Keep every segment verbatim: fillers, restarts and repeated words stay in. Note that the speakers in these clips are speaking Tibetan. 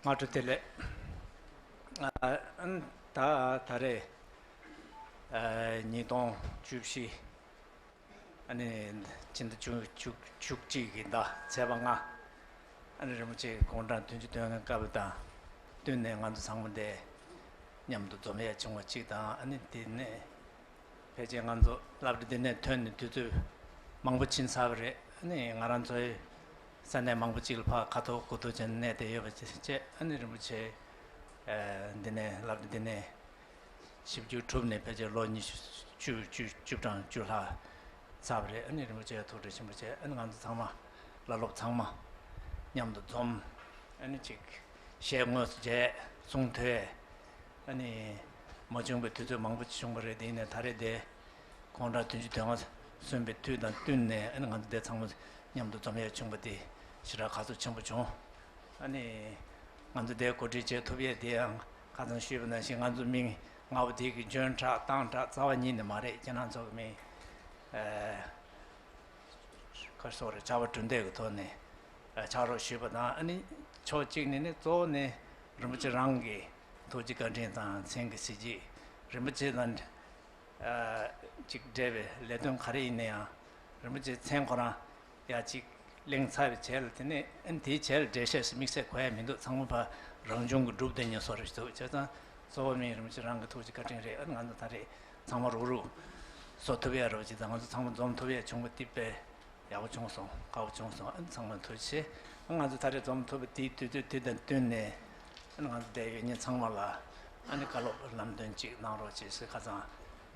སྔ་དྲོ་བདེ་ལེགས། ཨ་ཨ་ད་ད་རེས་ཨ་ཉིས་སྟོང་བཅུ་བཞི་ཨ་ནི་ཕྱི་ཟླ་བཅུ་བཅུ་བཅུ་གཅིག་གི་ཟླ་ཚེས་པ་ལྔ། ཨ་ནི་རིན་པོ་ཆེ་དགུང་གྲངས་བདུན་ཅུ་དོན་ལྔ་བཀའ་པོད་དང་བསྟུན་ནས་ང་ཚོ་ཚང་མ་འདིར་མཉམ་དུ་འཛོམས་ཡས་བྱུང་བ་གཅིག་དང་། ཨ་ནི་དེ་ནས་ཕལ་ཆེར་ང་ཚོ་སློབ་གྲྭ་འདི་ནས་ཐོན་ནས་དུས་ཚོད་མང་པོ་ཕྱིན་ཚར་བ་རེད། ཨ་ནི་ང་རང་ཚོའི་ས་གནས་མང་པོ་ཅིག་ལ་ཕར་ཁ་ཐོར་དགུ་ཐོར་བྱས་ནས་གནས་བསྡད་ཡོད་པ་བྱས། ཨ་ནི་རིན་པོ་ཆེ་ཨ་འདི་ནས་སློབ་གྲྭ་འདི་ནས་ཞིབ་འཇུག་གྲུབ་ནས་ཕལ་ཆེར་ལོ་ཉི་ཤུ་བཅུ་བཅུ་བཅུ་གྲངས་བཅུ་ལྷག་ཚར་བ་རེད། ཨ་ནི་རིན་པོ་ཆེ་ཐུགས་རྗེ་ཆེན་པོ་བྱས། ཨ་ནི་ང་ཚོ་ཚང་མ་བླ་སློབ་ཚང་མ་མཉམ་དུ་འཛོམས། ཨ་ནི་ཅིག་ཞལ་དངོས་སུ་མཇལ། གསུང་ཐོས། ཨ་ནི་མ་བྱུང་བའི་དུས་ཚོད་མང་པོ་བྱུང་བ་རེད། དེ་ཡིན་ནའི་ད་རེས་དེ་དགུང་གྲངས་བདུན་ཅུ་དོན་ལྔ་སོན་པའི་དུས་དང་བསྟུན་ནས། ཨ་ནི་ང་ཚོ་འདིར་ཚང་མ་མཉམ་དུ་འཛོམས་ཡས་བྱུང་བ་དེ་ཞེ་དྲག་དགའ་ཚོར་ཆེན་པོ་བྱུང་། ཨ་ནི་ང་ཚོ་འདིར་གོ་སྒྲིག་བྱེད་ཐུབ་ཡས་དེ་ཡང་ཁ་སང་ཞུས་པ་ནང་བཞིན་ང་ཚོ་མིང་ང་བོ་དེ་གི་འཇོན་དྲགས་སྟག་དྲགས་རྩ་བ་ཉིད་ནས་མ་རེད། ཁྱེད་རང་ཚོ་གི་མིང་ཨ་ག་རེ་ཟེར་དགོས་རེད། བྱ་བ་གྲུ་འདེགས་ཀྱི་ཐོག་ནས་ཨ་ཕྱག་རོགས་ཞུས་པ་དང་། ཨ་ནི་ཕྱོགས་གཅིག་ནས་ནི་གཙོ་བོ་ནི་རིན་པོ་ཆེ་རང་གི་ཐུགས་རྗེ་བཀའ་དྲིན་དང་མཚན་གྱི་གཟི་བརྗིད། རིན་པོ་ཆེ་དང་ཨ་ཅིག་འབྲེལ་བའི་ལས་དོན་ག་རེ་ཡིན་ན་ཡང་རིན་པོ་ཆེའི་མཚན་ཁོ་རང་ཡ་གཅིག་གླེང་ཚར་བའི་རྗེས་ལ། དེ་ནས་ཨ་ནི་དེའི་རྗེས་ལ་འགྲེལ་བཤད་དམིགས་བསལ་དགོས་ཡ་མི་འདུག། ཚང་མ་ཕར་རང་བྱུང་གི་གྲུབ་བསྡད་མཁན་བཟོ་འདྲ་ཞིག་འདུག། བྱས་ཙང་གཙོ་བོ་མིན་རིན་པོ་ཆེ་རང་གི་ཐུགས་རྗེ་བཀའ་དྲིན་རེད། ཨ་ནི་ང་ཚོ་ད་རེས་ཚང་མ་རུག་རུག་བཟོ་ཐུབ་ཡ་རེད་པ། བྱས་ཙང་ང་ཚོ་ཚང་མ་འཛོམས་ཐུབ་ཡ་བྱུང་བ་དེ་དཔེ་ཡག་པོ་བྱུང་སོང་། དགའ་པོ་བྱུང་སོང་། ཨ་ནི་ཚང་མ་ཐུགས་རྗེ་ཆེ། ཨ་ང་ཚོ་ད་རེས་འཛོམས་ཐུབ་པ་དེའི་དུས་ཚོད་དེ་དང་བསྟུན་ནས། ཨ་ནི་ང་ཚོ་འདིར་ཡོད་མཁན་ཚང་མ་ལ་ཨ་ནི་བཀའ་སློབ་ལམ་སྟོན་ཅིག་གནང་རོགས་བྱེད་ཟེར། ཁ་སང་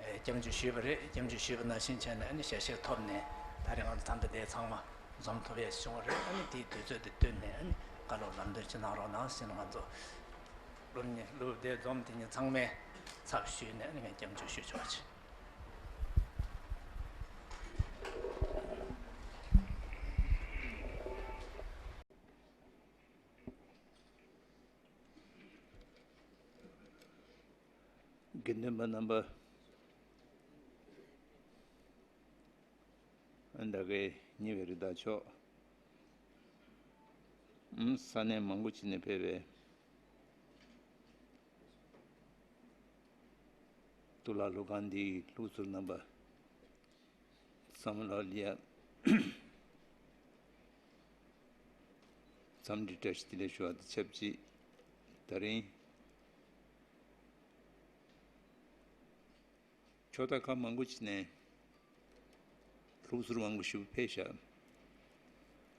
ཨེ་སྐྱབས་འཇུག་ཞུས་པ་རེད། སྐྱབས་འཇུག་ཞུས་པ་ནང་བཞིན་བྱས་ནས་ཨ་ནི་ཞལ་བཞེས་ཐོབ་ནས་ད་རེས་ང་ཚོ་ད་ལྟ་འདིར་ཚང་མ་འཛོམས་ཐུབ་ཡས་བྱུང་བ་རེད། ཨ་ནི་དེའི་དུས་ཚོད་དེ་བསྟུན་ནས་ཨ་ནི་བཀའ་སློབ་ལམ་སྟོན་ཅིག་གནང་རོགས་གནང་ཟེར་ནས་ང་ཚོ་སློབ་གཉེར་སློབ་འདིར་འཛོམས་དེ་ཉིད་ཚང་མས་ཚབ་ཞུས་ནས་ཨ་ནི་ངས་སྐྱབས་འཇུག་ཞུ་ཆོག་ཅིག། དགེ་འདུན་པ་རྣམ་པ། ད་གའི་ཉེ་བའི་རི་དྭགས་མཆོག། ཨུམ། ས་གནས་མང་པོ་ཅིག་ནས་ཕེབས་པའི་གཙུག་ལག་སློབ་ཁང་འདིའི་ལུགས་སྲོལ་རྣམ་པ་བསམ་བློ་ལ་ཡ། འཚམས་འདྲི་བཀྲ་ཤིས་བདེ་ལེགས་ཞུ་བ་དང་ཆབས་ཅིག། ད་རིང་ཕྱོགས་མཐའ་ཁག་མང་པོ་ཅིག་ནས་ལུགས་སྲོལ་མང་པོ་ཞིག་ཕེབས་ཤག།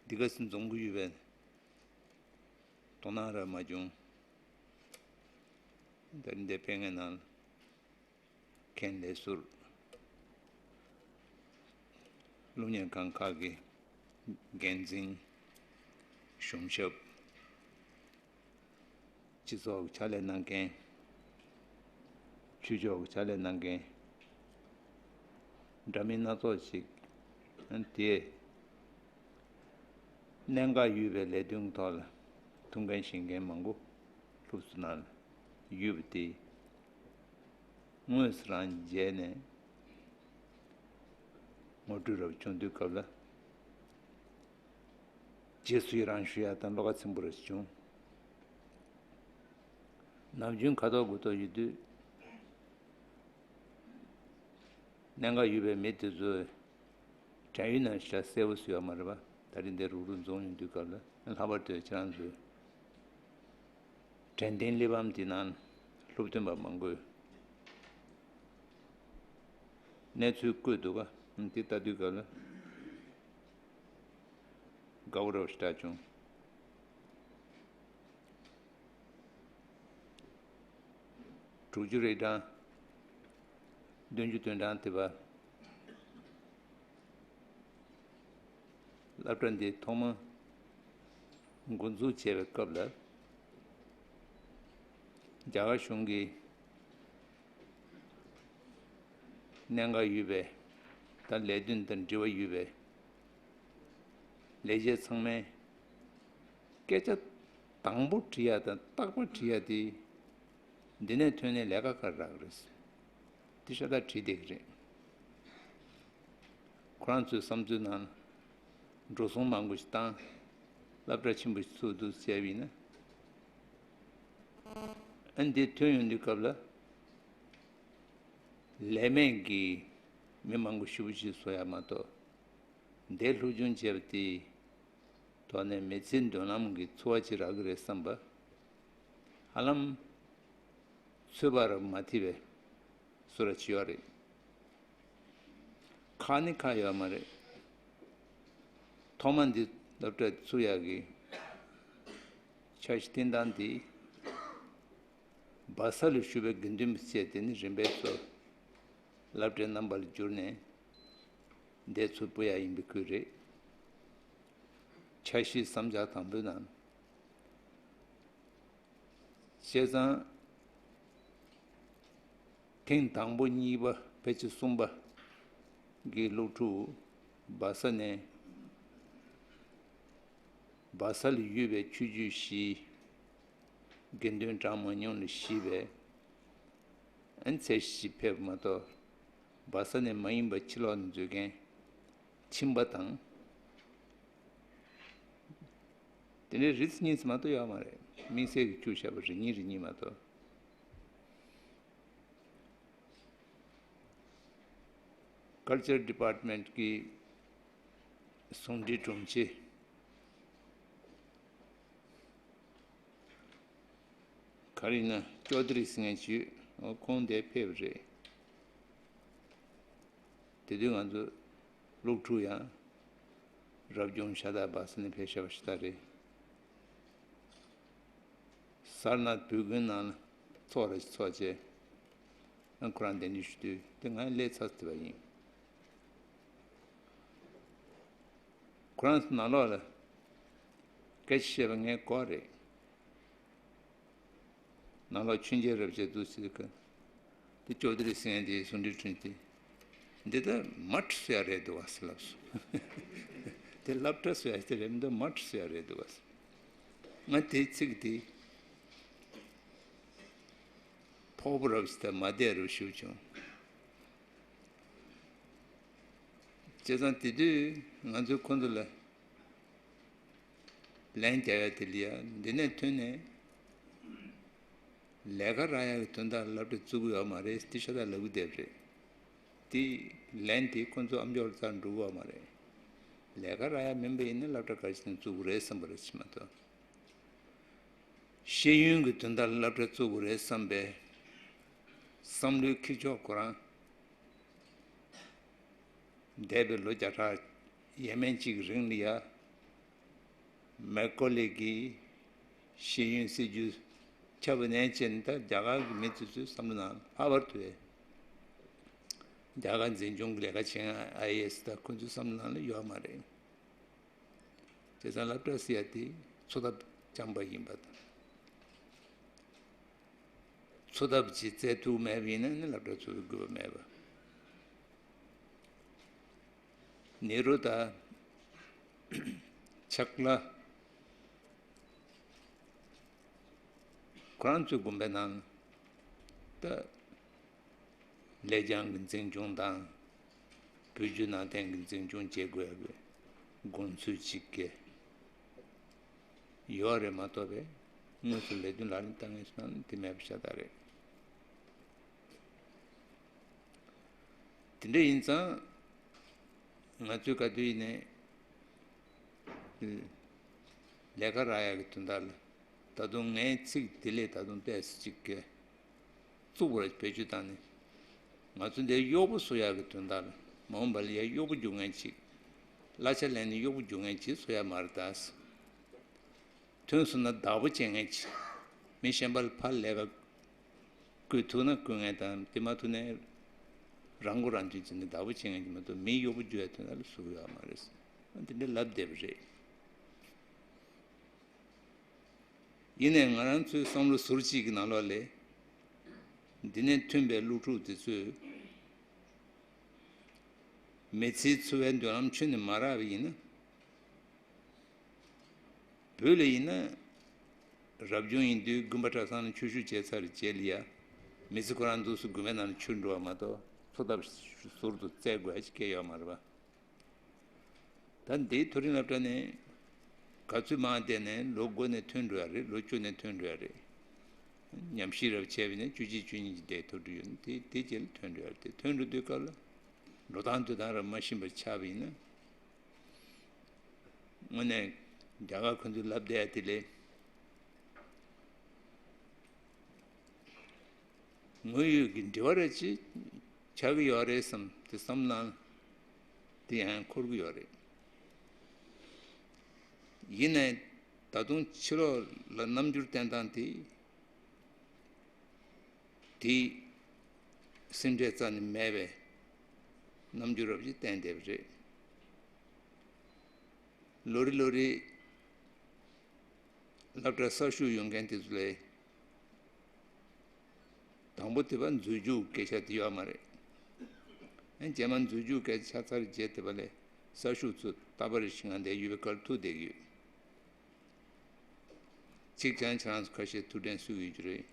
འདི་ག་སེ་འཛོམས་ཀྱི་ཡོད་པའི་དོ་སྣང་རག་མ་བྱུང་། ད་རིང་འདིར་ཕེབས་མཁན་ནང་མཁན་ལས་ཟུར། སློབ་གཉེར་ཁང་ཁག་གི་འགན་འཛིན། གཞུང་ཞབས། སྤྱི་ཚོགས་ཀྱི་ཕྱག་ལས་གནང་མཁན། ཆོས་ཕྱོགས་ཀྱི་ཕྱག་ལས་གནང་མཁན། འདྲ་མིན་སྣ་ཚོགས་ཤིག། དེས་གནད་འགག་ཡོད་པའི་ལས་དོན་ཐོག་ལ་ཐུགས་འགན་བཞེས་མཁན་མང་པོ་ལྷུག་སུ་ནང་ལ་ཡོད་པ་དེ། དངོས་སུ་རང་མཇལ་ནས་ངོ་སྤྲོད་རབ་བྱུང་དུས་སྐབས་ལ། རྗེས་སུ་ཡི་རང་ཞུ་ཡག་དང་བློ་ཁ་ཚིམ་པོ་རེ་བྱུང་། ནམ་རྒྱུན་ཁ་ཐོག་དགུ་ཐོག་ཡོད་དུས། གནད་འགག་ཡོད་པའི་མི་དེ་ཚོས་དྲན་ཡོད་ན་ཞེ་དྲག་གསལ་པོ་བཟོས་ཡོད་མ་རེད་པ། ད་རིང་འདིར་རུག་རུག་འཛོམས་ཡོང་དུས་སྐབས་ལ་ལྷག་པར་དུ་ཁྱེད་རང་ཚོས་དྲན་རྟེན་གླེགས་བམ་འདི་ནང་སློབ་སྟོན་པ་མང་པོས་གནས་ཚུལ་བཀོད་འདུག་ག། འདི་ལྟ་དུས་སྐབས་ལ་དགའ་པོ་རབ་ཞེ་དྲག་བྱུང་། དྲུག་ཅུ་རེ་གྲངས། བདུན་ཅུ་དོན་གྲངས་དེ་བར། སློབ་གྲྭ་འདི་ཐོག་མ་འགོ་འཛུགས་བྱས་པའི་སྐབས་ལ། རྒྱ་གར་གཞུང་གིས་གནད་འགག་ཡོད་པའི་དང་ལས་དོན་དང་འབྲེལ་བ་ཡོད་པའི་ལས་བྱེད་ཚང་མས་སྐད་ཆ་དང་པོ་དྲི་ཡ་དང་རྟག་པར་དྲི་ཡ་དེ། འདི་ནས་ཐོན་ནས་ལས་ཀ་ག་རེ་རག་གི་རེད། འདི་ཤ་སྟག་དྲིས་བསྡད་ཀྱི་རེད། ཁོ་རང་ཚོའི་བསམ་ཚུལ་ནང་འགྲོ་སོང་མང་པོ་ཞིག་བཏང་། སློབ་གྲྭ་ཆེན་པོ་ཞིག་ཚུགས་འདུག་བྱས་པ་ཡིན་ན། ཨ་འདི་ཐོན་ཡོང་དུས་སྐབས་ལ། ལས་མེད་ཀྱི་མི་མང་པོ་ཞེ་པོ་ཅིག་བཟོ་ཡ་མ་གཏོགས། འདས་སློབ་སྦྱོང་བྱས་པ་དེའི་ཐོག་ནས་མི་ཚེའི་མདུན་ལམ་གྱི་འཚོ་བ་ཅིག་རག་གི་རེད་བསམ་པ། ཧ་ལམ་ཚོད་དཔག་ར་མ་ཐིག་པའི་བཟོ་འདྲ་ཅིག་ཡོད་རེད། ཁག་ནི་ཁག་ཡོད་མ་རེད། ཐོག་མ་འདི་སློབ་གྲྭ་ཚུགས་ཡག་གི་འཆར་གཞི་བཏིང་སྟངས་འདི། སྦ་ས་ལ་བཞུགས་པའི་དགེ་འདུན་པ་བཅས་དེ་ནི་རིམ་པས་ཚུར་སློབ་གྲྭའི་རྣམ་པ་ལ་བསྒྱུར་ནས་འདས་ཚུར་སྤོ་ཡག་ཡིན་པའི་ཁུལ་རེད། འཆར་གཞིའི་བསམ་འཆར་དང་པོའི་ནང་། བྱས་ཙང་། ཐེངས་དང་པོ་གཉིས་པ་ཕལ་ཆེར་གསུམ་པ་གི་སློབ་ཕྲུག་སྦ་ས་ནས། སྦ་ས་ལ་ཡོད་པའི་ཆོས་བརྒྱུད་བཞིའི་དགེ་འདུན་གྲངས་མང་ཉུང་ལ་གཞིགས་པའི་ཨན་ཚད་གཞི་ཕེབས་མ་གཏོགས། སྦ་ས་ནས་མ་ཡིན་པ་ཕྱི་ལོགས་ནས་འཛུལ་མཁན་ཁྱིམ་པ་དང་། དེ་འདྲའི་རིགས་གཉིས་མ་གཏོགས་ཡོད་མ་རེད། དམིགས་བསལ་གྱི་བཅུག་བཞག་པ་རེ་གཉིས་རེ་གཉིས་མ་གཏོགས། Culture Department གི་ཟུང་འབྲེལ་དྲུང་ཆེ། ག་རེ་ཡིན་ན་ཅོ་དི་རི་ཟེར་མཁན་ཅིག་ཁོང་དེ་ཕེབས་རེད། དེ་དུས་ང་ཚོ་སློབ་ཕྲུག་ཡང་རབ་བྱུང་ཤ་སྟག་སྦ་ས་ནས་ཕེབས་བཞག་པ་ཞིག་ད་རེད། སར་ནཱཐ་བོད་དགོན་ནང་ལ་ཚོགས་ར་ཞིག་ཚོགས་བྱས། ཨ་ཁོ་རང་གདན་འདྲེན་ཞུ་དུས་དེ་ང་སླེབས་ཚར་ཟིན་པ་ཡིན། ཁོ་རང་ནང་ལོགས་ལ་སྐད་ཆ་བཤད་པ་ངས་གོ་རེད། ནང་ལོགས་མཆོད་མཇལ་རབ་བྱས་འདུག་ཟེར་གི། དེ་ཅོ་དི་རི་ཟེར་མཁན་དེ་ཟུང་འབྲེལ་དྲུང་ཆེ་དེ། འདི་ལྟར་མ་ཁྲི་བཟོ་ཡ་རེད་འདུག་བ་ཟེར་ལབ་སོང་། དེ་སློབ་གྲྭ་བཟོ་ཡ་དེ་རེད་མི་འདུག་མ་ཁྲི་བཟོ་ཡ་རེད་འདུག་བ་ཟེར། ང་དེའི་ཚིག་དེ་ཕོག་པོ་རབ་ཞིག་དང་མ་བདེ་རུ་ཞུ་བྱུང་། བྱས་ཙང་དེ་དུས་ང་ཚོས་ཁོ་ཚོ་ལ་ལན་རྒྱག་ཡ་དེ་ལ་ཡ་འདི་ནས་ཐོན་ནས་ལས་ཀ་རག་ཡ་གི་དོན་དག་ལ་སློབ་གྲྭ་བཙུགས་ཀྱི་ཡོད་མ་རེད། དེ་ཤ་སྟག་ལབ་ཀྱི་བསྡད་པ་རེད། དེ་ལན་དེ་ཁོ་ཚོ་ཨ་མཆོག་ལ་རྩར་འགྲོ་གི་ཡོད་མ་རེད། ལས་ཀ་རག་ཡ་མིན་པ་ཡིན་ན་སློབ་གྲྭ་ག་རེ་བྱས་ནས་བཙུགས་དགོས་རེད་བསམ་པ་རེད་ཕྱིན་མ་གཏོགས། ཤེས་ཡོན་གྱི་དོན་དག་ལ་སློབ་གྲྭ་བཙུགས་དགོས་རེད་བསམ་པའི་བསམ་བློའི་འཁྱེར་ཕྱོགས་ཁོ་རང་འདས་པའི་ལོ་བརྒྱ་ཕྲག་ཡས་མས་གཅིག་གི་རིང་ལ་ཡ། མེག་ཀོ་ལེ་གིས་ཤེས་ཡོན་སྲིད་ཇུས་ཁྱབ་པ་ནས་བྱས་ནས་ད་རྒྱ་གར་གྱི་མི་ཚོ་ཚོའི་བསམ་བློ་ནང་ལྷག་པར་དུ་རྒྱ་གར་འཛིན་སྐྱོང་གི་ལས་ཀ་བྱེད་མཁན་ཨའི་ཨེ་ཨེས་དང་ཁོ་ཚོའི་བསམ་བློ་ནང་ལ་ཡོད་མ་རེད། བྱས་ཙང་སློབ་གྲྭ་ཟེར་ཡ་དེ་འཚོ་ཐབས་རྐྱང་པ་ཡིན་པ་དང་། འཚོ་ཐབས་ཅིག་བཙལ་ཐུབ་མེད་པ་ཡིན་ན་ནི་སློབ་གྲྭ་ཚུགས་པའི་དགོས་པ་མེད་པ། ནེ་རུ་དང་ཆག་ལ། ཁོ་རང་ཚོའི་དགོན་པའི་ནང་ད་ལེགས་བྱང་གི་འཛིན་སྐྱོང་དང་། བོད་བརྒྱུད་ནང་བསྟན་གྱི་འཛིན་སྐྱོང་བྱེད་དགོས་པའི་དགོངས་ཚུལ་ཅིག་གི་ཡོད་རེད་མ་གཏོགས་པའི་དངོས་སུ་ལས་དོན་ལག་ལེན་བསྟར་མཁན་ཞིག་ནང་དེ་མེད་པ་ཤ་སྟག་རེད། དེ་འདྲ་ཡིན་ཙང་། ང་ཚོའི་ག་དུས་ཡིན་ནའི་ལས་ཀ་རག་ཡག་གི་དོན་དག་ལ་ད་དུང་ངའི་ཚིག་དེ་ལས་ད་དུང་ཏོག་ཙམ་ཅིག་གི་བཙུགས་པར་བེད་སྤྱོད་བཏང་ནས། ང་ཚོ་འདིར་གཡོག་པོ་བཟོ་ཡག་གི་དོན་དག་ལ་མ་འོངས་པ་ལ་ཡ་གཡོག་པོ་རྒྱུག་མཁན་ཅིག་གླ་ཆ་ལེན་ནས་གཡོག་པོ་རྒྱུག་མཁན་ཅིག་བཟོ་ཡག་མ་རེད་ད། ཐོན་སོང་ན་བདག་པོ་བྱེད་མཁན་ཅིག་མི་གཞན་པ་ལ་ཕར་ལས་ཀ་བསྐུལ་ཐུབ་ན་བསྐུལ་མཁན་དང་དེ་མ་ཐུབ་ན་རང་མགོ་རང་ཐོན་བྱས་ནས་བདག་པོ་བྱེད་མཁན་ཅིག་མ་གཏོགས་མིའི་གཡོག་པོ་རྒྱུག་ཡ་དོན་དག་ལ་བཟོ་གི་ཡོད་མ་རེད། འདི་འདྲ་ལབ་བསྡད་པ་རེད། ཡིན་ནའི་ང་རང་ཚོའི་བསམ་བློ་ཟུར་གཅིག་གི་ནང་ལོགས་ལ་འདི་ནས་ཐོན་པའི་སློབ་ཕྲུག་དེ་ཚོས་མི་ཚེའི་འཚོ་བའི་མདུན་ལམ་ཁྱོན་ནས་མ་རག་པ་ཡིན་ན། བོད་ལ་ཡིན་ན་རབ་བྱུང་ཡིན་དུས་དགོན་པ་གྲྭ་ཚང་ནས་ཆོས་ཞུགས་བྱས་ཚར་རྗེས་ལ་ཡ། མི་ཚེ་ཁོ་རང་འདུག་སེ་དགོན་པའི་ནང་ལ་ཆུད་འགྲོ་བ་མ་གཏོགས་འཚོ་ཐབས་ཟུར་དུ་བཙལ་དགོས་ཡ་ཅིག་སྐྱེས་ཡོད་མ་རེད་པ། ད་འདིའི་མཐོ་རིམ་སློབ་གྲྭ་ནས་ག་ཚོད་མང་བསྡད་ནས་ལོ་དགུ་ནས་ཐོན་འགྲོ་ཡ་རེད། ལོ་བཅུ་ནས་ཐོན་འགྲོ་ཡ་རེད། ཉམས་ཞིབ་རབ་བྱས་པ་ཡིན་ན་བཅུ་གཅིག་བཅུ་གཉིས་ཀྱི་ཟླའི་ཐོག་འགྲོ་ཡོད་ན་དེ་དེ་རྗེས་ལ་ཐོན་འགྲོ་ཡ་རེད། དེ་ཐོན་འགྲོ་དུས་སྐབས་ལ་འགྲོ་སྟངས་སྡོད་སྟངས་རབ་མ་ཤེས་པ་ཆགས་པ་ཡིན་ན། དངོས་གནས་རྒྱ་གར་ཁོ་ཚོས་ལབ་བསྡད་ཡ་དེ་ལས་དངོས་ཡོད་ཀྱི་འབྲེལ་བ་རེ་ཅིག་ཆགས་ཀྱི་ཡོད་རེད་བསམ་དེ་བསམ་བློ་དེ་ཡང་འཁོར་གྱི་ཡོད་རེད། ཡིན་ནའི་ད་དུང་ཕྱི་ལོགས་ལ་རྣམ་འགྱུར་བསྟན་སྟངས་དེ། དེས་སེམས་ཁྲལ་རྩ་ནས་མེད་པའི་རྣམ་འགྱུར་རབ་ཅིག་བསྟན་བསྡད་པ་རེད། ལོ་རེ་ལོ་རེ་སློབ་གྲྭ་གསར་ཞུགས་ཡོང་མཁན་དེ་ཚོ་ལ་དང་པོ་དེ་བ་མཛོད་བཅུག་སྐད་ཆ་དེ་ཡོད་མ་རེད། ཨ་རྗེས་མ་མཛོད་བཅུག་སྐད་ཆ་ཚར་རྗེས་དེ་བ་ལས་གསར་ཞུགས་ཚོ་རྟག་པར་ཞིག་ང་འདས་ཡུལ་བའི་སྐར་ཐུག་བསྡད་ཀྱི་ཡོད། གཅིག་ཀྱང་ཁྱེད་རང་ཚོ་ཁ་ཤས་ཐུགས་དྲན་གསོ་གི་ཡོད་རྒྱུ་རེད།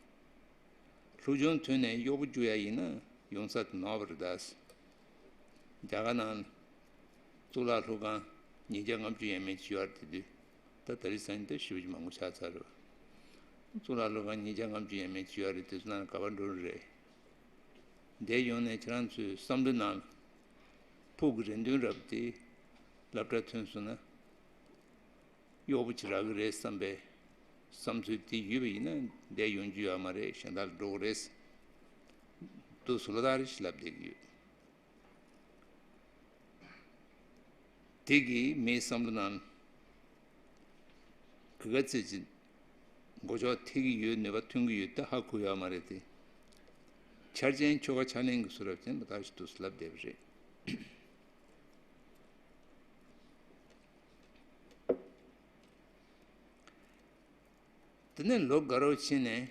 སློབ་ཆུང་ཐོན་ནས་གཡོག་པོ་བཅུག་ཡ་ཡིན་ན་ཡོང་ས་དེ་ནོར་བ་རེད་ད། རྒྱ་གར་ནང་གཙུག་ལག་སློབ་ཁང་ཉིས་བརྒྱ་ལྔ་བཅུ་ཡས་མས་བྱས་ཡོད་རེད། དེ་དུས་ད་ད་རེས་སང་ཉིན་ད་ཞེ་པོ་ཅིག་མང་པོ་ཆགས་ཚར་རེད། གཙུག་ལག་སློབ་ཁང་ཉིས་བརྒྱ་ལྔ་བཅུ་ཡས་མས་བྱས་ཡོད་རེད། དེ་ཚོ་ནང་ག་པར་འགྲོ་རེད། འདིར་ཡོང་ནས་ཁྱེད་རང་ཚོའི་བསམ་བློ་ནང་ཕུགས་ཀྱི་རེ་འདུན་རབ་དེ་སློབ་གྲྭ་ཐོན་སོང་ན། གཡོག་པོ་ཅིག་རག་གི་རེད་བསམ་པའི་བསམ་ཚུལ་དེ་ཡོད་པ་ཡིན་ན་འདིར་ཡོང་རྒྱུ་ཡོད་མ་རེད། གཞན་དག་ལ་འགྲོ་གི་རེད། འདུག་སེ་ལོ་ལྟར་རེ་བཞིན་ལབ་བསྡད་ཀྱི་ཡོད། དེ་གིས་མིའི་བསམ་བློ་ནང་ག་ག་ཚོད་ཅིག་མགོ་ལྕོག་ཐེག་གི་ཡོད། ནུས་པ་ཐོན་གྱི་ཡོད་ད་ཧ་གོ་ཡོད་མ་རེད་དེ། འཆར་ཅན་ཆོལ་ཁ་ཕྱག་ལེན་གྱི་བཟོ་འདྲ་ཅན་ལོ་ལྟར་རེ་བཞིན་འདུག་སེ་ལབ་བསྡད་པ་རེད། དེ་ནས་ལོ་འགའ་རོགས་ཕྱིན་ནས་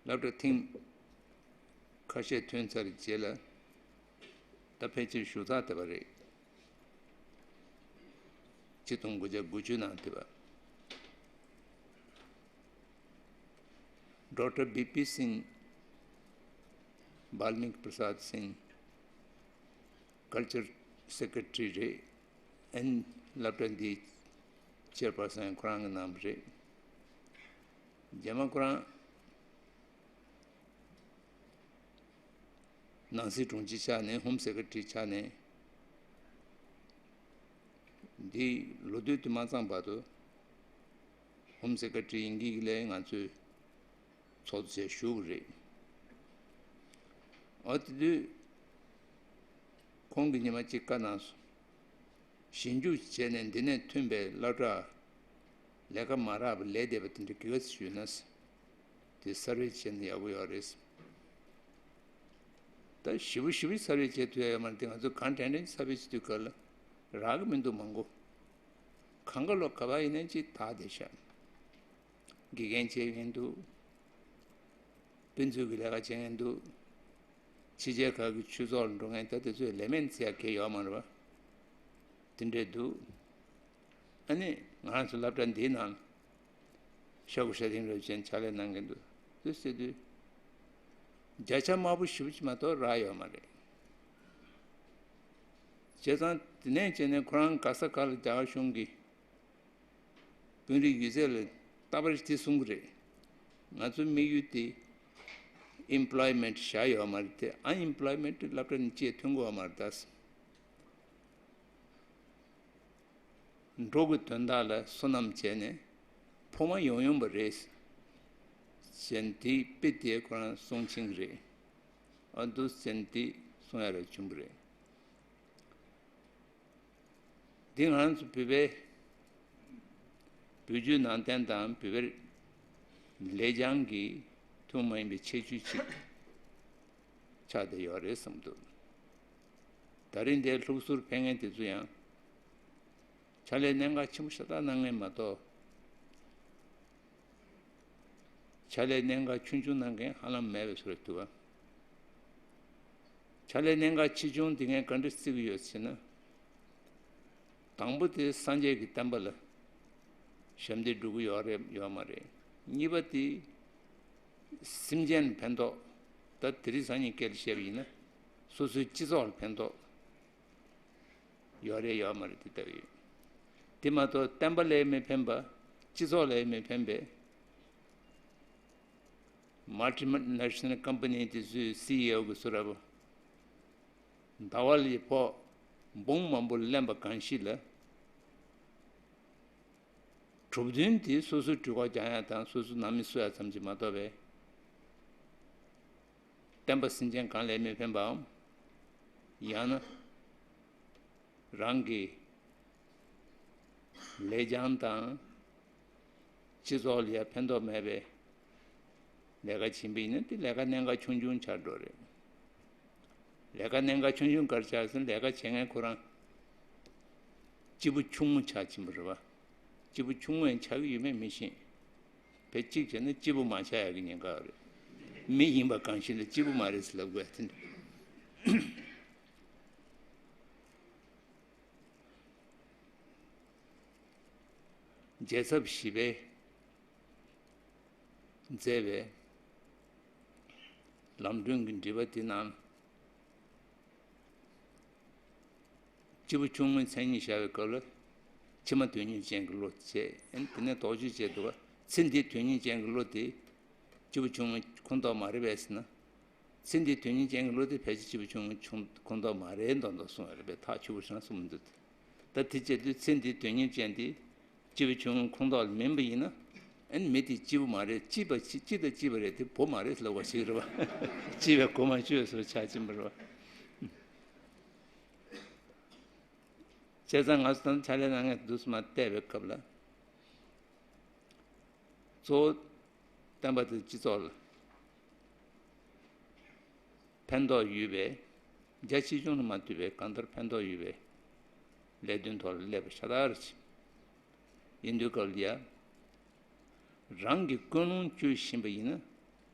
སློབ་གྲྭ་ཐེངས་ཁ་ཤས་ཐོན་ཚར་རྗེས་ལ་ད་ཕལ་ཆེར་ཞུ་ཚགས་དེ་བ་རེད། ཆིག་སྟོང་དགུ་བརྒྱ་དགུ་བཅུ་ནང་དེ་བ། Doctor B P Singh, Balmik Prasad Singh, Culture Secretary རེད། ཨན་སློབ་གྲྭ་འདིའི་ཆེར་པར་སན་ཁོ་རང་གི་ནང་རེད། རྗེས་མ་ཁོ་རང་ནང་སྲིད་དྲུང་ཆེ་ཆགས་ནས་ཧོམ་སེ་ཀེ་ཊི་རི་ཆགས་ནས་འདི་ལོ་དུས་དུ་མ་ཚང་བར་དུ་ཧོམ་སེ་ཀེ་ཊི་རི་ཡིན་གྱི་ལས་ང་ཚོས་ཚོགས་གཙོ་བྱས་བཞུགས་རེད། ཨ་དེ་དུས་ཁོང་གིས་ཉི་མ་གཅིག་བཀའ་གནང་སོང་། ཞིབ་འཇུག་བྱས་ནས་འདི་ནས་ཐོན་པའི་སློབ་གྲྭ་ལས་ཀ་མ་རག་པ་ལས་བསྡད་པ་དེ་འདྲ་གི་ག་ཚོད་ཡོད་ན། དེ་སར་ཝེ་བྱས་ན་ཡག་པོ་ཡོད་རེད། ད་ཞིབ་པོ་ཞིབ་པོ་སར་ཝེ་བྱེད་ཐུབ་ཡ་ཡོད་མ་རེད་དེ། ང་ཚོ་གང་དྲན་དྲན་སར་ཝེ་བྱེད་དུས་སྐབས་ལ་རག་གི་མི་འདུག་མང་པོ། གང་ག་ལོ་ག་པར་ཡིན་ན་ཅིག་དག་བསྡད་ཤག་དགེ་རྒན་བྱེད་མཁན་འདུག་དཔེ་མཛོད་ཀྱི་ལས་ཀ་བྱེད་མཁན་འདུག་ཕྱི་རྒྱལ་ཁག་གི་ཆོས་ཚོགས་ལ་འགྲོ་མཁན་ད་དེ་ཚོས་ལས་མེད་བྱེད་ཡ་གལ་ཡོད་མ་རེད་པ། དེ་འདྲས་འདུག་ཨ་ནི་ང་རང་ཚོ་སློབ་གྲྭ་འདིའི་ནང་ཤ་ཁུ་ཤ་ཐིང་རེ་བྱས་ནས་ཕྱག་ལས་གནང་གི་འདུག་དེ་ཟེར་དུས་བརྒྱ་ཆ་དམའ་པོ་ཞེ་པོ་ཅིག་མ་གཏོགས་རག་ཡོད་མ་རེད། བྱས་ཙང་དེ་ནས་བྱས་ནས་ཁོ་རང་ག་ས་ག་ལ་རྒྱ་གར་གཞུང་གི་དཔོན་རིགས་ཡོད་ཚད་ལ་རྟག་པར་དེ་གསུང་གི་རེད། ང་ཚོའི་དམིགས་ཡུལ་དེ་ཨེམ་པོ་ལོའི་མེན་ཊི་བཞག་ཡོད་མ་རེད་དེ། ཨན་ཨེམ་པོ་ལོའི་མེན་ཊི་སློབ་གྲྭ་ནས་སྐྱེས་ཐོན་གྱི་ཡོད་མ་རེད་ད། འགྲོ་གི་དོན་དག་ལ་སོ་ནམ་བྱས་ནས་ཕོ་མ་ཡོང་ཡོང་བ་རེད། གཞན་དེའི་དཔེ་དེ་ཁོ་རང་གསུང་ཆེན་གྱི་རེད། ཨ་འདུག་གཞན་དེ་གསུང་ཡ་རེ་བྱུང་གི་རེད། འདི་ང་རང་ཚོ་བོད་པའི་བོད་བརྒྱུད་ནང་བསྟན་དང་བོད་པའི་ལེགས་བྱང་གི་ཐུན་མོང་མ་ཡིན་པའི་ཁྱད་ཆོས་ཅིག་ཆགས་བསྡད་ཡོད་རེད་བསམ་འདུག་ད་རིང་འདིར་ལུགས་སྲོལ་ཕེབས་མཁན་དེ་ཚོ་ཡང་ཕྱག་ལས་གནད་འགག་ཆེན་པོ་ཤ་སྟག་གནང་མཁན་མ་གཏོགས། ཕྱག་ལས་གནད་འགག་ཆུང་ཆུང་གནང་མཁན་ཧ་ལམ་མེད་པའི་བཟོ་འདྲ་འདུག་བ། ཕྱག་ལས་གནད་འགག་ཆེ་ཆུང་འདི་ངས་ག་འདྲ་བརྩི་གི་ཡོད་ཟེར་ན། དང་པོ་དེ་སངས་རྒྱས་ཀྱི་བསྟན་པ་ལ་ཞབས་འདེགས་སྒྲུབ་ཀྱི་ཡོད་རེད་ཡོད་མ་རེད། གཉིས་པ་དེ་སེམས་ཅན་ཕན་ཐོགས། ད་དེ་རིང་སང་ཉིན་སྐད་ལ་བཤད་པ་ཡིན་ན་སོ་སོའི་སྤྱི་ཚོགས་ལ་ཕན་ཐོགས། ཡོད་རེད་ཡོད་མ་རེད་དེ་ལྟ་གི་ཡོད། དེ་མ་གཏོགས་བསྟན་པ་ལ་མི་ཕན་པ། སྤྱི་ཚོགས་ལ་མི་ཕན་པའི་ མལ་ཊི་ནེ་ཤ་ནལ་ཀམ་པ་ནི་དེ་ཚོའི་སི་ཨི་ཨོ་གི་སུ་ར་བོ། ཟླ་བ་ལ་ཕོགས་འབུམ་མང་པོ་ལེན་པ་གང་ཞིག་ལ། གྲུབ་དོན་དེ་སོ་སོའི་གྲོད་ཁོག་རྒྱག་ཡ་དང་སོ་སོའི་ནང་མི་གསོ་ཡ་ཙམ་གྱིས་མ་གཏོགས་པའི། བསྟན་པ་སེམས་ཅན་གང་ལ་མི་ཕན་པའམ། ཡང་ན། རང་གི་ལེགས་བྱང་དང་། སྤྱི་ཚོགས་ལ་ཡང་ཕན་ཐོགས་མེད་པའི་ལས་ཀ་བྱེད་པ་ཡིན་ན་དེ་ལས་ཀ་གནད་འགག་ཆུང་ཆུང་ཆགས་འགྲོ་རེད། ལས་ཀ་གནད་འགག་ཆུང་ཆུང་ག་རེ་ཆགས་ཟེར་ན་ལས་ཀ་བྱེད་མཁན་ཁོ་རང་སྐྱིད་པོ་ཆུང་ངུ་ཆགས་ཕྱིན་པ་རེད་བ། སྐྱིད་པོ་ཆུང་ངུ་ཡང་ཆགས་ཀྱི་ཡོད་མེད་མི་ཤེས། དཔེ་གཅིག་བྱས་ན་སྐྱིད་པོ་མ་ཆགས་ཡག་གི་ཉེན་ཁ་རེད། མི་ཡིན་པ་གང་ཞིག་ལ་སྐྱིད་པོ་མ་རེད་ཟེར་ལབ་དགོས་ཡ་དེ་འདྲ། རྒྱལ་ཚབ་བཞི་པས་མཛད་པའི་ལམ་སྒྲོན་གྱི་འགྲེལ་པ་དེ་ནང་། སྐྱིད་པོ་ཆུང་ངུའི་མཚན་ཉིད་བཞག་པའི་སྐབས་ལ། ཕྱི་མ་དོན་གཉེར་ཅན་གྱི་བློ་བྱས། ཨ་ནི་དེ་ནས་དོགས་གཅོད་བྱས་འདུག་ག་ཚེ་འདིའི་དོན་གཉེར་ཅན་གྱི་བློ་དེ་སྐྱིད་པོ་ཆུང་ངུ་ཁུངས་གཏོགས་མ་རེད་པས་ཟེར་ན། ཚེ་འདིའི་དོན་གཉེར་ཅན་གྱི་བློ་དེ་ཕལ་ཆེར་སྐྱིད་པོ་ཆུང་ངུ་ཆུང་ཁུངས་གཏོགས་མ་རེད་མདོག་མདོག་གསུངས་ཡོད་རེད་པས། ཐག་ཆོད་པོ་ཞིག་གསུངས་མི་འདུག་ད་དེ་བྱེད་དུས་ཚེ་འདིའི་དོན་གཉེར་ཅན་དེ་སྐྱིད་པོ་ཆུང་ངུ་ཁུངས་གཏོགས་མིན་པ་ཡིན་ན། ཨ་ནི་མི་དེ་སྐྱིད་པོ་མ་རེད། སྐྱིད་པ་སྐྱིད་ད་སྐྱིད་པ་རེད་དེ་བོ་མ་རེད་ལབ་པ་ཞིག་རེད་བ། སྐྱིད་པའི་གོ་མ་ཆོད་སོ་ཆགས་ཕྱིན་པ་རེད་བ། བྱས་ཙང་ང་ཚོ་ད་ཕྱག་ལས་གནང་མཁན་དུ་སུ་མ་བལྟས་པའི་སྐབས་ལ། གཙོ་བོ་བསྟན་པ་དང་སྤྱི་ཚོགས་ལ་ཕན་ཐོགས་ཡོད་པའི་རྒྱ་ཆེ་ཆུང་ལ་མ་ལྟོས་པའི་གང་ལྟར་ཕན་ཐོགས་ཡོད་པའི་ལས་དོན་ཐོག་ལ་སླེབས་པ་ཤ་སྟག་རེད། ཡིན་དུས་སྐབས་ལ་ཡ། རང་གི་ཀུན་སློང་བཅོས་བཞིན་པ་ཡིན་ན།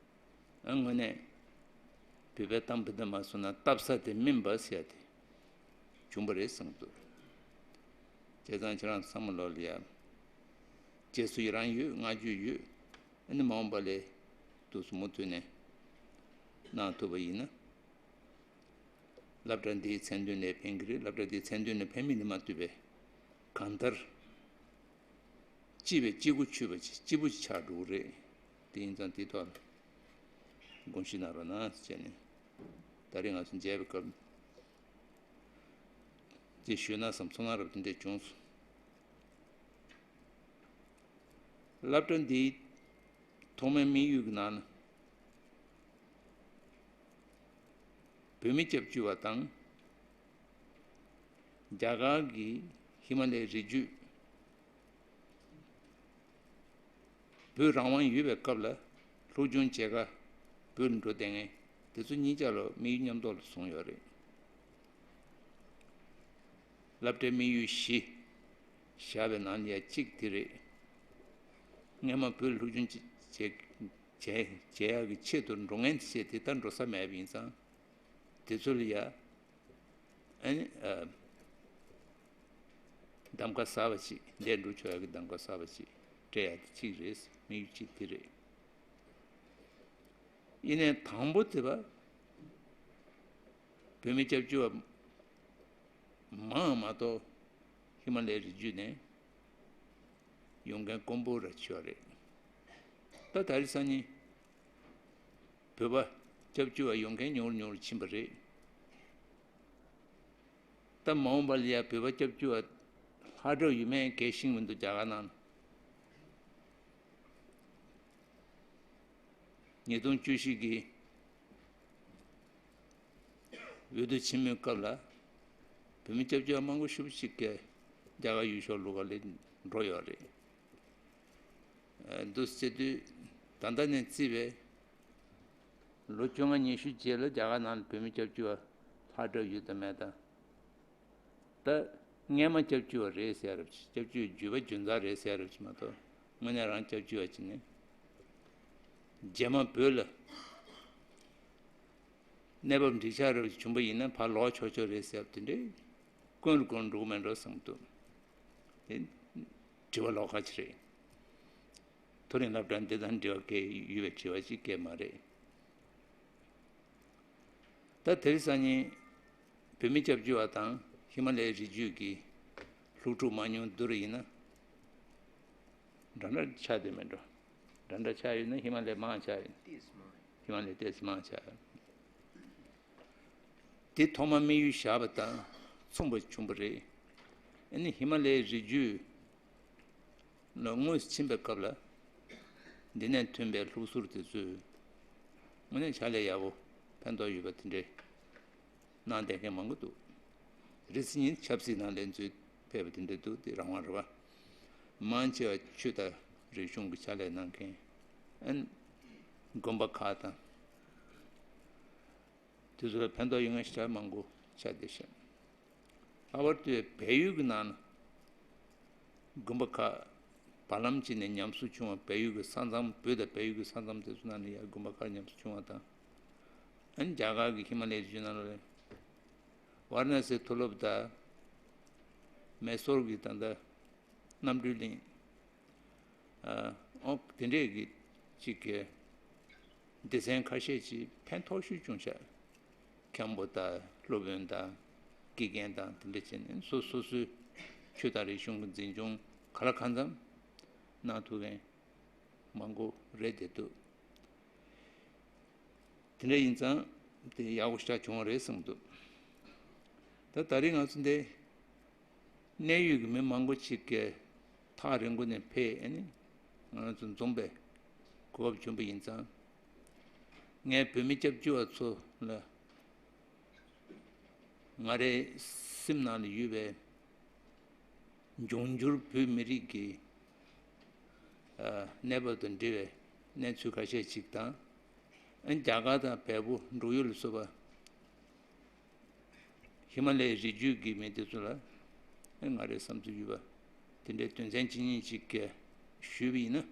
ཨ་དངོས་གནས་བོད་པའི་གཏམ་དཔེ་དེ་མ་སོང་ན་བཏབ་ས་དེ་སྨིན་པ་ཟེར་ཡ་དེ་བྱུང་བ་རེད་བསམ་འདུག་བྱས་ཙང་ཁྱེད་རང་ཚང་མ་ལོག་ལ་ཡ། རྗེས་སུ་ཡི་རང་ཡོད། བསྔགས་བརྗོད་ཡོད། ཨ་ནི་མ་འོངས་པ་ལས་དུས་སུ་མུ་མཐུད་ནས་གནང་ཐུབ་པ་ཡིན་ན། སློབ་གྲྭ་འདིའི་མཚན་དོན་ལ་ཕན་གྱི་རེད། སློབ་གྲྭ་འདིའི་མཚན་དོན་ལ་ཕན་མིན་ནི་མ་ལྟོས་པའི་གང་ལྟར། སྐྱིད་པའི་སྐྱིད་གུ་ཆུད་པ་ཅིག་སྐྱིད་པོ་ཅིག་ཆགས་འགྲོ་གི་རེད། དེ་ཡིན་ཙང་དེའི་ཐོག་ལ་དགོངས་ཞུ་གནང་རོགས་གནང་ཟེར་ནས། ད་རེས་ང་ཚོ་མཇལ་བའི་སྐབས་དེ་ཞུས་ན་བསམ་ཚོར་སྣང་རབ་དེ་འདྲས་བྱུང་སོང་། སློབ་གྲྭ་འདིའི་ཐོག་མའི་དམིགས་ཡུལ་གྱི་ནང་ན། བོད་མི་སྐྱབས་བཅོལ་བ་དང་། རྒྱ་གར་གྱི་ཧི་མ་ལའི་རི་རྒྱུད། བོད་རང་དབང་ཡོད་པའི་སྐབས་ལ་སློབ་སྦྱོང་བྱེད་ག་བོད་ལ་འགྲོ་བསྡད་མཁན་དེ་ཚོ་གཉིས་ཆ་ལ་དམིགས་ཡུལ་མཉམ་དུ་ལ་བཟུང་ཡོད་རེད། སློབ་གྲྭའི་དམིགས་ཡུལ་བཞི་བཞག་པའི་ནང་ནས་ཡང་གཅིག་དེ་རེད། སྔན་མ་བོད་ལ་སློབ་སྦྱོང་བྱེད་བྱེད་བྱེད་ཡག་གི་ཆེད་དུ་འགྲོ་མཁན་བྱས་དེ་ལྟར་འགྲོ་ས་མེད་པ་ཡིན་ཙང་། དེ་ཚོ་ལ་ཡ་ཨ་ནི་ཨ་གདམ་ག་གསར་པ་ཞིག་འདས་འགྲོ་ཆོག་ཡག་གི་གདམ་ག་གསར་པ་ཞིག་སྤྲད་ཡག་དེ་གཅིག་རེད། དམིགས་ཡུལ་གཅིག་དེ་རེད། ཡིན་ནའི་དང་པོ་དེ་བ་བོད་མི་སྐྱབས་བཅོལ་བ་མང་མ་གཏོགས་ཧི་མ་ལའི་རི་རྒྱུད་ནས་ཡོང་མཁན་དཀོན་པོ་ར་ཆེ་བ་རེད། ད་ད་རེས་སང་ཉིན་བོད་པ་སྐྱབས་བཅོལ་བ་ཡོང་མཁན་ཉུང་རུ་ཉུང་རུ་ཕྱིན་པ་རེད། ད་མ་འོངས་པ་ལ་ཡ་བོད་པ་སྐྱབས་བཅོལ་བ་ལྷག་གྲབས་ཡོད་མེད་གས་ཤེས་མི་འདུག་རྒྱ་གར་ནང་ཉིས་སྟོང་བཅུ་བཞི་གི་འོས་བསྡུ་ཆེན་མོའི་སྐབས་ལ་བོད་མི་སྐྱབས་བཅོལ་བ་མང་པོ་ཞེ་པོ་ཅིག་གིས་རྒྱ་གར་ཡུལ་ཤོག་ལོགས་ཀ་ལ་འགྲོ་ཡོད་རེད། འདུག་ཟེར་དུས་ད་ལྟ་ནས་བརྩིས་པའི་ལོ་བཅོ་ལྔ་ཉི་ཤུ་རྗེས་ལ་རྒྱ་གར་ནང་ལ་བོད་མི་སྐྱབས་བཅོལ་བ་ལྷག་གྲབས་ཡོད་དམ་མེད་དང་། ད་སྔན་མ་སྐྱབས་བཅོལ་བ་རེད་ཟེར་ཡ་རབས་ཅིག་སྐྱབས་བཅོལ་བརྒྱུད་པ་བརྒྱུད་འཛིན་རེད་ཟེར་ཡ་རབས་ཅིག་མ་གཏོགས་དངོས་གནས་རང་སྐྱབས་བཅོལ་བ་ཅིག་ནི། རྗེས་མ་བོད་ལ་གནས་བབ་འགྲིག་ཆགས་རབས་ཅིག་བྱུང་པ་ཡིན་ན་ཕར་ལོག་ཆོག་ཆོག་རེད་ཟེར་ཡ་དེ་འདྲའི་ཀུན་རུ་ཀུན་འགྲོ་གི་མེད་འགྲོ་བསམ་འདུག་དེ་དྲི་བ་ལོགས་ཀ་ཅིག་རེད། མཐོ་རིམ་སློབ་གྲྭ་འདི་དང་འབྲེལ་བ་གལ་ཡོད་པའི་དྲི་བ་ཅིག་གལ་མ་རེད། ད་དེ་རིང་སང་ཉིན་བོད་མི་སྐྱབས་བཅོལ་བ་དང་ཧི་མ་ལའི་རི་རྒྱུད་ཀྱི་སློབ་ཕྲུག་མང་ཉུང་བསྡུར་ཡིན་ན་འདྲ་འདྲ་ཆགས་བསྡད་མེད་འགྲོ། འདྲ་འདྲ་ཆགས་ཡོད་ན་ཧི་མ་ལའི་མང་ཆགས་ཡོད། ཏིས་མང་ ཧི་མ་ལའི་ཏོག་ཙམ་མང་ཆགས། དེ་ཐོག་མ་དམིགས་ཡུལ་བཞག་པ་དང་མཚུངས་པ་བྱུང་བ་རེད། ཨ་ནི་ཧི་མ་ལའི་རི་རྒྱུད་ལ་དངོས་སུ་ཕྱིན་པའི་སྐབས་ལ། འདི་ནས་ཐོན་པའི་ལུགས་སྲོལ་དེ་ཚོས་དངོས་གནས་ཕྱག་ལས་ཡག་པོ་ཕན་ཐོགས་ཡོད་པ་དེ་འདྲའི་གནང་བསྡད་མཁན་མང་པོ་འདུག། རེ་ཞིག་ཉིན་ཆབ་སྲིད་ནང་ལས་འཛུལ་ཕེབས་པ་དེ་འདྲ་འདུག། དེ་རང་དབང་རེད་པ། མང་ཆེ་བ་ཆོས་དང་རིག་གཞུང་གི་ཕྱག་ལས་གནང་མཁན། ཨན། དགོན་པ་ཁག་དང་། དེ་ཚོ་ལ་ཕན་ཐོགས་ཡོད་མཁན་ཞེ་དྲག་མང་པོ་ཆགས་བསྡད་ཤག། ལྷག་པར་དུ་བལ་ཡུལ་གྱི་ནང་ན་དགོན་པ་ཁག་བར་ལམ་གཅིག་ནས་ཉམས་གསོ་བྱུང་བ། བལ་ཡུལ་གྱི་ས་མཚམས། བོད་དང་བལ་ཡུལ་གྱི་ས་མཚམས་དེ་ཚོ་ནང་ནས་ཡར་དགོན་པ་ཁག་ཉམས་གསོ་བྱུང་བ་དང་། ཨན། རྒྱ་གར་གྱི་ཧི་མ་ལའི་རི་རྒྱུད་ནང་ལ་རེད། ཝཱ་ར་ཎ་སིའི་མཐོ་སློབ་དང་། མེ་སོར་གྱི་ད་ལྟ་རྣམ་གྲོལ་གླིང་། ཨ། ཨོ། དེ་འདྲས་ཀྱི་གཅིག་གི་སྡེ་ཚན་ཁ་ཤས་ཅིག་ཕན་ཐོགས་ཤོས་བྱུང་ཤག། མཁན་པོ་དང་སློབ་དཔོན་དང་དགེ་རྒན་དང་དེ་འདྲ་བྱས་ནས་སོ་སོ་སོའི་ཆོས་དང་རིག་གཞུང་གི་འཛིན་སྐྱོང་ག་ལ་གང་འཚམ་གནང་ཐུབ་མཁན་མང་པོ་རེད་བསྡད་འདུག། དེ་འདྲ་ཡིན་ཙང་དེ་ཡག་པོ་ཞེ་དྲག་བྱུང་བ་རེད་བསམ་གྱི་འདུག། ད་ད་རེས་ང་ཚོ་འདི་གནད་ཡོད་ཀྱི་མི་མང་པོ་ཅིག་གིས་ཐག་རིང་པོ་ནས་ཕེབས། ཨ་ནི་ང་ཚོ་འཛོམས་པའི་གོ་སྐབས་བྱུང་བ་ཡིན་ཙང་། ངས་བོད་མི་སྐྱབས་བཅོལ་བ་ཚོ་ལ་ང་རའི་སེམས་ནང་ལ་ཡོད་པའི་འབྱུང་འགྱུར་བོད་མི་རིགས་ཀྱི་ཨ། གནས་བབ་དང་འབྲེལ་བའི་གནས་ཚུལ་ཁ་ཤས་ཤིག་དང་། ཨ། རྒྱ་གར་དང་བལ་པོ་འབྲུག་ཡུལ་ལ་སོགས་པ་ཧི་མ་ལའི་རི་རྒྱུད་ཀྱི་མི་དེ་ཚོ་ལ། ཨ། ང་རའི་བསམ་ཚུལ་ཡོད་པ་དེ་འདྲའི་དོན་ཚན་གཅིག་གཉིས་ཅིག་གིས་ཞུས་པ་ཡིན་ན།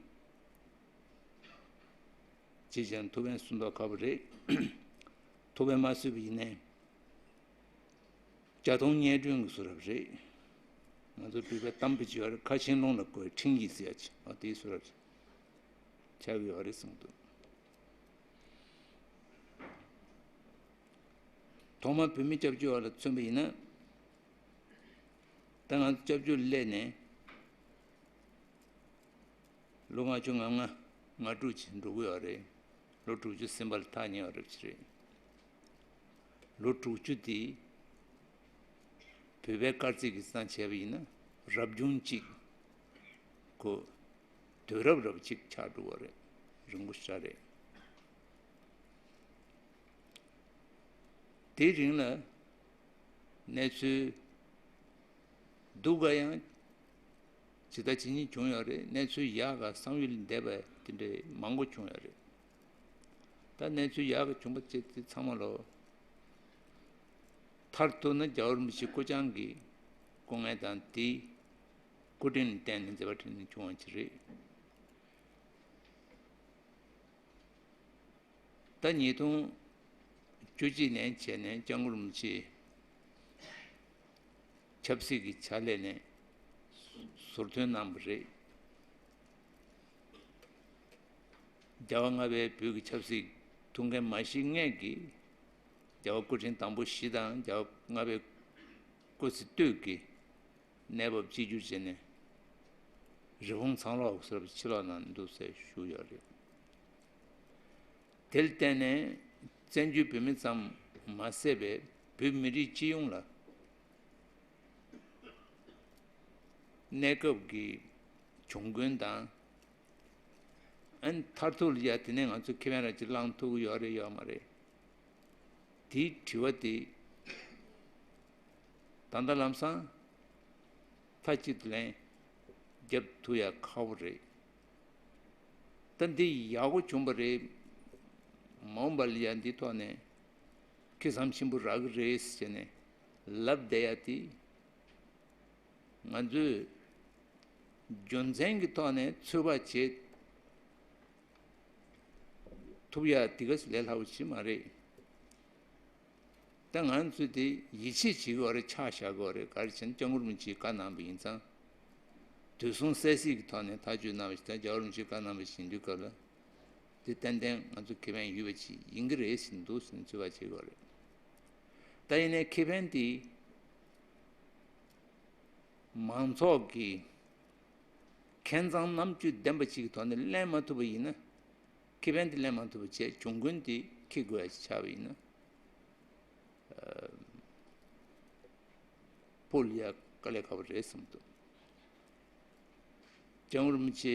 ཅེས་བྱས་ནས་ཐུབ་པས་གསུང་མདོག་ཁ་པོ་རེད། ཐུབ་པས་མ་གསུངས་པ་ཡིན་ནའི། བརྒྱ་སྟོང་སྙན་སྒྲོན་གྱི་བཟོ་འདྲ་རེད། ང་ཚོ་བོད་པའི་གཏམ་དཔེ་ཅིག་ཡོད་རེད། ཁ་ཆེན་ལུང་ལ་བཀོད་འཕྲིན་ཡིག་ཟེར་ཡ་ཅིག། ཨ། དེའི་བཟོ་འདྲ་ཆགས་ཀྱི་ཡོད་རེད་གསུངས་འདུག། ཐོག་མར་བོད་མི་སྐྱབས་བཅོལ་བ་ལ་མཚོན་པ་ཡིན་ན། ད་ང་ཚོ་སྐྱབས་བཅོལ་སླེབས་ནས་ལོ་ལྔ་བཅུ་ང་ལྔ་ང་དྲུག་ཅིག་འགྲོ་གི་ཡོད་རེད། ལོ་དྲུག་ཅུ་ཟིན་པ་ལ་ཐག་ཉེ་བ་རེད་པ་ཅིག་རེད། ལོ་དྲུག་ཅུ་དེ་བོད་པའི་སྐར་རྩིས་ཀྱི་སྟེང་བྱས་པ་ཡིན་ན་རབ་བྱུང་གཅིག་གོ། དུས་རབས་རབ་གཅིག་ཆགས་འགྲོ་བ་རེད། རིང་པོ་ཞེ་དྲག་རེད། དེའི་རིང་ལ་གནས་ཚུལ་སྡུག་ག་ཡང་ཇི་ལྟ་ཇི་སྙེད་བྱུང་ཡོད་རེད། གནས་ཚུལ་ཡག་ག་བསམ་ཡུལ་འདས་པ་དེ་འདྲའི་མང་པོ་བྱུང་ཡོད་རེད། ད་གནས་ཚུལ་ཡག་ག་བྱུང་བ་བཅས་དེ་ཚང་མ་ལོ། མཐར་གཏུགས་ན་རྒྱལ་བ་རིན་པོ་ཆེ་སྐུ་བཅངས་ཀྱི་སྐུ་ངལ་དང་དེའི་སྐུ་དྲིན་བརྟེན་ནས་མཛད་པ་འཕྲིན་ལས་བྱུང་བ་ཅིག་རེད། ད་ཉིས་སྟོང་བཅུ་གཅིག་ནས་བྱས་ནས་སྐྱབས་མགོན་རིན་པོ་ཆེས་ཆབ་སྲིད་ཀྱི་ཕྱག་ལས་ནས་ཟུར་ཐོན་གནང་བ་རེད། རྒྱལ་བ་ལྔ་པའི་བོད་ཀྱི་ཆབ་སྲིད་ཐུགས་འགན་མ་བཞེས་སྔོན་གྱི་རྒྱལ་བ་སྐུ་ཕྲེང་དང་པོ་བཞི་དང་རྒྱལ་བ་ལྔ་པའི་སྐུ་ཚེ་སྟོད་ཀྱི་གནས་བབ་གཅིག་གྱུར་བྱས་ནས་རི་བོང་ཚང་ལོག་ཟེར་བ་ཕྱི་ལོགས་ན་འདུག་ཟེར་ཞུས་ཡོད་རེད། དེར་བརྟེན་ནས་བཙན་བྱོལ་བོད་མི་ཙམ་མ་ཟད་པའི་བོད་མི་རིགས་སྤྱི་ཡོངས་ལ་གནས་སྐབས་ཀྱི་གྱོང་གུན་དང་། ཨ་ནི་མཐར་ཐུག་ལ་ཡ་དེ་ནས་ང་ཚོས་ཁེ་ཕན་ར་ཅིག་བླང་ཐུབ་ཀྱི་ཡོད་རེད་ཡོད་མ་རེད། དེའི་དྲི་བ་དེ་ད་ལྟ་ལམ་སང་མཐའ་གཅིག་ཏུ་ལན་རྒྱབ་ཐུབ་ཡ་ཁག་པོ་རེད། ད་འདི་ཡག་པོ་བྱུང་བ་རེད། མ་འོངས་པ་ལ་ཡ་འདི་ཐོག་ནས་ཁེ་བཟང་ཆེན་པོ་རག་གི་རེད་ཟེར་ནས་ལབ་བསྡད་ཡ་དེ། ང་ཚོས་རྒྱུ་མཚན་གྱི་ཐོག་ནས་ཚོད་དཔག་བྱེད་ཐུབ་ཡ་དེ་ག་ལས་སླ་པོ་ཞིག་མ་རེད། ད་ང་ཚོས་དེ་ཡིད་ཆེས་བྱེད་དགོས་རེད། ཆ་བཞག་དགོས་རེད། ག་རེ་བྱས་ན་སྐྱབས་མགོན་རིན་པོ་ཆེས་བཀའ་གནང་བ་ཡིན་ཙང་། དུས་གསུམ་གསལ་གཟིགས་ཀྱི་ཐོག་ནས་ཐག་གཅོད་གནང་བ་ཞིག་དང་། རྒྱལ་བ་རིན་པོ་ཆེས་བཀའ་གནང་བ་ཞིག་ཡིན་དུས་སྐབས་ལ། དེ་ཏན་ཏན་ང་ཚོ་ཁེ་ཕན་ཡོད་པ་ཅིག་ཡིན་གྱི་རེད་ཟེར་འདུག་ཟེར་ནས་ཚོད་དཔག་བྱེད་དགོས་རེད། ད་ཡིན་ནའི་ཁེ་ཕན་དེ་མང་ཚོགས་ཀྱི་ཁེ་མཚང་རྣམ་དཔྱོད་ལྡན་པ་ཅིག་གི་ཐོག་ནས་ལེན་མ་ཐུབ་པ་ཡིན་ན། ཁེ་ཕན་དེ་ལེན་མ་ཐུབ་པ་བྱས། གྱོང་གུན་དེ་འཁྱེར་དགོས་ཡ་ཞིག་ཆགས་པ་ཡིན་ན། ཕོགས་ལ་ཡ་དཀའ་ལས་ཁག་པོ་རེད་བསམ་འདུག་སྐྱབས་མགོན་རིན་པོ་ཆེ་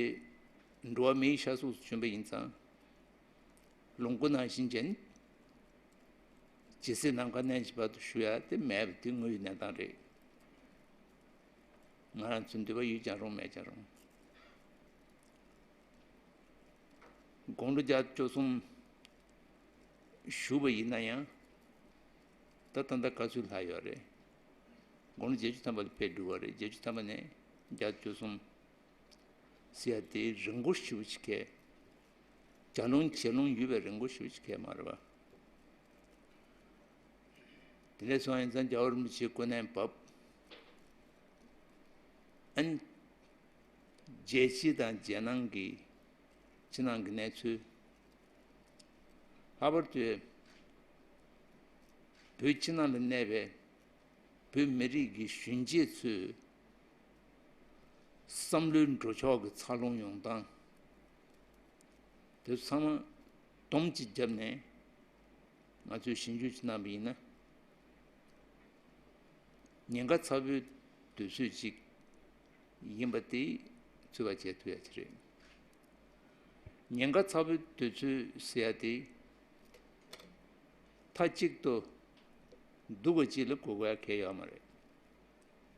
འགྲོ་བ་མིའི་ཤ་གཟུགས་སུ་བྱོན་པ་ཡིན་ཙང་། ལོངས་སྐུ་ནང་བཞིན་ཅན། ཇི་སྲིད་ནམ་མཁའ་གནས་ཀྱི་བར་དུ་བཞུགས་ཡ་དེ་མེད་པ་དེ་དངོས་ཡོད་གནས་སྟངས་རེད། ང་རང་ཚོའི་འདོད་པ་ཡོད་ཀྱང་རུང་མེད་ཀྱང་རུང་། དགུང་ལོ་བརྒྱད་ཅུ་གསུམ་བཞུགས་པ་ཡིན་ན་ཡང་། ད་ད་ལྟ་ག་ཚོད་ལྷག་ཡོད་རེད། དགུང་ལོ་བརྒྱད་ཅུ་ཐམ་པ་ལ་ཕེབས་འགྲོ་བ་རེད། བརྒྱད་ཅུ་ཐམ་པ་ནས་བརྒྱད་ཅུ་གསུམ་ཟེར་ཡ་དེ་རིང་པོ་ཞེ་པོ་ཅིག་གས། བརྒྱ་ལོང་བྱེ་ལོང་ཡོད་པའི་རིང་པོ་ཞེ་པོ་ཅིག་གས་མ་རེད་པ། དེ་འདྲ་སོང་ཡིན་ཙང་རྒྱལ་བ་རིན་པོ་ཆེ་སྐུ་ནས་བབས། ཨན། རྒྱལ་སྤྱི་དང་རྒྱལ་ནང་གི་ཕྱི་ནང་གི་གནས་ཚུལ། ལྷག་པར་དུ་བོད་ཕྱི་ནང་ལ་གནས་པའི་བོད་མི་རིགས་ཀྱི་གཞོན་སྐྱེས་ཚོའི་བསམ་བློའི་འགྲོ་ཕྱོགས་ཀྱི་འཚར་ལོངས་ཡོང་སྟངས། དེ་ཚང་མ་སྡོམ་གཅིག་བརྒྱབ་ནས་ང་ཚོས་ཞིབ་འཇུག་ཅིག་གནང་བ་ཡིན་ན། ཉེན་ཁ་ཚ་པོའི་དུས་ཚོད་ཅིག་ཡིན་པ་དེ་ཚོད་དཔག་བྱེད་ཐུབ་ཡ་ཅིག་རེད། ཉེན་ཁ་ཚ་པོའི་དུས་ཚོད་ཟེར་ཡ་དེ་མཐའ་གཅིག་ཏུ་སྡུག་པ་ཅིག་ལ་གོ་དགོས་ཡ་གང་ཡང་ཡོད་མ་རེད།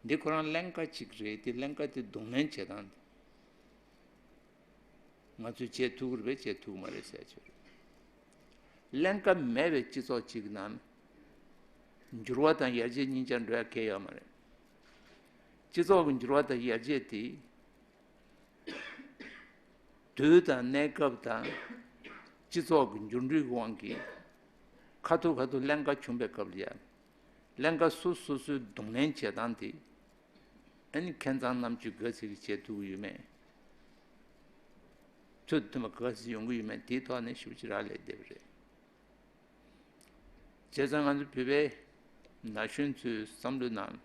འདི་ཁོ་རང་ཀླན་ཀ་ཅིག་རེད། དེ་ཀླན་ཀ་དེ་གདོང་ལེན་བྱེད་སྟངས་དེ། ང་ཚོས་བྱེད་ཐུབ་ཀྱི་རེད་པས། བྱེད་ཐུབ་ཀྱི་མ་རེད་ཟེར་ཆོག་རེད། ཀླན་ཀ་མེད་པའི་སྤྱི་ཚོགས་གཅིག་གི་ནང་འགྱུར་བ་དང་ཡར་རྒྱས་གཉིས་ཆར་འགྲོ་ཡ་གང་ཡང་ཡོད་མ་རེད། སྤྱི་ཚོགས་ཀྱི་འགྱུར་བ་དང་ཡར་རྒྱས་དེ་དུས་དང་གནས་སྐབས་དང་སྤྱི་ཚོགས་ཀྱི་འགྱུར་འགྲོས་ཀྱི་དབང་གིས་ཁ་ཐུག་ཁ་ཐུག་ཀླན་ཀ་བྱུང་པའི་སྐབས་ལ་ཡ། ཀླན་ཀ་སོ་སོ་སོའི་གདོང་ལེན་བྱེད་སྟངས་དེ། ཨ་ནི་ཁྱད་མཚར་རྣམ་དཔྱོད་ག་ཚད་ཀྱིས་བྱེད་ཐུབ་ཀྱི་ཡོད་མེད། ཚོད་མཐུན་པ་ག་ཚད་ཡོང་གི་ཡོད་མེད་དེའི་ཐོག་ནས་ཞིབ་ཅིག་རག་ལས་བསྡད་པ་རེད། བྱས་ཙང་ང་ཚོ་བོད་པའི་ན་གཞོན་ཚོའི་བསམ་བློའི་ནང་།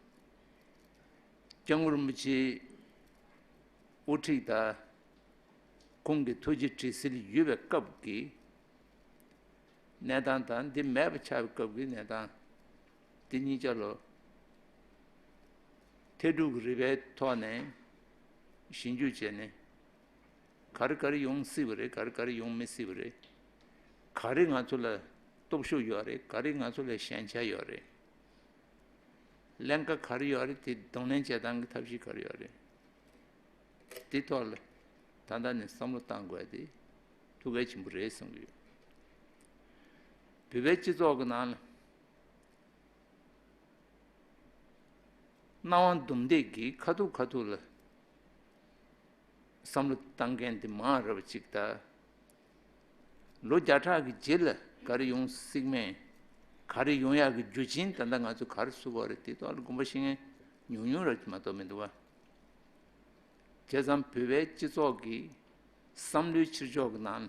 སྐྱབས་མགོན་རིན་པོ་ཆེའི་དབུ་ཁྲིད་དང་ཁོང་གི་ཐུགས་རྗེ་དྲན་གསོ་ཡོད་པའི་སྐབས་ཀྱི་གནས་སྟངས་དང་འདི་མེད་པ་ཆགས་པའི་སྐབས་ཀྱི་གནས་སྟངས། འདི་གཉིས་ཆ་ལ་ཐད་ཕྲུག་གི་རིག་པའི་ཐོག་ནས་ཞིབ་འཇུག་བྱས་ནས། ག་རེ་ག་རེ་ཡོང་སྲིད་པ་རེད། ག་རེ་ག་རེ་ཡོང་མི་སྲིད་པ་རེད། ག་རེ་ང་ཚོ་ལ་སྟོབས་ཤུགས་ཡོད་རེད། ག་རེ་ང་ཚོ་ལ་ཞན་ཆ་ཡོད་རེད། ཀླན་ཀ་ག་རེ་ཡོད་རེད། དེ་གདོང་ལེན་བྱེད་སྟངས་ཀྱི་ཐབས་ཤེས་ག་རེ་ཡོད་རེད། དེ་ཐོག་ལ་ད་ལྟ་ནས་བསམ་བློ་བཏང་དགོས་དེ་ཐུགས་གལ་ཆེན་པོ་རེད་བསམ་གྱི་ཡོད། བོད་པའི་སྤྱི་ཚོགས་ཀྱི་ནང་ལ་སྣང་བ་འདུམ་འདེགས་ཀྱིས་ཁ་ཐུག་ཁ་ཐུག་ལ་བསམ་བློ་བཏང་མཁན་དེ་མང་རབས་ཅིག་དང་། ལོ་བརྒྱ་ཕྲག་གི་རྗེས་ལ་ག་རེ་ཡོང་སྲིད་མེད། ག་རེ་ཡོང་ཡག་གི་རྒྱུ་རྐྱེན་ད་ལྟ་ང་ཚོ་ག་རེ་བཟོ་དགོས་རེད། དེ་ཐོག་ལ་དགོངས་པ་བཞེས་མཁན་ཉུང་ཉུང་རབས་ཀྱི་མ་གཏོགས་མི་འདུག་བ། བྱས་ཙང་བོད་པའི་སྤྱི་ཚོགས་ཀྱི་བསམ་བློའི་ཕྱིར་ཕྱོགས་ཀྱི་ནང་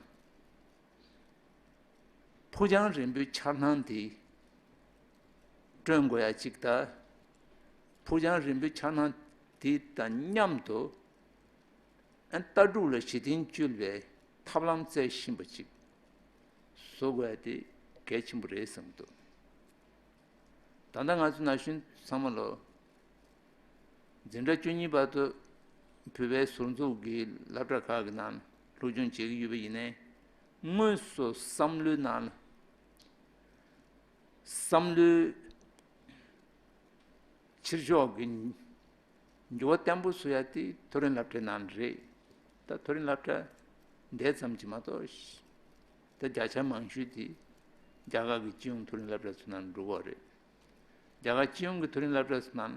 ཕུགས་རྒྱང་རིང་པོའི་འཆར་སྣང་དེ་བསྐྲུན་དགོས་ཡ་གཅིག་དང་། ཕུགས་རྒྱང་རིང་པོའི་འཆར་སྣང་དེ་དང་མཉམ་དུ་ལྟ་གྲུབ་ལ་གཞི་རྟེན་བཅོལ་བའི་ཐབས་ལམ་བཙལ་བཞིན་པ་ཅིག་བཟོ་དགོས་ཡ་དེ་གལ་ཆེན་པོ་རེད་བསམ་གྱི་འདུག་ད་ལྟ་ང་ཚོ་ན་གཞོན་ཚང་མ་ལོ་འཛིན་གྲྭ་བཅུ་གཉིས་བར་དུ་བོད་པའི་ཟུར་འཛུགས་ཀྱི་སློབ་གྲྭ་ཁག་གི་ནང་སློབ་སྦྱོང་བྱེད་ཀྱི་ཡོད་པ་ཡིན་ནའི། དངོས་སུ་བསམ་བློའི་ནང་ལ་བསམ་བློའི་ཕྱིར་ཕྱོགས་ཀྱི་འགྱུར་བ་བརྟན་པོ་བཟོ་ཡ་དེ་མཐོ་རིམ་སློབ་གྲྭའི་ནང་རེད། ད་མཐོ་རིམ་སློབ་གྲྭ་འདས་ཙམ་གྱིས་མ་གཏོགས། ད་བརྒྱ་ཆ་མང་ཤོས་དེ་རྒྱ་གར་གྱི་སྤྱི་ཡོངས་མཐོ་རིམ་སློབ་གྲྭ་ཚོ་ནང་འགྲོ་གི་རེད། རྒྱ་གར་སྤྱི་ཡོངས་ཀྱི་མཐོ་རིམ་སློབ་གྲྭ་ཚོ་ནང་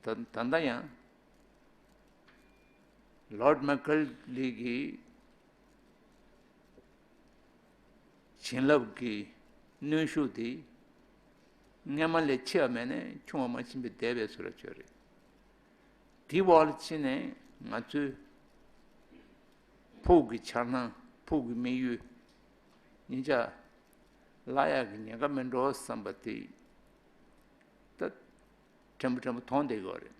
ད་ད་ལྟ་ཡང་ལོརྡ་མེག་ཁར་ལི་གི་བྱིན་རླབས་ཀྱི་གནོན་ཤུགས་དེ་སྔོན་མ་ལས་ཆེ་བ་མེད་ནས་ཆུང་བ་མ་ཕྱིན་པའི་འདས་པའི་བཟོ་འདྲ་ཅིག་རེད། དེའི་འོག་ལ་ཕྱིན་ནས་ང་ཚོའི་ཕུགས་ཀྱི་འཆར་སྣང་། ཕུགས་ཀྱི་དམིགས་ཡུལ་གཉིས་ཆ་བརླག་ཡག་གི་ཉེན་ཁ་མེད་འགྲོ་བསམ་པ་དེ་ད་དྲན་པ་དྲན་པ་མཐོང་བསྡད་ཡོད་རེད།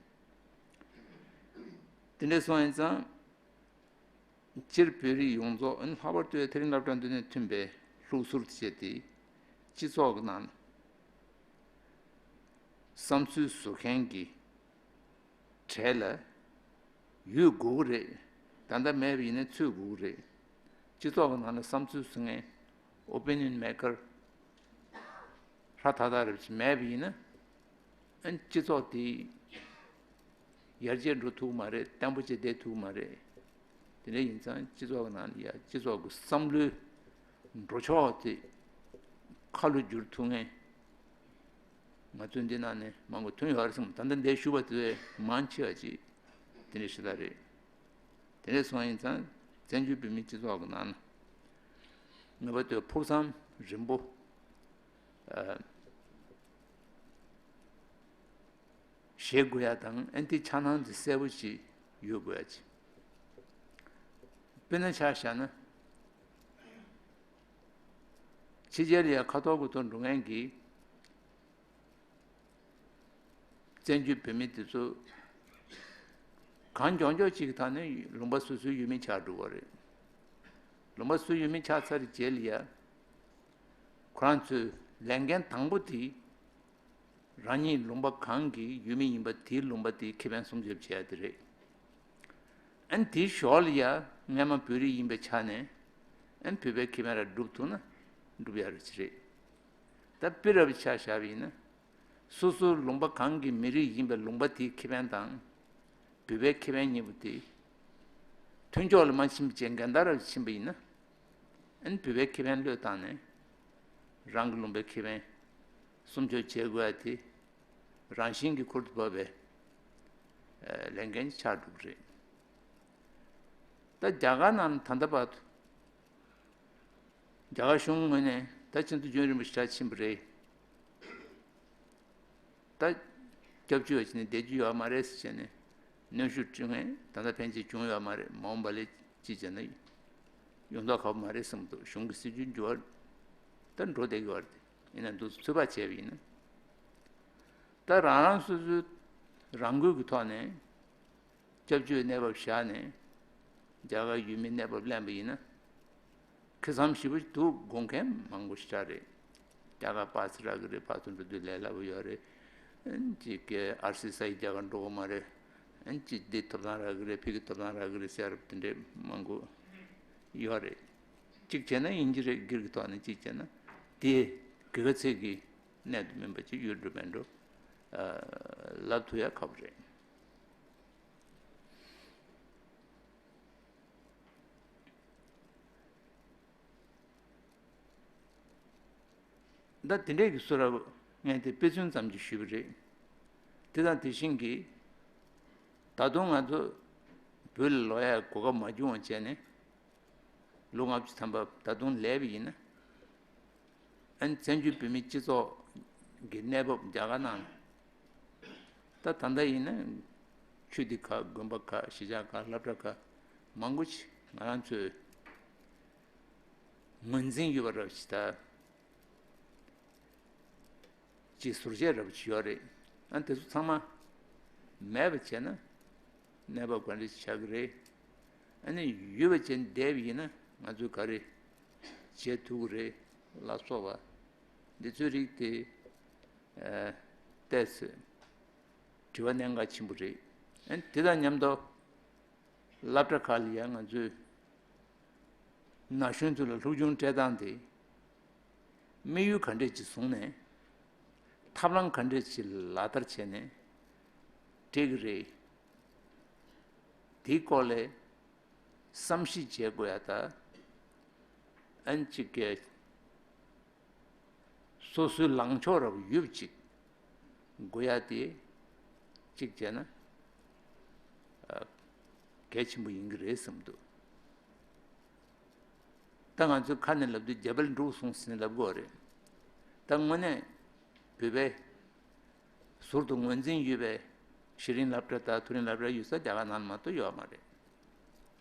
དེ་འདྲ་སོང་ཡིན་ཙང་། སྤྱིར་བོད་རིགས་ཡོངས་རྫོགས། ཨ་ནི་ལྷག་པར་དུ་ཐེ་རིང་སློབ་གྲྭ་འདི་ནས་ཐོན་པའི་ལྷུག་ཟུར་དུ་བྱས་ཏེ། སྤྱི་ཚོགས་ཀྱི་ནང་བསམ་ཚུལ་བཟོ་མཁན་གྱི་གྲས་ལ་ཡོད་དགོས་ཀྱི་རེད། ད་ལྟ་མེད་པ་ཡིན་ན་ཚུད་དགོས་ཀྱི་རེད། སྤྱི་ཚོགས་ཀྱི་ནང་ལ་བསམ་ཚུལ་བཟོ་མཁན། ཨོ་པི་ནི་ཡོན་མེ་ཀར་ཧྲ་ཐག་ཐག་རེད་མེད་པ་ཡིན་ན། ཨ་ནི་སྤྱི་ཚོགས་དེ་ཡར་རྒྱས་འགྲོ་ཐུབ་ཀྱི་མ་རེད། བརྟན་པོ་བྱས་བསྡད་ཐུབ་ཀྱི་མ་རེད། དེ་འདྲ་ཡིན་ཙང་སྤྱི་ཚོགས་ཀྱི་ནང་ལ་ཡ་སྤྱི་ཚོགས་ཀྱི་བསམ་བློའི་འགྲོ་ཕྱོགས་དེ་ཁ་ལོ་བསྒྱུར་ཐུབ་མཁན་ང་ཚོའི་འདི་ནང་ནས་མང་པོ་ཐོན་ཡོད་རེད་བསམ། ད་ལྟ་འདིར་བཞུགས་པ་དེ་མང་ཆེ་བ་ཅིག་དེ་འདྲ་ཞིག་ལ་རེད། དེ་འདྲ་སོང་ཡིན་ཙང་བཙན་བྱོལ་བོད་མིའི་སྤྱི་ཚོགས་ཀྱི་ནང་ན་ངེས་པར་དུ་ཕུགས་བསམ་རིང་པོ། ཨ། བཞེས་དགོས་ཡ་དང་། ཨ་ནི་དེ་འཆར་སྣང་དེ་གསལ་པོ་ཞིག་ཡོད་དགོས་ཡ་ཅིག་དཔེར་ན་ཆ་བཞག་ན། ཕྱི་རྒྱལ་ལ་ཡ་ཁ་ཐོར་དགུ་ཐོར་འགྲོ་མཁན་གྱི་བཙན་བྱོལ་བོད་མི་དེ་ཚོ་གང་མགྱོགས་མགྱོགས་ཅིག་གི་ཐོག་ནས་ལུང་པ་སོ་སོའི་ཡུལ་མི་ཆགས་འགྲོ་གི་རེད། ལུང་པ་སོ་སོའི་ཡུལ་མི་ཆགས་ཚར་རྗེས་ལ་ཡ། ཁོ་རང་ཚོའི་ལས་འགན་དང་པོ་དེ། རང་ཉིད་ལུང་པ་གང་གི་ཡུལ་མི་ཡིན་པ་དེའི་ལུང་པ་དེའི་ཁེ་ཕན་སྲུང་སྐྱོབ་བྱེད་ཡ་དེ་རེད། ཨ་ནི་དེའི་ཞོར་ལ་ཡ་སྔས་མ་བོད་རིགས་ཡིན་པའི་ཆ་ནས། ཨ་ནི་བོད་པའི་ཁེ་ཕན་ར་སྒྲུབ་ཐུབ་ན་སྒྲུབ་ཡ་རེད་ཅི་རེད། ད་དཔེ་ར་བའི་ཆ་བཞག་པ་ཡིན་ན། སོ་སོའི་ལུང་པ་གང་གི་མི་རིགས་ཡིན་པའི་ལུང་པ་དེའི་ཁེ་ཕན་དང་། བོད་པའི་ཁེ་ཕན་གཉིས་པོ་དེ་མཐུན་ཕྱོགས་ལ་མ་ཕྱིན་པ་བྱས་འགལ་ཟླ་ར་ཕྱིན་པ་ཡིན་ན། ཨ་ནི་བོད་པའི་ཁེ་ཕན་བློས་བཏང་ནས། རང་གི་ལུང་པའི་ཁེ་ཕན་སྲུང་སྐྱོབ་བྱེད་དགོས་ཡ་དེ་རང་བཞིན་གྱིས་ཁུར་དུ་བབས་པའི་ལས་འགན་ཆགས་འགྲོ་གི་རེད། ད་རྒྱ་གར་ནང་ད་ལྟ་བར་དུ་རྒྱ་གར་གཞུང་ངོས་ནས་ད་ཕྱིན་ཏེ་རྒྱུན་རིང་པོ་ཞིག་ཕྱིན་པ་རེད། ད་སྐྱབས་བཅོལ་བ་ཅིག་ནས་བསྡད་རྒྱུ་ཡོད་མ་རེད་ཟེར་བྱས་ནས་གནོན་ཤུགས་སྤྲད་མཁན་ད་ལྟ་ཕན་ཆད་བྱུང་ཡོད་མ་རེད། མ་འོངས་པ་ལ་ཅིག་བྱས་ན་ཡོང་མདོག་ཁ་པོ་མ་རེད་བསམ་འདུག་གཞུང་གི་སྲིད་ཇུས་འགྱུར་བ་ད་འགྲོ་བསྡད་ཀྱི་ཡོད་རེད། ཡིན་ན་འདུག་ཚོད་དཔག་བྱས་པ་ཡིན་ན། ད་རང་རང་སོ་སོའི་རང་འགུལ་གྱི་ཐོག་ནས་སྐྱབས་བཅོལ་གནས་བབ་བཞག་ནས་རྒྱ་གར་ཡུལ་མིའི་གནས་བབ་ལེན་པ་ཡིན་ན། ཁེ་བཟང་ཞེ་པོ་འདུག་དགོངས་མཁན་མང་པོ་ཞེ་དྲག་རེད། རྒྱ་གར་པ་སེ་རག་གི་རེད། ཕར་ཚུར་འགྲོ་དུས་ལས་སླ་པོ་ཡོད་རེད། གཅིག་གི་ཨར་སི་ས་ཡི་རྒྱ་གར་འགྲོ་གི་མ་རེད། གཅིག་འདི་ཐོབ་ཐང་རག་གི་རེད། ཕ་གི་ཐོབ་ཐང་རག་གི་རེད་ཟེར་བ་དེ་འདྲས་མང་པོ་ཡོད་རེད། གཅིག་བྱས་ན་དབྱིན་ཇི་རེད། སྒེར་གྱི་ཐོག་ནས་གཅིག་བྱས་ན་དེ་དགེ་བ་ཚིག་གི་གནད་དུ་སྨིན་པ་ཅིག་ཡོད་འགྲོ་མེད་འགྲོ་ལབ་ཐུབ་ཡ་ཁག་པོ་རེད། ད་དེ་འདྲས་ཀྱི་བཟོ་འདྲ་ངས་དེ་དཔེ་མཚོན་ཙམ་གྱིས་ཞུས་པ་རེད། དེ་དང་དེ་བཞིན་གྱི་ད་དུང་ང་ཚོ་བོད་ལ་ལོག་ཡའི་གོ་སྐབས་མ་བྱུང་བ་བྱས་ནས་ལོ་ལྔ་བཅུ་ཐམ་པ་ད་དུང་སླེབས་པ་ཡིན་ན། ཨ་ནི་བཙན་བྱོལ་བོད་མིའི་སྤྱི་ཚོགས་ཀྱི་གནས་བབ་རྒྱ་གར་ནང་ད་ད་ལྟ་ཡིན་ན་ཆོས་སྡེ་ཁག་དགོན་པ་ཁག་གཞིས་ཆགས་ཁག་སློབ་གྲྭ་ཁག་མང་པོ་ཞིག་ང་རང་ཚོའི་ངོས་འཛིན་ཡོད་པ་རབ་ཞིག་ད་ཅིག་ཟུར་བཅད་རབ་ཅིག་ཡོད་རེད། ཨ་ནི་དེ་ཚོ་ཚང་མ་མེད་པ་བྱས་ན་གནས་བབ་ག་འདྲ་ཞིག་ཆགས་ཀྱི་རེད། ཨ་ནི་ཡོད་པ་བྱས་ནས་བསྡད་པ་ཡིན་ན་ང་ཚོས་ག་རེ་བྱེད་ཐུབ་ཀྱི་རེད་ལ་སོགས་པ་འདི་ཚོའི་རིགས་དེ་ཨ་ཏོག་ཙམ་དྲི་བ་གནད་འགག་ཆེན་པོ་རེད། ཨ་ནི་དེ་དང་མཉམ་དུ་སློབ་གྲྭ་ཁག་ལ་ཡང་ང་ཚོས་ན་གཞོན་ཚོ་ལ་སློབ་སྦྱོང་སྤྲད་སྟངས་དེ་དམིགས་ཡུལ་ག་འདྲས་ཅིག་བཟུང་ནས་ཐབས་ལམ་ག་འདྲས་ཅིག་ལག་བསྟར་བྱས་ནས་འགྲིག་གི་རེད། དེའི་སྐོར་ལ་བསམ་གཞིག་བྱེད་དགོས་ཡ་ད་ཨན་ཅིག་གི་སོ་སོའི་ལངས་ཕྱོགས་རབ་ཡོད་ཅིག་དགོས་ཡ་དེ་གཅིག་བྱས་ན་ཨ་གལ་ཆེན་པོ་ཡིན་གྱི་རེད་བསམ་འདུག་ད་ང་ཚོས་ཁ་ནས་ལབ་དུས་རྒྱ་བལ་འབྲུག་གསུམ་ཟེར་ནས་ལབ་དགོས་རེད། ད་དངོས་གནས་བོད་པའི་ཟུར་དུ་ངོས་འཛིན་ཡོད་པའི་ཤེས་རིག་སློབ་གྲྭ་དང་མཐོ་རིམ་སློབ་གྲྭ་ཡོད་ས་རྒྱ་གར་ནང་ལ་མ་གཏོགས་ཡོད་མ་རེད།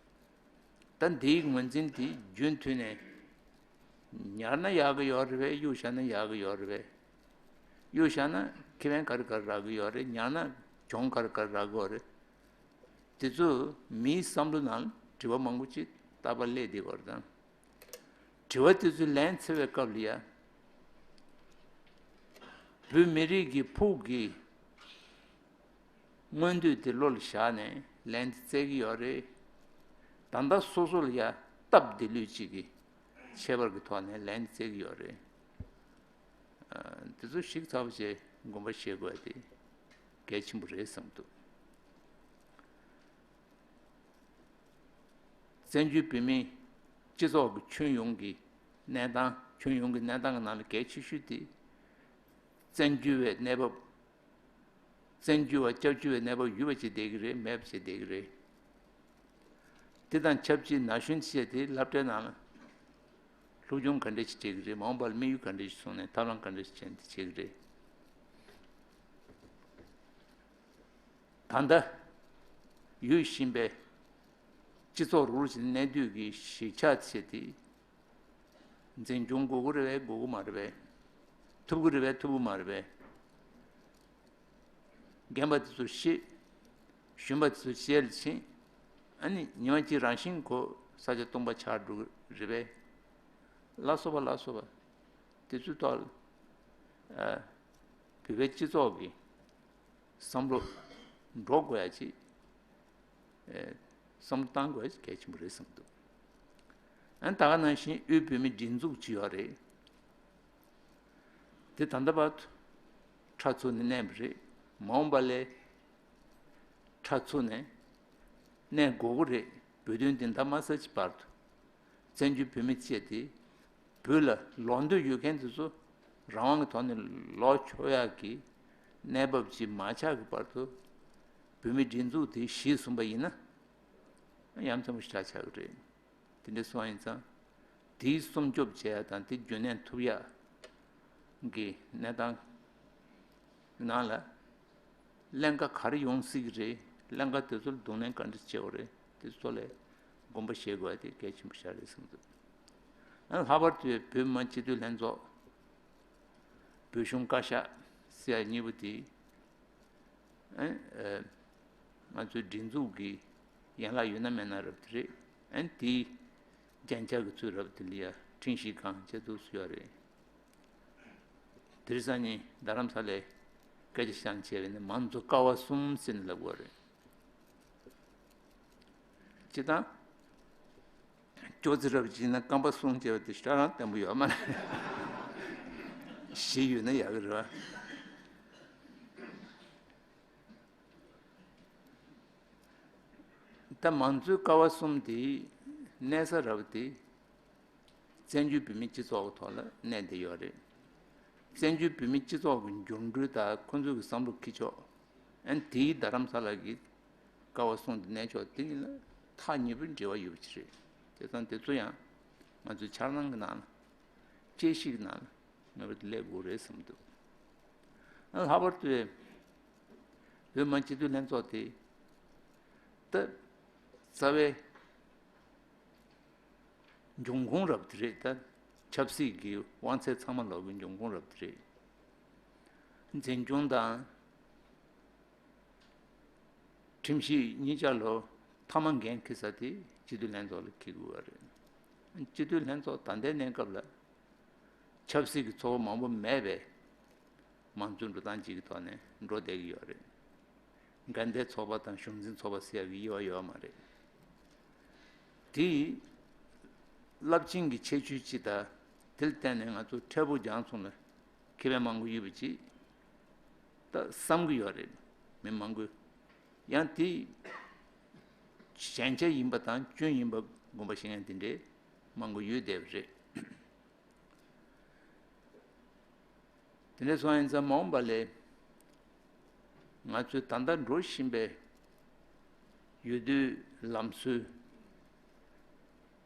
ད་འདིའི་ངོས་འཛིན་དེ་རྒྱུན་མཐུད་ནས་ཉར་ན་ཡག་གི་ཡོད་རེད་པས། གཡུག་བཞག་ན་ཡག་གི་ཡོད་རེད་པས། གཡུག་བཞག་ན་ཁེ་ཕན་ག་རེ་ག་རེ་རག་གི་ཡོད་རེད། ཉར་ན་གྱོང་ག་རེ་ག་རེ་རག་གི་ཡོད་རེད། དེ་ཚོ་མིའི་བསམ་བློ་ནང་དྲི་བ་མང་པོ་ཅིག་ རྟག་པར་སླེབས་བསྡད་ཡོད་རེད་དང་། དྲི་བ་དེ་ཚོ་ལན་འཚོལ་བའི་སྐབས་ལ་ཡ། བོད་མི་རིགས་ཀྱི་ཕུགས་ཀྱི་མངོན་འདོད་དེ་བློ་ལ་བཞག་ནས་ལན་དེ་བཙལ་གྱི་ཡོད་རེད། ད་ལྟ་སོ་སོ་ལ་ཡ་སྟབས་བདེ་ལོས་གཅིག་གི་ཁྱད་པར་གྱི་ཐོག་ནས་ལན་དེ་བཙལ་གྱི་ཡོད་རེད། ཨ། དེ་ཚོ་ཞིབ་ཚགས་པོ་བྱས་དགོངས་པ་བཞེས་དགོས་ཡ་དེ་གལ་ཆེན་པོ་རེད་བསམ་འདུག། བཙན་བྱོལ་བོད་མིའི་སྤྱི་ཚོགས་ཀྱི་ཁྱོན་ཡོངས་ཀྱི་གནས་སྟངས། ཁྱོན་ཡོངས་ཀྱི་གནས་སྟངས་ཀྱི་ནང་ལ་གལ་ཆེ་ཤོས་དེ། བཙན་བྱོལ་བའི་གནས་བབ། བཙན་བྱོལ་བ་སྐྱབས་བཅོལ་བའི་གནས་བབ་ཡོད་པ་བྱས་བསྡད་ཀྱི་རེད། མེད་པ་བྱས་བསྡད་ཀྱི་རེད། དེ་དང་ཆབས་ཅིག་ན་གཞོན་བྱས་ཏེ་སློབ་གྲྭའི་ནང་ལ་སློབ་སྦྱོང་ག་འདྲ་ཞིག་སྤྲད་ཀྱི་རེད། མ་འོངས་པར་དམིགས་ཡུལ་ག་འདྲ་ཞིག་བཟུང་ནས་ཐབས་ལམ་ག་འདྲ་ཞིག་བྱས་ནས་དེ་བྱེད་ཀྱི་རེད། ད་ལྟ་ཡོད་བཞིན་པའི་སྤྱི་ཚོགས་རོགས་རམ་བྱེད་གནས་སྡོད་ཀྱི་གཞིས་ཆགས་བྱས་ཏེ། འཛིན་སྐྱོང་དགོས་ཀྱི་རེད་པས། དགོས་ཀྱི་མ་རེད་པས། ཐུབ་ཀྱི་རེད་པས། ཐུབ་ཀྱི་མ་རེད་པས། རྒན་པ་དེ་ཚོ་ཤི། གཞོན་པ་དེ་ཚོ་ཤི་ལ་ཕྱིན། ཨ་ནི་ཉི་མ་གཅིག་རང་བཞིན་གྱིས་ས་ཆ་སྟོང་པ་ཆགས་འགྲོ་གི་རེད་པས། ལ་སོགས་པ་ལ་སོགས་པ་དེ་ཚོའི་ཐོག་ལ། ཨ། བོད་པའི་སྤྱི་ཚོགས་ཀྱི་བསམ་བློ་འགྲོ་དགོས་ཡ་ཅིག། ཨེ། བསམ་བློ་བཏང་དགོས་ཡ་ཅིག་གལ་ཆེན་པོ་རེད་བསམ་འདུག། ཨ་ནི་ད་ག་ནང་བཞིན་དབུས་བོད་མིའི་སྒྲིག་འཛུགས་ཅིག་ཡོད་རེད། དེ་ད་ལྟ་བར་དུ་ཁྲག་འཚོ་ནས་གནས་པ་རེད། མ་འོངས་པ་ལ་ཁྲག་འཚོ་ནས་གནས་དགོས་ཀྱི་རེད། བོད་དོན་བདེན་མཐའ་མ་གསལ་གྱི་བར་དུ། བཙན་བྱོལ་བོད་མི་བཅས་ཏེ། བོད་ལ་ལོག་འདོད་ཡོད་མཁན་དེ་ཚོ་རང་དབང་གི་ཐོག་ནས་ལོག་ཆོག་ཡག་གི་གནས་བབ་ཅིག་མ་ཆགས་ཀྱི་བར་དུ། བོད་མིའི་སྒྲིག་འཛུགས་དེ་གཞི་བཟུང་པ་ཡིན་ན། ཡ་མཚན་པོ་ཞེ་དྲག་ཆགས་ཀྱི་རེད། དེ་འདྲ་སོང་ཡིན་ཙང་། དེའི་སྲུང་སྐྱོབ་བྱེད་ཡ་དང་། དེ་རྒྱུན་གནས་ཐུབ་ཡ་གི་གནས་སྟངས་ནང་ལ། ཀླན་ཀ་ག་རེ་ཡོང་སྲིད་ཀྱི་རེད། ཀླན་ཀ་དེ་ཚོ་ལ་གདོང་ལེན་ག་འདྲ་བྱེད་དགོས་རེད། དེ་ཚོ་ལ་དགོངས་པ་བཞེས་དགོས་ཡ་དེ་གལ་ཆེན་པོ་ཞིག་རེད་བསམ་འདུག། ཨ། ལྷག་པར་དུ་བོད་མི་མང་སྤྱི་འཐུས་ལྷན་ཚོགས། བོད་གཞུང་བཀའ་ཤག་ཟེར་ཡ་གཉིས་པོ་དེ། ཨ། ཨ། ང་ཚོའི་སྒྲིག་འཛུགས་ཀྱི་ཡན་ལག་ཡོད་ན་མེད་ན་རབ་དེ་རེད། ཨ། དེའི་རྒྱན་ཆ་གི་ཚུལ་རབ་དེ་ལ་ཡ་ཁྲིམས་ཞིབ་ཁང་བཅས་འདུག་སེ་ཡོད་རེད། དེ་རིང་སང་ཉིན་རྡ་རམ་ས་ལའི་སྐད་ཆ་བཤད་བྱས་པ་ཡིན་ན། མང་གཙོ་ཀ་བ་གསུམ་ཟེར་ནས་ལབ་དགོས་རེད། སྤྱིར་བཏང་། ཅོག་ཙེ་རབ་བྱས་ན་རྐང་པ་གསུམ་བྱས་པ་དེ་ཞེ་དྲག་རང་བརྟན་པོ་ཡོད་མ་རེད། བཞི་ཡོད་ན་ཡག་གི་རེད་པ། ད་མང་གཙོའི་ཀ་བ་གསུམ་དེའི་གནས་ས་རབ་དེ། བཙན་བྱོལ་བོད་མིའི་སྤྱི་ཚོགས་ཀྱི་ཐོག་ལ་གནས་བསྡད་ཡོད་རེད། བཙན་བྱོལ་བོད་མིའི་སྤྱི་ཚོགས་ཀྱི་འགྱུར་འགྲོས་དང་ཁོང་ཚོའི་གི་བསམ་བློ་འཁྱེར་ཕྱོགས། ཨ་ནི་དེའི་རྡ་རམ་ས་ལ་གི་ཀ་བ་གསུམ་དེ་གནས་ཕྱོགས་དེ་གཉིས་ལ་ཐག་ཉེ་པོའི་འབྲེལ་བ་ཡོད་པ་ཅིག་རེད། དེ་ཙང་དེ་ཚོ་ཡང་ང་ཚོའི་འཆར་སྣང་གི་ནང་ལ། དཔྱད་ཞིབ་ཀྱི་ནང་ལ་ངེས་པར་དུ་སླེབས་དགོས་རེད་བསམ་འདུག། ཨ། ལྷག་པར་དུ་བོད་མི་མང་སྤྱི་འཐུས་ལྷན་ཚོགས་དེ། ད་རྩ་བའི་འབྱུང་ཁུངས་རབ་དེ་རེད། ད་ཆབ་སྲིད་ཀྱི་དབང་ཚད་ཚང་མ་ལོག་གི་འབྱུང་ཁུངས་རབ་དེ་རེད། འཛིན་སྐྱོང་དང་ཁྲིམས་ཞིབ་གཉིས་ཆ་ལོ་མཐའ་མ་འགན་འཁྱེར་ས་དེ་སྤྱི་འཐུས་ལྷན་ཚོགས་ལ་འཁྱེར་དགོས་པ་རེད། སྤྱི་འཐུས་ལྷན་ཚོགས་ད་ལྟའི་གནས་སྐབས་ལ་ཆབ་སྲིད་ཀྱི་ཚོགས་པ་མང་པོ་མེད་པས། མང་གཙོའི་འགྲོ་སྟངས་གཅིག་གི་ཐོག་ནས་འགྲོ་བསྡད་ཀྱི་ཡོད་རེད། དགའ་ལྡན་ཚོགས་པ་དང་གཞུང་འཛིན་ཚོགས་པ་ཟེར་ཡག་གི་དབྱེ་བ་ཡོད་མ་རེད། དེ་རླབས་ཆེན་གྱི་ཁྱད་ཆོས་གཅིག་དང་། དེ་ལ་བརྟེན་ནས་ང་ཚོ་འཕྲལ་ཕུགས་རྒྱང་མཚུངས་ལ་ཁེ་ཕན་མང་པོ་ཡོད་པ་ཅིག་ད་བསམ་གྱི་ཡོད་རེད། མི་མང་པོས། ཡང་དེ་ཞན་ཆ་ཡིན་པ་དང་སྐྱོན་ཡིན་པ་དགོངས་པ་བཞེས་མཁན་དེ་འདྲའི་མང་པོ་ཡོད་བསྡད་པ་རེད། དེ་འདྲ་སོང་ཡིན་ཙང་། མ་འོངས་པ་ལ་ང་ཚོས་ད་ལྟ་འགྲོ་བཞིན་པའི་འོས་བསྡུའི་ལམ་སྲོལ།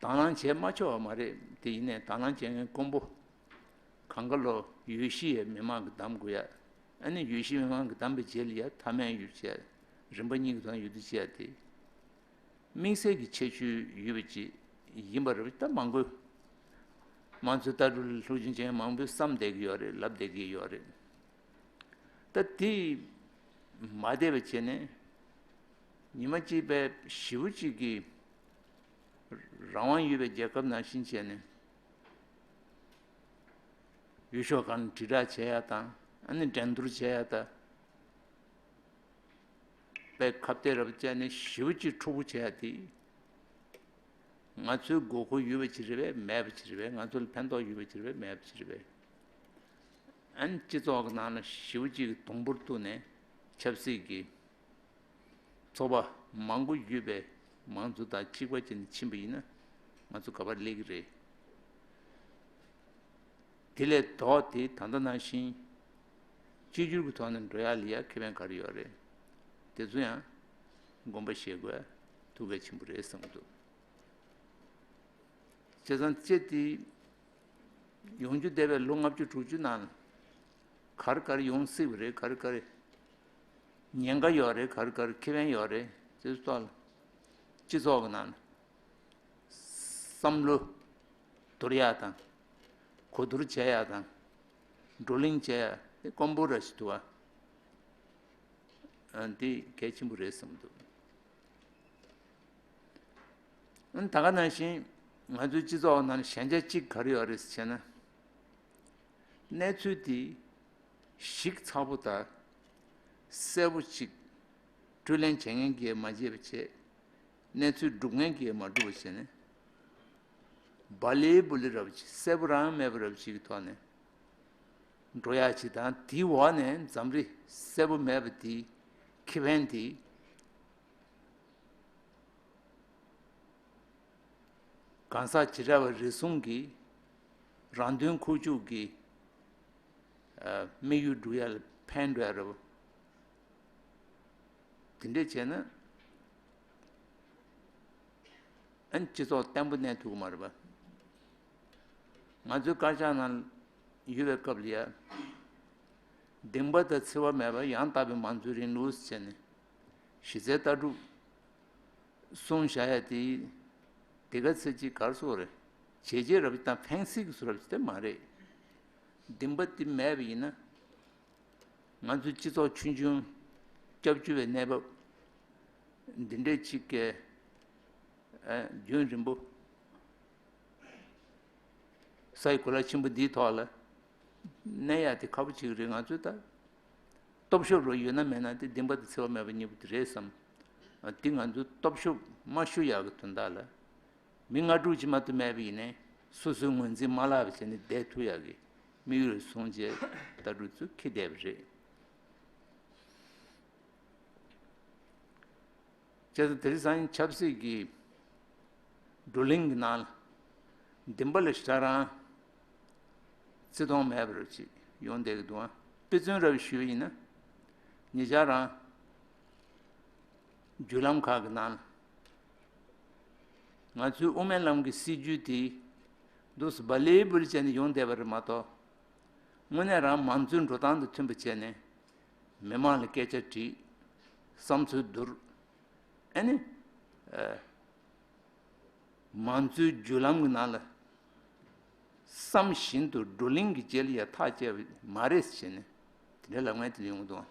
དང་བླངས་བྱས་མ་ཆོག་པ་མ་རེད། དེ་ཡིན་ནའི་དང་བླངས་བྱེད་མཁན་དཀོན་པོ། གང་ག་ལོ་འོས་གཞི་ཡས་མི་མང་གིས་བདམས་དགོས་ཡ། ཨ་ནི་འོས་གཞི་མི་མང་གིས་བདམས་པའི་རྗེས་ལ་ཡ་མཐའ་མའི་འོས་བྱས། རིམ་པ་གཉིས་ཀྱི་ཐོག་ནས་འོས་བསྡུ་བྱེད་ཡ་དེ། དམིགས་བསལ་གྱི་ཁྱད་ཆོས་ཡོད་པ་ཅིག་ཡིན་པ་རེད། ད་མང་པོས། མང་གཙོའི་ལྟ་གྲུབ་ལ་སློབ་སྦྱོང་བྱེད་མཁན་མང་པོས་བསམ་བསྡད་ཀྱི་ཡོད་རེད། ལབ་བསྡད་ཀྱི་ཡོད་རེད། ད་དེ་མ་བསྡད་པ་བྱས་ནས། ཉི་མ་གཅིག་པའི་ཞེ་པོ་ཅིག་གི་ རང་དབང་ཡོད་པའི་རྒྱལ་ཁབ་ནང་བཞིན་བྱས་ནས་ཡུལ་ཤོག་ཁག་ནས་དྲིལ་བསྒྲགས་བྱེད་ཡ་དང་ཨ་ནི་འགྲན་བསྡུར་བྱེད་ཡ་དང་དཔེ་ཁ་གཏད་རབ་བྱས་ནས་ཞེ་པོ་ཅིག་འཁྲུག་པོ་བྱེད་ཡ་དེ། ང་ཚོའི་དགོས་མཁོ་ཡོད་པ་ཅིག་རེད་པས་མེད་པ་ཅིག་རེད་པས། ང་ཚོ་ལ་ཕན་ཐོགས་ཡོད་པ་ཅིག་རེད་པས་མེད་པ་ཅིག་རེད་པས། ཨ་ནི་སྤྱི་ཚོགས་ཀྱི་ནང་ལ་ཞེ་པོ་ཅིག་གི་དུམ་བུར་གཏུགས་ནས་ཆབ་སྲིད་ཀྱི་ཚོགས་པ་མང་པོ་ཡོད་པའི་མང་གཙོ་དང་གཅིག་པ་བྱས་ནས་ཕྱིན་པ་ཡིན་ན་ང་ཚོ་ག་པར་སླེབས་ཀྱི་རེད། དེ་ལས་ལྡོག་སྟེ་ད་ལྟ་ནང་བཞིན་གཅིག་གྱུར་གྱི་ཐོག་ནས་འགྲོ་ཡ་ལ་ཡ་ཁེ་ཕན་ག་རེ་ཡོད་རེད། དེ་ཚོ་ཡང་དགོངས་པ་བཞེས་དགོས་ཐུགས་གལ་ཆེན་པོ་རེད་བསམ་གྱི་འདུག་བྱས་ཙང་སྤྱི་དེ་ཡོང་རྒྱུ་འདས་པའི་ལོ་ལྔ་བཅུ་དྲུག་ཅུ་ནང་ག་རེ་ག་རེ་ཡོང་སྲིད་པ་རེད། ག་རེ་ག་རེ་ཉེན་ཁ་ཡོད་རེད། ག་རེ་ག་རེ་ཁེ་ཕན་ཡོད་རེད། དེ་ཚོ་ཐོག་ལ་སྤྱི་ཚོགས་ཀྱི་ནང་ལ་བསམ་བློ་བསྡུར་ཡག་དང་གོ་བསྡུར་བྱེད་ཡག་དང་བགྲོ་གླེང་བྱེད་ཡག་དེ་དཀོན་པོ་ར་ཞིག་འདུག་ཨ། འདི་གལ་ཆེན་པོ་རེད་བསམ་འདུག་ཨ། ད་ག་ནང་བཞིན་ང་ཚོའི་སྤྱི་ཚོགས་ནང་ཞན་ཆ་གཅིག་ག་རེ་ཡོད་རེད་ཟེར་ན། གནས་ཚུལ་དེ་ཞིབ་ཚགས་པོ་དང་གསལ་པོ་ཅིག་བགྲོ་གླེང་བྱེད་མཁན་གྱིས་མ་བྱས་པ་བྱས། གནས་ཚུལ་སྒྲུབ་མཁན་གྱིས་མ་སྒྲུབ་པ་བྱས་ནས། སྦ་ལེ་སྦུ་ལེ་རབ་ཅིག་གསལ་པོ་རང་མེད་པ་རབ་ཅིག་གི་ཐོག་ནས་འགྲོ་ཡག་ཅིག་དང་། དེའི་འོག་ནས་འཛམ་རི་གསལ་པོ་མེད་པ་དེའི་ཁེ་ཕན་དེ། གང་ཟག་བྱེ་བྲག་པ་རེ་ཟུང་གིས་རང་དོན་ཁུག་ཀྱོག་གི་ཨ་དམིགས་ཡུལ་བསྒྲུབ་ཡ་ལ་ཕན་འགྲོ་ཡ་རེད་པ། དེ་འདྲས་བྱས་ན་ཨ་ནི་སྤྱི་ཚོགས་བརྟན་པོ་གནས་ཐུབ་ཀྱི་མ་རེད་པ། ང་ཚོའི་དཀར་ཆག་ནང་ཡོད་པའི་སྐབས་ལ་ཡ། གདིང་པ་དང་འཚེ་བ་མེད་པར་ཡང་དག་པའི་མང་གཙོའི་རིང་ལུགས་ཟེར་ནས་གཞི་རྩའི་ལྟ་གྲུབ་གསུངས་བཞག་ཡ་དེ། དེ་ག་ཚོད་ཅིག་ག་རེ་ཟེར་དགོས་རེད། བྱས་རྗེས་རབ་དང་ཕན་སེམས་ཀྱི་བཟོ་འདྲ་ཅིག་དེ་མ་རེད། གདིང་པ་དེ་མེད་པ་ཡིན་ན། ང་ཚོའི་སྤྱི་ཚོགས་ཆུང་ཆུང་སྐྱབས་བཅོལ་བའི་གནས་བབ་འདི་འདྲས་ཅིག་གི་ཨ་རྒྱུན་རིང་པོ་ས་ཡི་གོ་ལ་ཆེན་པོ་འདིའི་ཐོག་ལ་གནས་ཡག་དེ་ཁག་པོ་ཅིག་རེད། ང་ཚོས་ད་སྟོབས་ཤུགས་རུ་ཡོད་ན་མེད་ན་དེ་གདིང་པ་དང་འཚེ་བ་མེད་པ་གཉིས་པོ་དེ་རེད་བསམ། ཨ་དེ་ང་ཚོའི་སྟོབས་ཤུགས་མ་ཤོར་ཡག་གི་དོན་དག་ལ། མི་ལྔ་དྲུག་ཅིག་མ་གཏོགས་མེད་པ་ཡིན་ནའི་སོ་སོའི་ངོས་འཛིན་མ་བརླག་པ་བྱས་ནས་བསྡད་ཐུབ་ཡག་གི་དམིགས་ཡུལ་བཟུང་བྱས་ལྟ་གྲུབ་ཚོ་འཁྱེར་བསྡད་པ་རེད། བྱས་ཙང་དེ་རིང་སང་ཉིན་ཆབ་སྲིད་ཀྱི་བགྲོ་གླེང་གི་ནང་ལ་འདིན་པ་ལ་ཞེ་དྲག་རང་བརྩི་མཐོང་མེད་པ་རུ་ཅིག་ཡོང་བསྡད་ཀྱི་འདུག་ཨ། དཔེ་མཚོན་རབ་ཞུས་པ་ཡིན་ན། ཉེ་ཆར་རང་བརྒྱུད་ལམ་ཁག་གི་ནང་ལ་ང་ཚོའི་དབུ་མའི་ལམ་གྱི་སྲིད་བྱུས་དེ་འདུག་སེ་སྦ་ལེ་སྦུ་ལེ་བྱས་ནས་ཡོང་བསྡད་པ་རེད་མ་གཏོགས། དངོས་གནས་རང་མང་གཙོའི་འགྲོ་སྟངས་དང་མཐུན་པ་བྱས་ནས་མི་མང་ལ་སྐད་ཆ་དྲིས། བསམ་ཚུལ་བསྡུར། ཨ་ནི། ཨ། མང་གཙོའི་བརྒྱུད་ལམ་གྱི་ནང་ལ་བསམ་བཞིན་དུ་བགྲོ་གླེང་གི་རྗེས་ལ་ཡ་ཐག་བཅད་པ་མ་རེད་ཟེར་ནས་དེ་འདྲའི་ལབ་མཁན་དེ་འདྲ་ཡོང་གི་འདུག་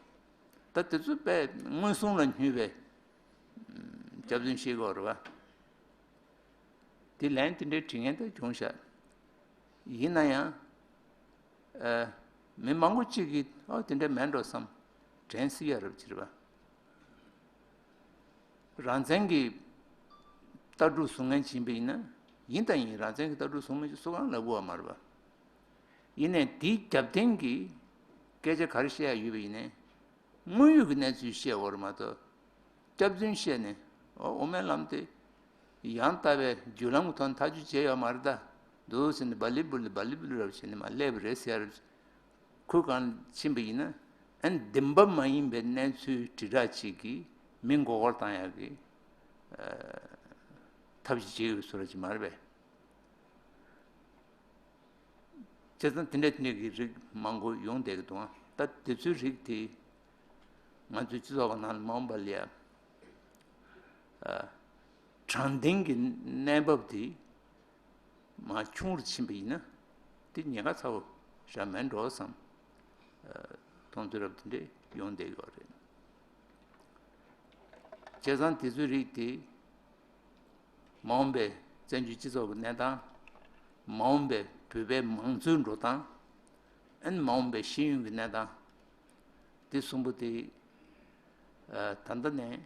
ད་དེ་ཚོ་དཔེ་མངོན་སུམ་ལ་སྨྱོས་པའི་སྐྱག་རྫུན་བཤད་ཀྱི་ཡོད་རེད་པ། དེ་ལན་དེ་འདྲའི་དྲི་མཁན་དེ་བྱུང་ཤག་ཡིན་ན་ཡང་། ཨ། མི་མང་པོ་གཅིག་གིས་ཨོ་དེ་འདྲ་མེད་འགྲོ་བསམ་དྲན་སྲིད་ཡ་རབ་ཅིག་རེད་པ། རང་བཙན་གྱི་ལྟ་གྲུབ་བཟུང་མཁན་ཅིག་ཡིན་པ་ཡིན་ན། ཡིན་དང་ཡིན། རང་བཙན་གྱི་ལྟ་གྲུབ་བཟུང་མཁན་ཅིག་སུ་གང་ལབ་དགོས་པ་མ་རེད་པ། ཡིན་ནའི་དེའི་རྒྱབ་རྟེན་གྱི་སྐད་ཆ་ག་རེ་བཤད་ཡ་ཡོད་པ་ཡིན་ནའི། དངོས་ཡོད་ཀྱི་གནས་ཚུལ་བཤད་ཡོད་རེད་མ་གཏོགས། སྐྱག་རྫུན་བཤད་ནས་ཨོ་དབུ་མའི་ལམ་དེ་ཡང་དག་པའི་བརྒྱུད་ལམ་གྱི་ཐོག་ནས་ཐག་གཅོད་བྱས་ཡོད་མ་རེད་ད། འདུག་ཟེར་ནས་སྦ་ལི་སྦུ་ལི་སྦ་ལི་སྦུ་ལི་རབ་བྱས་ནས་མར་སླེབས་པ་རེད་ཟེར། ཁུལ་གང་ཕྱིན་པ་ཡིན་ན་ཨ་ནི་བདེན་པ་མ་ཡིན་པའི་གནས་ཚུལ་དྲིལ་བསྒྲགས་ཅིག་གིས་མི་མགོ་སྐོར་བཏང་ཡག་གི་ཨ་ཐབས་ཤེས་བྱེད་ཡོད་བཟོ་འདྲ་ཅིག་མ་རེད་པས། བྱས་ཙང་དེ་འདྲ་དེ་འདྲ་གི་རིགས་མང་པོ་ཡོང་བསྡད་ཀྱི་འདུག་ད་དེ་ཚོའི་རིགས་དེ་ང་ཚོའི་སྤྱི་ཚོགས་ནང་ལ་མ་འོངས་པ་ལ་ཡ་ཨ་དྲང་བདེན་གྱི་གནས་བབ་དེ་མར་ཆུང་རུ་ཕྱིན་པ་ཡིན་ན་དེ་ཉེན་ཁ་ཚ་པོ་ཞེ་དྲག་མེད་འགྲོ་བསམ་ཨ་མཐོང་ཚུལ་རབ་དེ་འདྲ་ཡོང་བསྡད་ཀྱི་ཡོད་རེད། བྱས་ཙང་དེ་ཚོའི་རིགས་དེ་མ་འོངས་པའི་ བཙན་བྱོལ་སྤྱི་ཚོགས་ཀྱི་གནས་སྟངས། མ་འོངས་པའི་བོད་པའི་མང་གཙོའི་འགྲོ་སྟངས། ཨ་ནི་མ་འོངས་པའི་ཤེས་ཡོན་གྱི་གནས་སྟངས། འདི་གསུམ་པོ་དེ། ཨ། ད་ལྟ་ནས་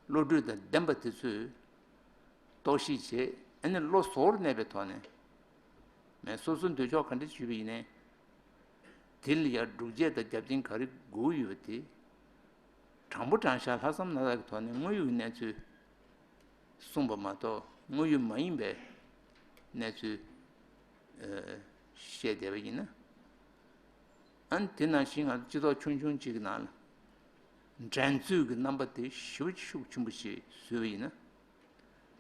བློ་གྲོས་དང་ལྡན་པ་དེ་ཚོས་རྟོག་ཞིབ་བྱས། ཨ་ནི་བློ་གཟུ་བོར་གནས་པའི་ཐོག་ནས། མི་སོ་སོའི་འདོད་ཕྱོགས་ག་འདྲ་བྱས་པ་ཡིན་ནའི། དེ་ལ་ཡང་སྒྲུབ་བྱེད་དང་རྒྱབ་རྟེན་ག་རེ་དགོས་ཡོད་པ་དེ། དྲང་པོ་དྲང་བཞག་ལྷག་བསམ་རྣམ་དག་གི་ཐོག་ནས་དངོས་ཡོད་ཀྱི་གནས་ཚུལ་གསུངས་པ་མ་གཏོགས། དངོས་ཡོད་མ་ཡིན་པའི་གནས་ཚུལ། ཨ། བཤད་བསྡད་པ་ཡིན་ན། ཨ་ནི་དེ་ནང་བཞིན་ང་ཚོ་སྤྱི་ཚོགས་ཆུང་ཆུང་གཅིག་གི་ནང་ལ་འགྲན་རྩོད་ཀྱི་རྣམ་པ་དེ་ཞེ་པོ་ཤུགས་ཆེན་པོ་ཞིག་བཟོས་པ་ཡིན་ན།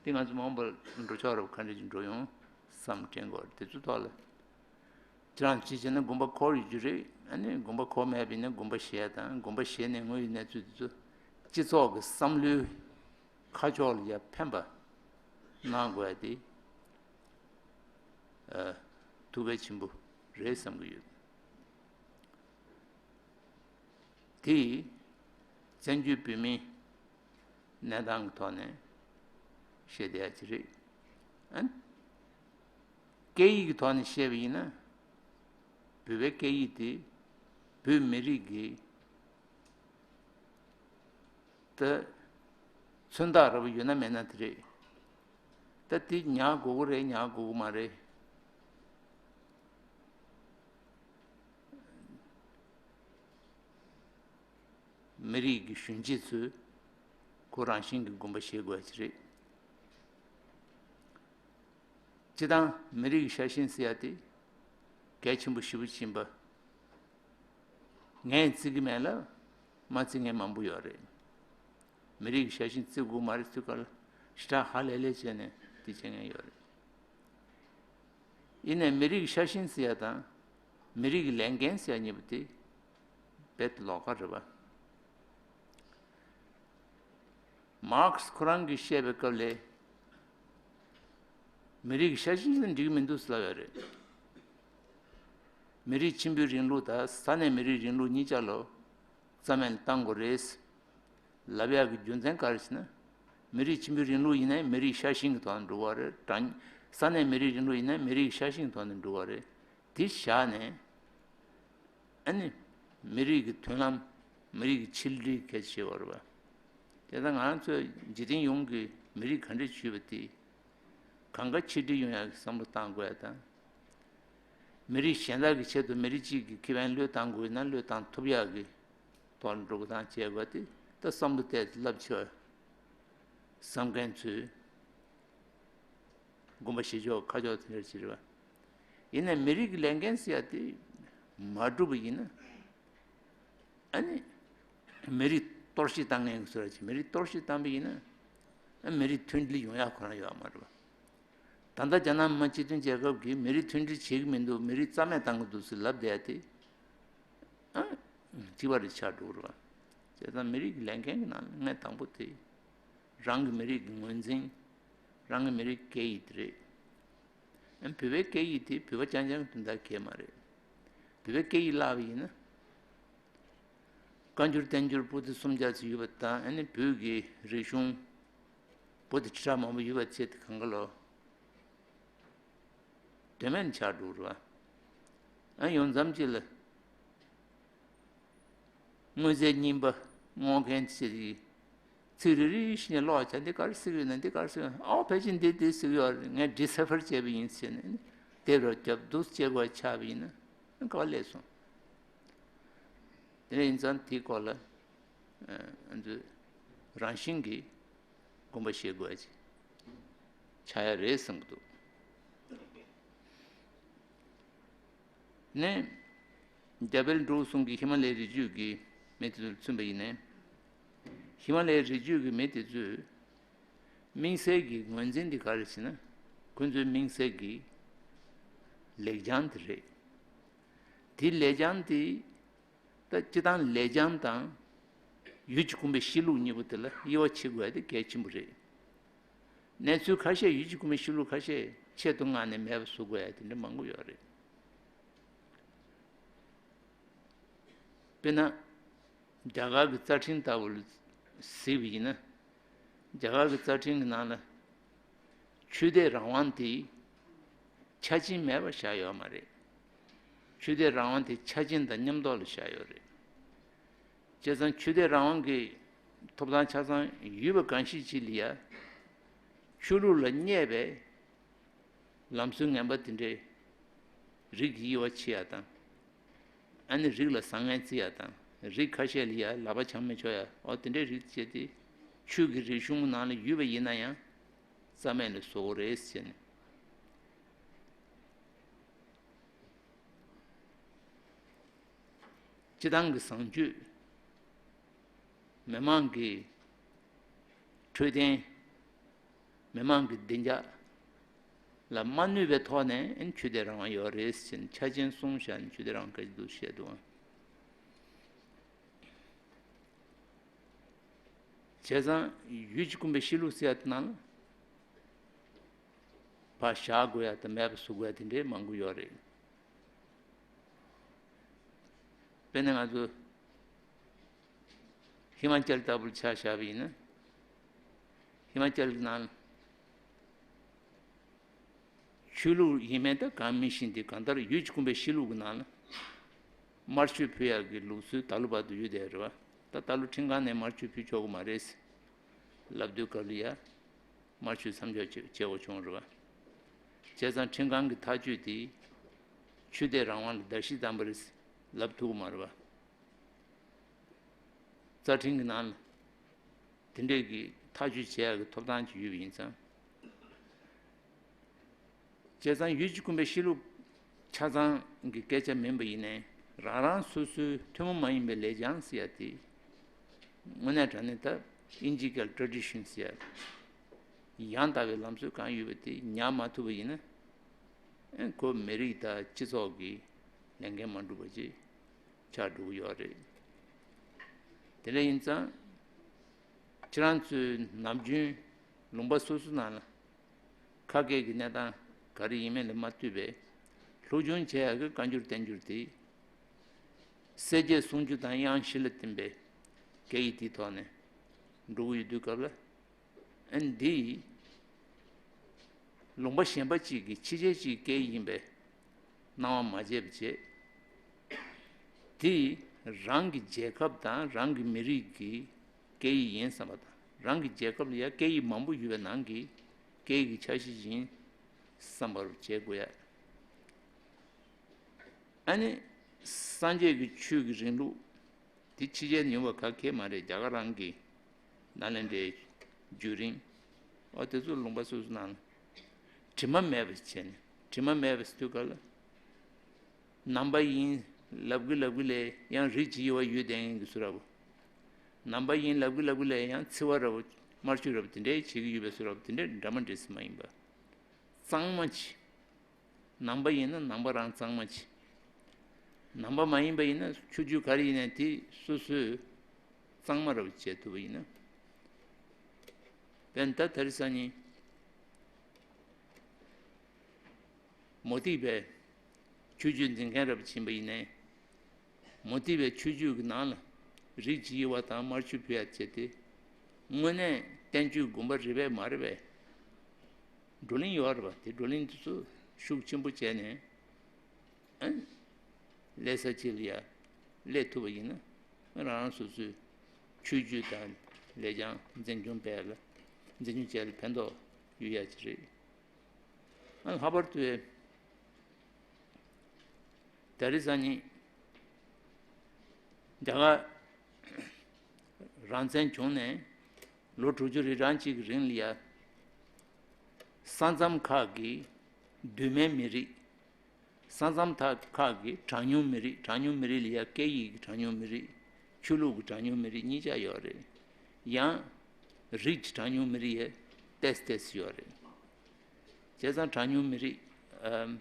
དེ་ང་ཚོ་མ་འོངས་པར་འགྲོ་ཕྱོགས་རབ་ག་འདྲ་ཞིག་འགྲོ་ཡོང་བསམ་དྲན་དགོས་རེད། དེ་ཚོའི་ཐོག་ལ། ཁྱེད་རང་ཅིག་བྱས་ན་དགོངས་པ་འཁོར་ཡོད་རྒྱུ་རེད། ཨ་ནི་དགོངས་པ་འཁོར་མེད་པ་ཡིན་ན་དགོངས་པ་བཞེས་དང་། དགོངས་པ་བཞེས་ནས་དངོས་ཡོད་གནས་ཚུལ་དེ་ཚོ་སྤྱི་ཚོགས་ཀྱི་བསམ་བློའི་ཁ་ཕྱོགས་ལ་ཡང་ཕན་པ་གནང་དགོས་ཡ་དེ། ཨ། ཐུགས་གལ་ཆེན་པོ་རེད་བསམ་གྱི་ཡོད། དེ་བཙན་བྱོལ་བོད་མིའི་གནས་སྟངས་ཀྱི་ཐོག་ནས་བཤད་བསྡད་ཡ་ཅིག་རེད། ཨ། སྐད་ཡིག་གི་ཐོག་ནས་བཤད་པ་ཡིན་ན། བོད་པའི་སྐད་ཡིག་དེ་བོད་མི་རིགས་ཀྱི། ད་མཚོན་རྟགས་འདྲ་པོ་ཡོད་ན་མེད་ན་དེ་རེད། ད་དེ་ཉར་དགོས་ཀྱི་རེད། ཉར་དགོས་ཀྱི་མ་རེད། མི་རིགས་ཀྱི་གཞོན་སྐྱེས་ཚོས་ཁོ་རང་བཞིན་གྱིས་དགོངས་པ་བཞེས་དགོས་ཡ་ཅིག་རེད། སྤྱིར་བཏང་མི་རིགས་ཀྱི་ཤ་ཞེན་ཟེར་ཡ་དེ་གལ་ཆེན་པོ་ཞེ་པོ་ཅིག་ཡིན་པ། ངས་བརྩི་གི་མེད་ལ། མ་བརྩི་མཁན་མང་པོ་ཡོད་རེད། མི་རིགས་ཀྱི་ཤ་ཞེན་བརྩི་དགོས་མ་རེད་ཟེར་ག་ལ། ཞེ་དྲག་ཧ་ལས་ལས་བྱས་ནས་དེ་བྱེད་མཁན་ཡོད་རེད། ཡིན་ནའི་མི་རིགས་ཀྱི་ཤ་ཞེན་ཟེར་ཡ་དང་། མི་རིགས་ཀྱི་ལས་འགན་ཟེར་ཡ་གཉིས་པོ་དེ་རྦད་དེ་ལོགས་ཀ་རེད་པ། མར་ཁེ་སི་ཁོ་རང་གིས་བཤད་པའི་སྐབས་ལ། མི་རིགས་ཀྱི་ཤ་ཞེན་ཟེར་ན་འགྲིག་གི་མི་འདུག་ཟེར་ལབ་ཡོད་རེད། མི་རིགས་ཆེན་པོའི་རིང་ལུགས་དང་ས་གནས་མི་རིགས་རིང་ལུགས་གཉིས་ཆ་ལ་རྩ་མེད་ལ་བཏང་དགོས་རེད་ལབ་ཡག་གི་རྒྱུ་མཚན་ག་རེ་ཟེར་ན། མི་རིགས་ཆེན་པོའི་རིང་ལུགས་ཡིན་ནའི་མི་རིགས་ཤ་ཞེན་གྱི་ཐོག་ནས་འགྲོ་བ་རེད། དྲང་། ས་གནས་མི་རིགས་རིང་ལུགས་ཡིན་ནའི་མི་རིགས་ཤ་ཞེན་གྱི་ཐོག་ནས་འགྲོ་བ་རེད། དེ་བཞག་ནས། ཨ་ནི། མི་རིགས་ཀྱི་མདུན་ལམ། མི་རིགས་ཀྱི་ཆིག་སྒྲིལ་གལ་ཆེ་བ་རེད་པ། དེ་ལྟར་ང་རང་ཚོའི་འཇིག་རྟེན་ཡོངས་ཀྱི་མི་རིགས་ག་འདྲས་ཡོད་པ་དེ། གང་ག་ཆིག་སྒྲིལ་ཡོང་ཡག་གི་བསམ་བློ་བཏང་དགོས་ཡ་དང་། མི་རིགས་གཞན་དག་གི་ཆེད་དུ་མི་རིགས་གཅིག་གི་ཁེ་ཕན་བློས་བཏང་དགོས་ན་བློས་བཏང་ཐུབ་ཡག་གི་ཐོག་ལ་འགྲོ་སྟངས་བྱེད་དགོས་ཏེ། ད་བསམ་བློ་གཏད་དེ་རླབས་ཆེ་བ་བསམ་མཁན་ཚོས་དགོངས་པ་བཞེས་ཕྱོགས་ཁ་ཕྱོགས་དེ་འདྲ་ཅིག་རེད་པ། ཡིན་ནའི་མི་རིགས་ཀྱི་ལས་འགན་ཟེར་ཡ་དེ་མ་བསྒྲུབས་པ་ཡིན་ན། ཨ་ནི། མི་རིགས་གཏོར་བཤིག་བཏང་མཁན་གྱི་བཟོ་འདྲ་ཅིག་མི་རིགས་གཏོར་བཤིག་བཏང་པ་ཡིན་ན། ཨ། མི་རིགས་མཐུན་སྒྲིལ་ཡོང་ཡག་ཁོ་རང་ཡོད་མ་རེད་པ། ད་ལྟ་རྒྱ་ནག་མི་དམངས་སྤྱི་མཐུན་རྒྱལ་ཁབ་ཀྱིས་མི་རིགས་མཐུན་སྒྲིལ་བྱེད་ཀྱི་མི་འདུག་མི་རིགས་རྩ་མེད་བཏང་གི་འདུག་ཟེར་ལབ་བསྡད་ཡ་དེ། ཨ། གཅིག་པ་རེད་ཆགས་འགྲོ་གི་རེད་པ། བྱས་ཙང་མི་རིགས་ཀྱི་ལས་འགན་གྱི་ནང་ནས་ལྔ་དང་པོ་དེ། རང་གི་མི་རིགས་ཀྱི་ངོས་འཛིན། རང་གི་མི་རིགས་སྐད་ཡིག་དེ་རེད། ཨ། བོད་པའི་སྐད་ཡིག་དེ་བོད་པ་རྐྱང་རྐྱང་གི་དོན་དག་གང་ཡང་མ་རེད། བོད་པའི་སྐད་ཡིག་བརླག་པ་ཡིན་ན། བཀའ་འགྱུར་བསྟན་འགྱུར་པོ་ཏི་སུམ་བརྒྱ་ཙམ་ཡོད་པ་དང་། ཨ་ནི་བོད་ཀྱི་རིག་གཞུང་པོ་ཏི་ཁྲི་ཕྲག་མང་པོ་ཡོད་པ་བྱས་ཏེ་གང་ག་ལོ། དོན་མེད་ཆགས་འགྲོ་རེད་པ། ཨ། ཡོང་མཚམས་ཅིག་ལ། དངོས་རྫས་རྙིང་པ་སྔོག་མཁན་ཚོས་ཚིག་རེ་རེ་བཞིན་ཀློག་བྱས། འདི་ག་རེ་ཟེར་གྱི་ཡོད་ན། འདི་ག་རེ་ཟེར་གྱི་ཡོད་ན། ཨོ། ཕལ་ཆེར་འདི་འདི་ཟེར་གྱི་ཡོད་རེད། ངས་ཌི་སི་ཕར་བྱས་པ་ཡིན་ཟེར་ནས་དེབ་རུ་རྒྱབ་འདུག་བྱེད་དགོས་ཆགས་པ་ཡིན་ན་ག་པར་སླེབས་སོང་། དེ་འདྲ་ཡིན་ཙང་དེའི་སྐོར་ལ། ཨ། ང་ཚོས་རང་བཞིན་གྱིས་དགོངས་པ་བཞེས་དགོས་ཡ་ཅིག་ཆགས་ཡ་རེད་བསམ་གྱི་འདུག་ནས། རྒྱ་བལ་འབྲུག་གསུམ་གྱི་ཧི་མ་ལའི་རི་རྒྱུད་ཀྱི་མི་དེ་ཚོར་མཚོན་པ་ཡིན་ནའི། ཧི་མ་ལའི་རི་རྒྱུད་ཀྱི་མི་དེ་ཚོས་དམིགས་བསལ་གྱི་ངོས་འཛིན་དེ་ག་རེ་ཟེར་ན། ཁོ་ཚོའི་དམིགས་བསལ་གྱི་ལེགས་བྱང་དེ་རེད། དེ་ལེགས་བྱང་དེ། ད་སྤྱིར་བཏང་ལེགས་བྱང་དང་ཡུལ་གྱི་ཁོམ་པའི་གཤིས་ལུགས་གཉིས་པོ་དེ་ལ་དབྱེ་བ་ཕྱེ་དགོས་ཡ་དེ་གལ་ཆེན་པོ་རེད། གནས་ཚུལ་ཁ་ཤས། ཡུལ་གྱི་ཁོམ་པའི་གཤིས་ལུགས་ཁ་ཤས་ཆེད་དུ་མངགས་ནས་མེད་པ་བཟོ་དགོས་ཡ་དེ་འདྲ་མང་པོ་ཡོད་རེད། དཔེར་ན། རྒྱ་གར་གྱི་རྩ་ཁྲིམས་ལྟ་བུ་ལ་གཟིགས་པ་ཡིན་ན། རྒྱ་གར་གྱི་རྩ་ཁྲིམས་ཀྱི་ནང་ལ། ཆོས་དད་རང་དབང་དེ་ཆ་རྐྱེན་མེད་པར་བཞག་ཡོད་མ་རེད། ཆོས་དད་རང་དབང་དེ་ཆ་རྐྱེན་དང་མཉམ་ཐོག་ལ་བཞག་ཡོད་རེད། བྱས་ཙང་ཆོས་དད་རང་དབང་གི་ཐོབ་ཐང་ཆ་ཚང་ཡོད་པ་གང་ཞིག་ཅིག་ལ་ཡ། ཆོས་ལུགས་ལ་བསྙད་པའི་ལམ་སྲོལ་ངན་པ་དེ་འདྲའི་རིགས་ཀྱི་དབྱེ་བ་ཕྱེ་ཡ་དང་། ཨ་ནི་རིགས་ལ་བཟང་ངན་བརྩི་ཡ་དང་། རིགས་ཁ་ཤས་ལ་ཡ་ལག་པ་འཆང་མི་ཆོག་ཡ། འོ་དེ་འདྲའི་རིགས་བཅས་ཏེ་ཆོས་ཀྱི་རིག་གཞུང་ནང་ལ་ཡོད་པ་ཡིན་ན་ཡང་རྩ་མེད་ལ་བཟོ་གི་རེད་ཟེར་ནས། སྤྱི་བཏང་གི་བཟང་སྤྱོད། མི་མང་གི་འཕྲོད་བསྟེན། མི་མང་གི་བདེ་འཇགས་ལ་མ་གནོད་པའི་ཐོག་ནས་ཆོས་དད་རང་དབང་ཡོད་རེད་ཟེར་ནས་ཆ་རྐྱེན་གསུམ་བཞག་ནས་ཆོས་དད་རང་དབང་ག་ཅི་འདུག་བཤད་འདུག་ཨང་། བྱས་ཙང་ཡུལ་གྱི་ཀུན་པའི་གཤིས་ལུགས་ཟེར་ཡ་དེ་ནང་ལ་ཕར་བཞག་དགོས་ཡ་དང་མེད་པ་བཟོ་དགོས་ཡ་དེ་འདྲའི་མང་པོ་ཡོད་རེད། དཔེར་ན་ང་ཚོ་ཧི་མ་ཅལ་ལྟ་བུར་ཆ་བཞག་པ་ཡིན་ན། ཧི་མ་ཅལ་གྱི་ནང་ལ་ཆོས་ལུགས་ཡིན་མིན་ད་གང་མི་ཤེས་ཏེ། གང་ལྟར་ཡུལ་གྱི་ཀུན་པའི་གཤིས་ལུགས་ཀྱི་ནང་ལ་དམར་མཆོད་ཕུལ་ཡག་གི་ལུགས་སྲོལ་ད་ལོ་བར་དུ་ཡོད་བསྡད་རེད་བ། ད་ད་ལོ་ཁྲིམས་ཁང་ནས་དམར་མཆོད་ཕུལ་ཆོག་གི་མ་རེད་ལབ་དུས་སྐབས་ལ་ཡ། དམར་མཆོད་མཚམས་འཇོག་བྱེད་བྱེད་དགོས་བྱུང་རེད་བ། བྱས་ཙང་ཁྲིམས་ཁང་གི་ཐག་གཅོད་དེ་ཆོས་དད་རང་དབང་ལ་བརྡལ་བཤིག་བཏང་པ་རེད་ལབ་ཐུབ་ཀྱི་མ་རེད་བ། རྩ་ཁྲིམས་ཀྱི་ནང་ལ་དེ་འདྲས་ཀྱི་ཐག་གཅོད་བྱེད་ཡག་གི་ཐོབ་ཐང་ཅིག་ཡོད་པ་ཡིན་ཙང་། བྱས་ཙང་ཡུལ་གྱི་ཀུན་པའི་གཤིས་ལུགས་ཆ་ཚང་གི་སྐད་ཆ་མིན་པ་ཡིན་ནའི། རང་རང་སོ་སོའི་ཐུན་མོང་མ་ཡིན་པའི་ལེགས་བྱང་ཟེར་ཡ་དེ། དངོས་གནས་དྲང་གནས་ད་ཨིན་ཇིའི་སྐད་ལ་ཊ་རེ་ཌི་ཤན་ཟེར་ཡ། ཡང་དག་པའི་ལམ་སྲོལ་གང་ཡོད་པ་དེ་ཉར་མ་ཐུབ་པ་ཡིན་ན། ཨེ་ཁོ་མི་རིགས་དང་སྤྱི་ཚོགས་ཀྱི་ལས་འགན་མ་འགྲུབ་པ་ཅིག་ཆགས་འགྲོ་གི་ཡོད་རེད། དེ་འདྲ་ཡིན་ཙང་། ཁྱེད་རང་ཚོའི་ནམ་རྒྱུན་ལུང་པ་སོ་སོ་ནང་ལ་ཁ་སྐད་ཀྱི་གནས་སྟངས་ག་རེ་ཡིན་མིན་ལ་མ་ལྟོས་པའི་སློབ་སྦྱོང་བྱེད་ཡག་གི་བཀའ་འགྱུར་བསྟན་འགྱུར་དེ། གསལ་བྱེད་གསུང་ཆོས་དང་དབྱངས་བཞི་ལ་བསྟིམ་པའི་སྐད་ཡིག་དེའི་ཐོག་ནས་འགྲོ་གི་ཡོད་དུས་སྐབས་ལ། ཨ་ནི་འདི་ལུང་པ་གཞན་པ་གཅིག་གི་ཕྱི་རྒྱལ་གཅིག་གི་སྐད་ཡིག་ཡིན་པའི་སྣང་བ་མ་བྱས་པ་བྱས། དེ་རང་གི་རྒྱལ་ཁབ་དང་རང་གི་མི་རིགས་ཀྱི་སྐད་ཡིག་ཡིན་བསམ་པ་དང་། རང་གི་རྒྱལ་ཁབ་ལ་ཡང་སྐད་ཡིག་མང་པོ་ཡོད་པའི་ནང་གི་སྐད་ཡིག་གི་ཆ་ཤས་ཤིག་ཡིན་བསམ་པར་བྱེད་དགོས་ཡ། ཨ་ནི་སངས་རྒྱས་ཀྱི་ཆོས་ཀྱི་རིང་ལུགས་དེ་ཕྱི་རྒྱལ་ཡོང་བ་ག་གེ་མ་རེད། རྒྱ་གར་རང་གི་ནཱ་ལེནྡྲའི་བརྒྱུད་རིམ། ཨོ་དེ་ཚོ་ལུང་པ་སོ་སོ་ནང་ལ་དྲི་མ་མེད་པ་བྱས་ནས། དྲི་མ་མེད་པ་ཟེར་དུས་ག་ལ། ནང་པ་ཡིན་ལབ་གི་ལབ་གི་ལས་ཡང་རིགས་ཀྱི་དབྱེ་བ་ཡོད་བསྡད་མཁན་གྱི་བཟོ་འདྲ་བོ། ནང་པ་ཡིན་ལབ་གི་ལབ་གི་ལས་ཡང་འཚེ་བ་འདྲ་བོ། དམར་མཆོད་འདྲ་བོ་དེ་འདྲའི་བྱེད་ཀྱི་ཡོད་པའི་བཟོ་འདྲ་བོ། དེ་འདྲའི་འདྲ་མ་འདྲ་ཟེར་མ་ཡིན་པ། གཙང་མ་བྱེད། ནང་པ་ཡིན་ན་ནང་པ་རང་གཙང་མ་བྱེད། ནང་པ་མ་ཡིན་པ་ཡིན་ན་ཆོས་བརྒྱུད་ག་རེ་ཡིན་ནའི་དེ་སོ་སོས་གཙང་མ་ར་བྱེད་ཐུབ་པ་ཡིན་ན། དཔེར་ན་ད་དེ་རིང་སང་ཉིན་མུ་སྟེགས་པའི་ཆོས་བརྒྱུད་འཛིན་མཁན་ར་ཕྱིན་པ་ཡིན་ནའི། མུ་སྟེགས་པའི་ཆོས་བརྒྱུད་ཀྱི་ནང་ལ་རིགས་ཀྱི་དབྱེ་བ་དང་དམར་མཆོད་ཕུལ་ཡ་བྱས་ཏེ། དངོས་གནས་བསྟན་བཅོས་དགོངས་པ་རེད་པས་མ་རེད་པས། བགྲོ་གླེང་ཡོད་རེད་པ། དེ་བགྲོ་གླེང་དེ་ཚོ་ཤུགས་ཆེན་པོ་བྱས་ནས། ཨ། སླེབས་ས་གཅིག་ལ་ཡ་སླེབས་ཐུབ་པ་ཡིན་ན། རང་རང་སོ་སོའི་ཆོས་བརྒྱུད་དང་ལེགས་བྱང་འཛིན་སྐྱོང་སྤེལ་ལ། འཛིན་སྐྱོང་བྱས་ལ་ཕན་ཐོགས་ཡོད་ཡ་ཅིག་རེད། ཨ། ལྷག་པར་དུ་ད་རེས་སང་ཉིན་རྒྱ་གར་རང་བཙན་བྱུང་ནས་ལོ་དྲུག་ཅུ་རེ་གྲངས་གཅིག་གི་རིང་ལ་ཡ། ས་མཚམས་ཁག་གི་གདོད་མའི་མི་རིགས། ས་མཚམས་ཐག་ཁག་གི་གྲངས་ཉུང་མི་རིགས། གྲངས་ཉུང་མི་རིགས་ལ་ཡ་སྐད་ཡིག་གི་གྲངས་ཉུང་མི་རིགས། ཆོས་ལུགས་ཀྱི་གྲངས་ཉུང་མི་རིགས་གཉིས་ཆ་ཡོད་རེད། ཡང་རིགས་ཀྱི་གྲངས་ཉུང་མི་རིགས་ཡ་ཏོག་ཙམ་ཏོག་ཙམ་ཡོད་རེད། བྱས་ཙང་གྲངས་ཉུང་མི་རིགས། ཨམ།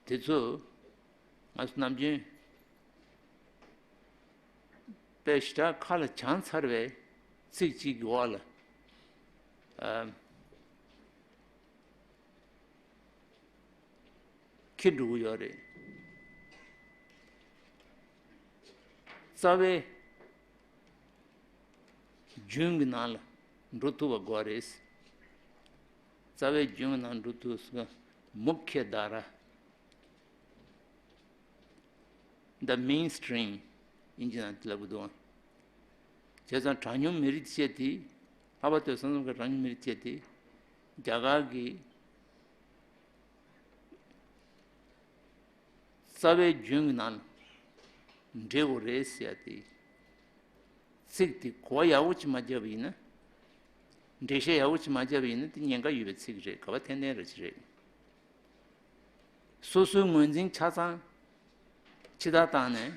དེ་ཚོ་ང་ཚོ་ནམ་རྒྱུན་དཔེ་ཞེ་དྲག་ཁ་ལ་བྱང་ཚར་བའི་ཚིག་གཅིག་གི་འོག་ལ། ཨམ། འཁྱེར་འགྲོ་གི་ཡོད་རེད། རྩ་བའི་རྒྱུན་གྱི་ནང་ལ་འགྲོ་ཐུབ་པ་དགོས་རེད། རྩ་བའི་རྒྱུན་གྱི་ནང་འགྲོ་དུས་སུ་མུ་ཁྱེ་དྷ་ར། The mainstream ཨིན་ཇི་ནང་དེ་ལབ་གི་འདུག། བྱས་ཙང་གྲངས་ཉུང་མི་རིགས་བཅས་དེ། ལྷག་པར་དུ་ས་མཚམས་ཁག་གྲངས་ཉུང་མི་རིགས་བཅས་དེ། རྒྱ་གར་གྱི་རྩ་བའི་རྒྱུན་གྱི་ནང་ལ་འདྲེས་དགོས་རེད་ཟེར་ཡ་དེ། ཚིག་དེ་གོ་བ་ཡག་པོ་ཅིག་མ་བརྒྱབ་པ་ཡིན་ན། འགྲེལ་བཤད་ཡག་པོ་ཅིག་མ་བརྒྱབ་པ་ཡིན་ན་དེ་ཉེན་ཁ་ཡོད་པའི་ཚིག་རེད། ག་པར་འཐེན་འཐེན་ར་ཅིག་རེད། སོ་སོའི་ངོས་འཛིན་ཆ་ཚང་ཕྱི་ལྟར་བཏང་ནས།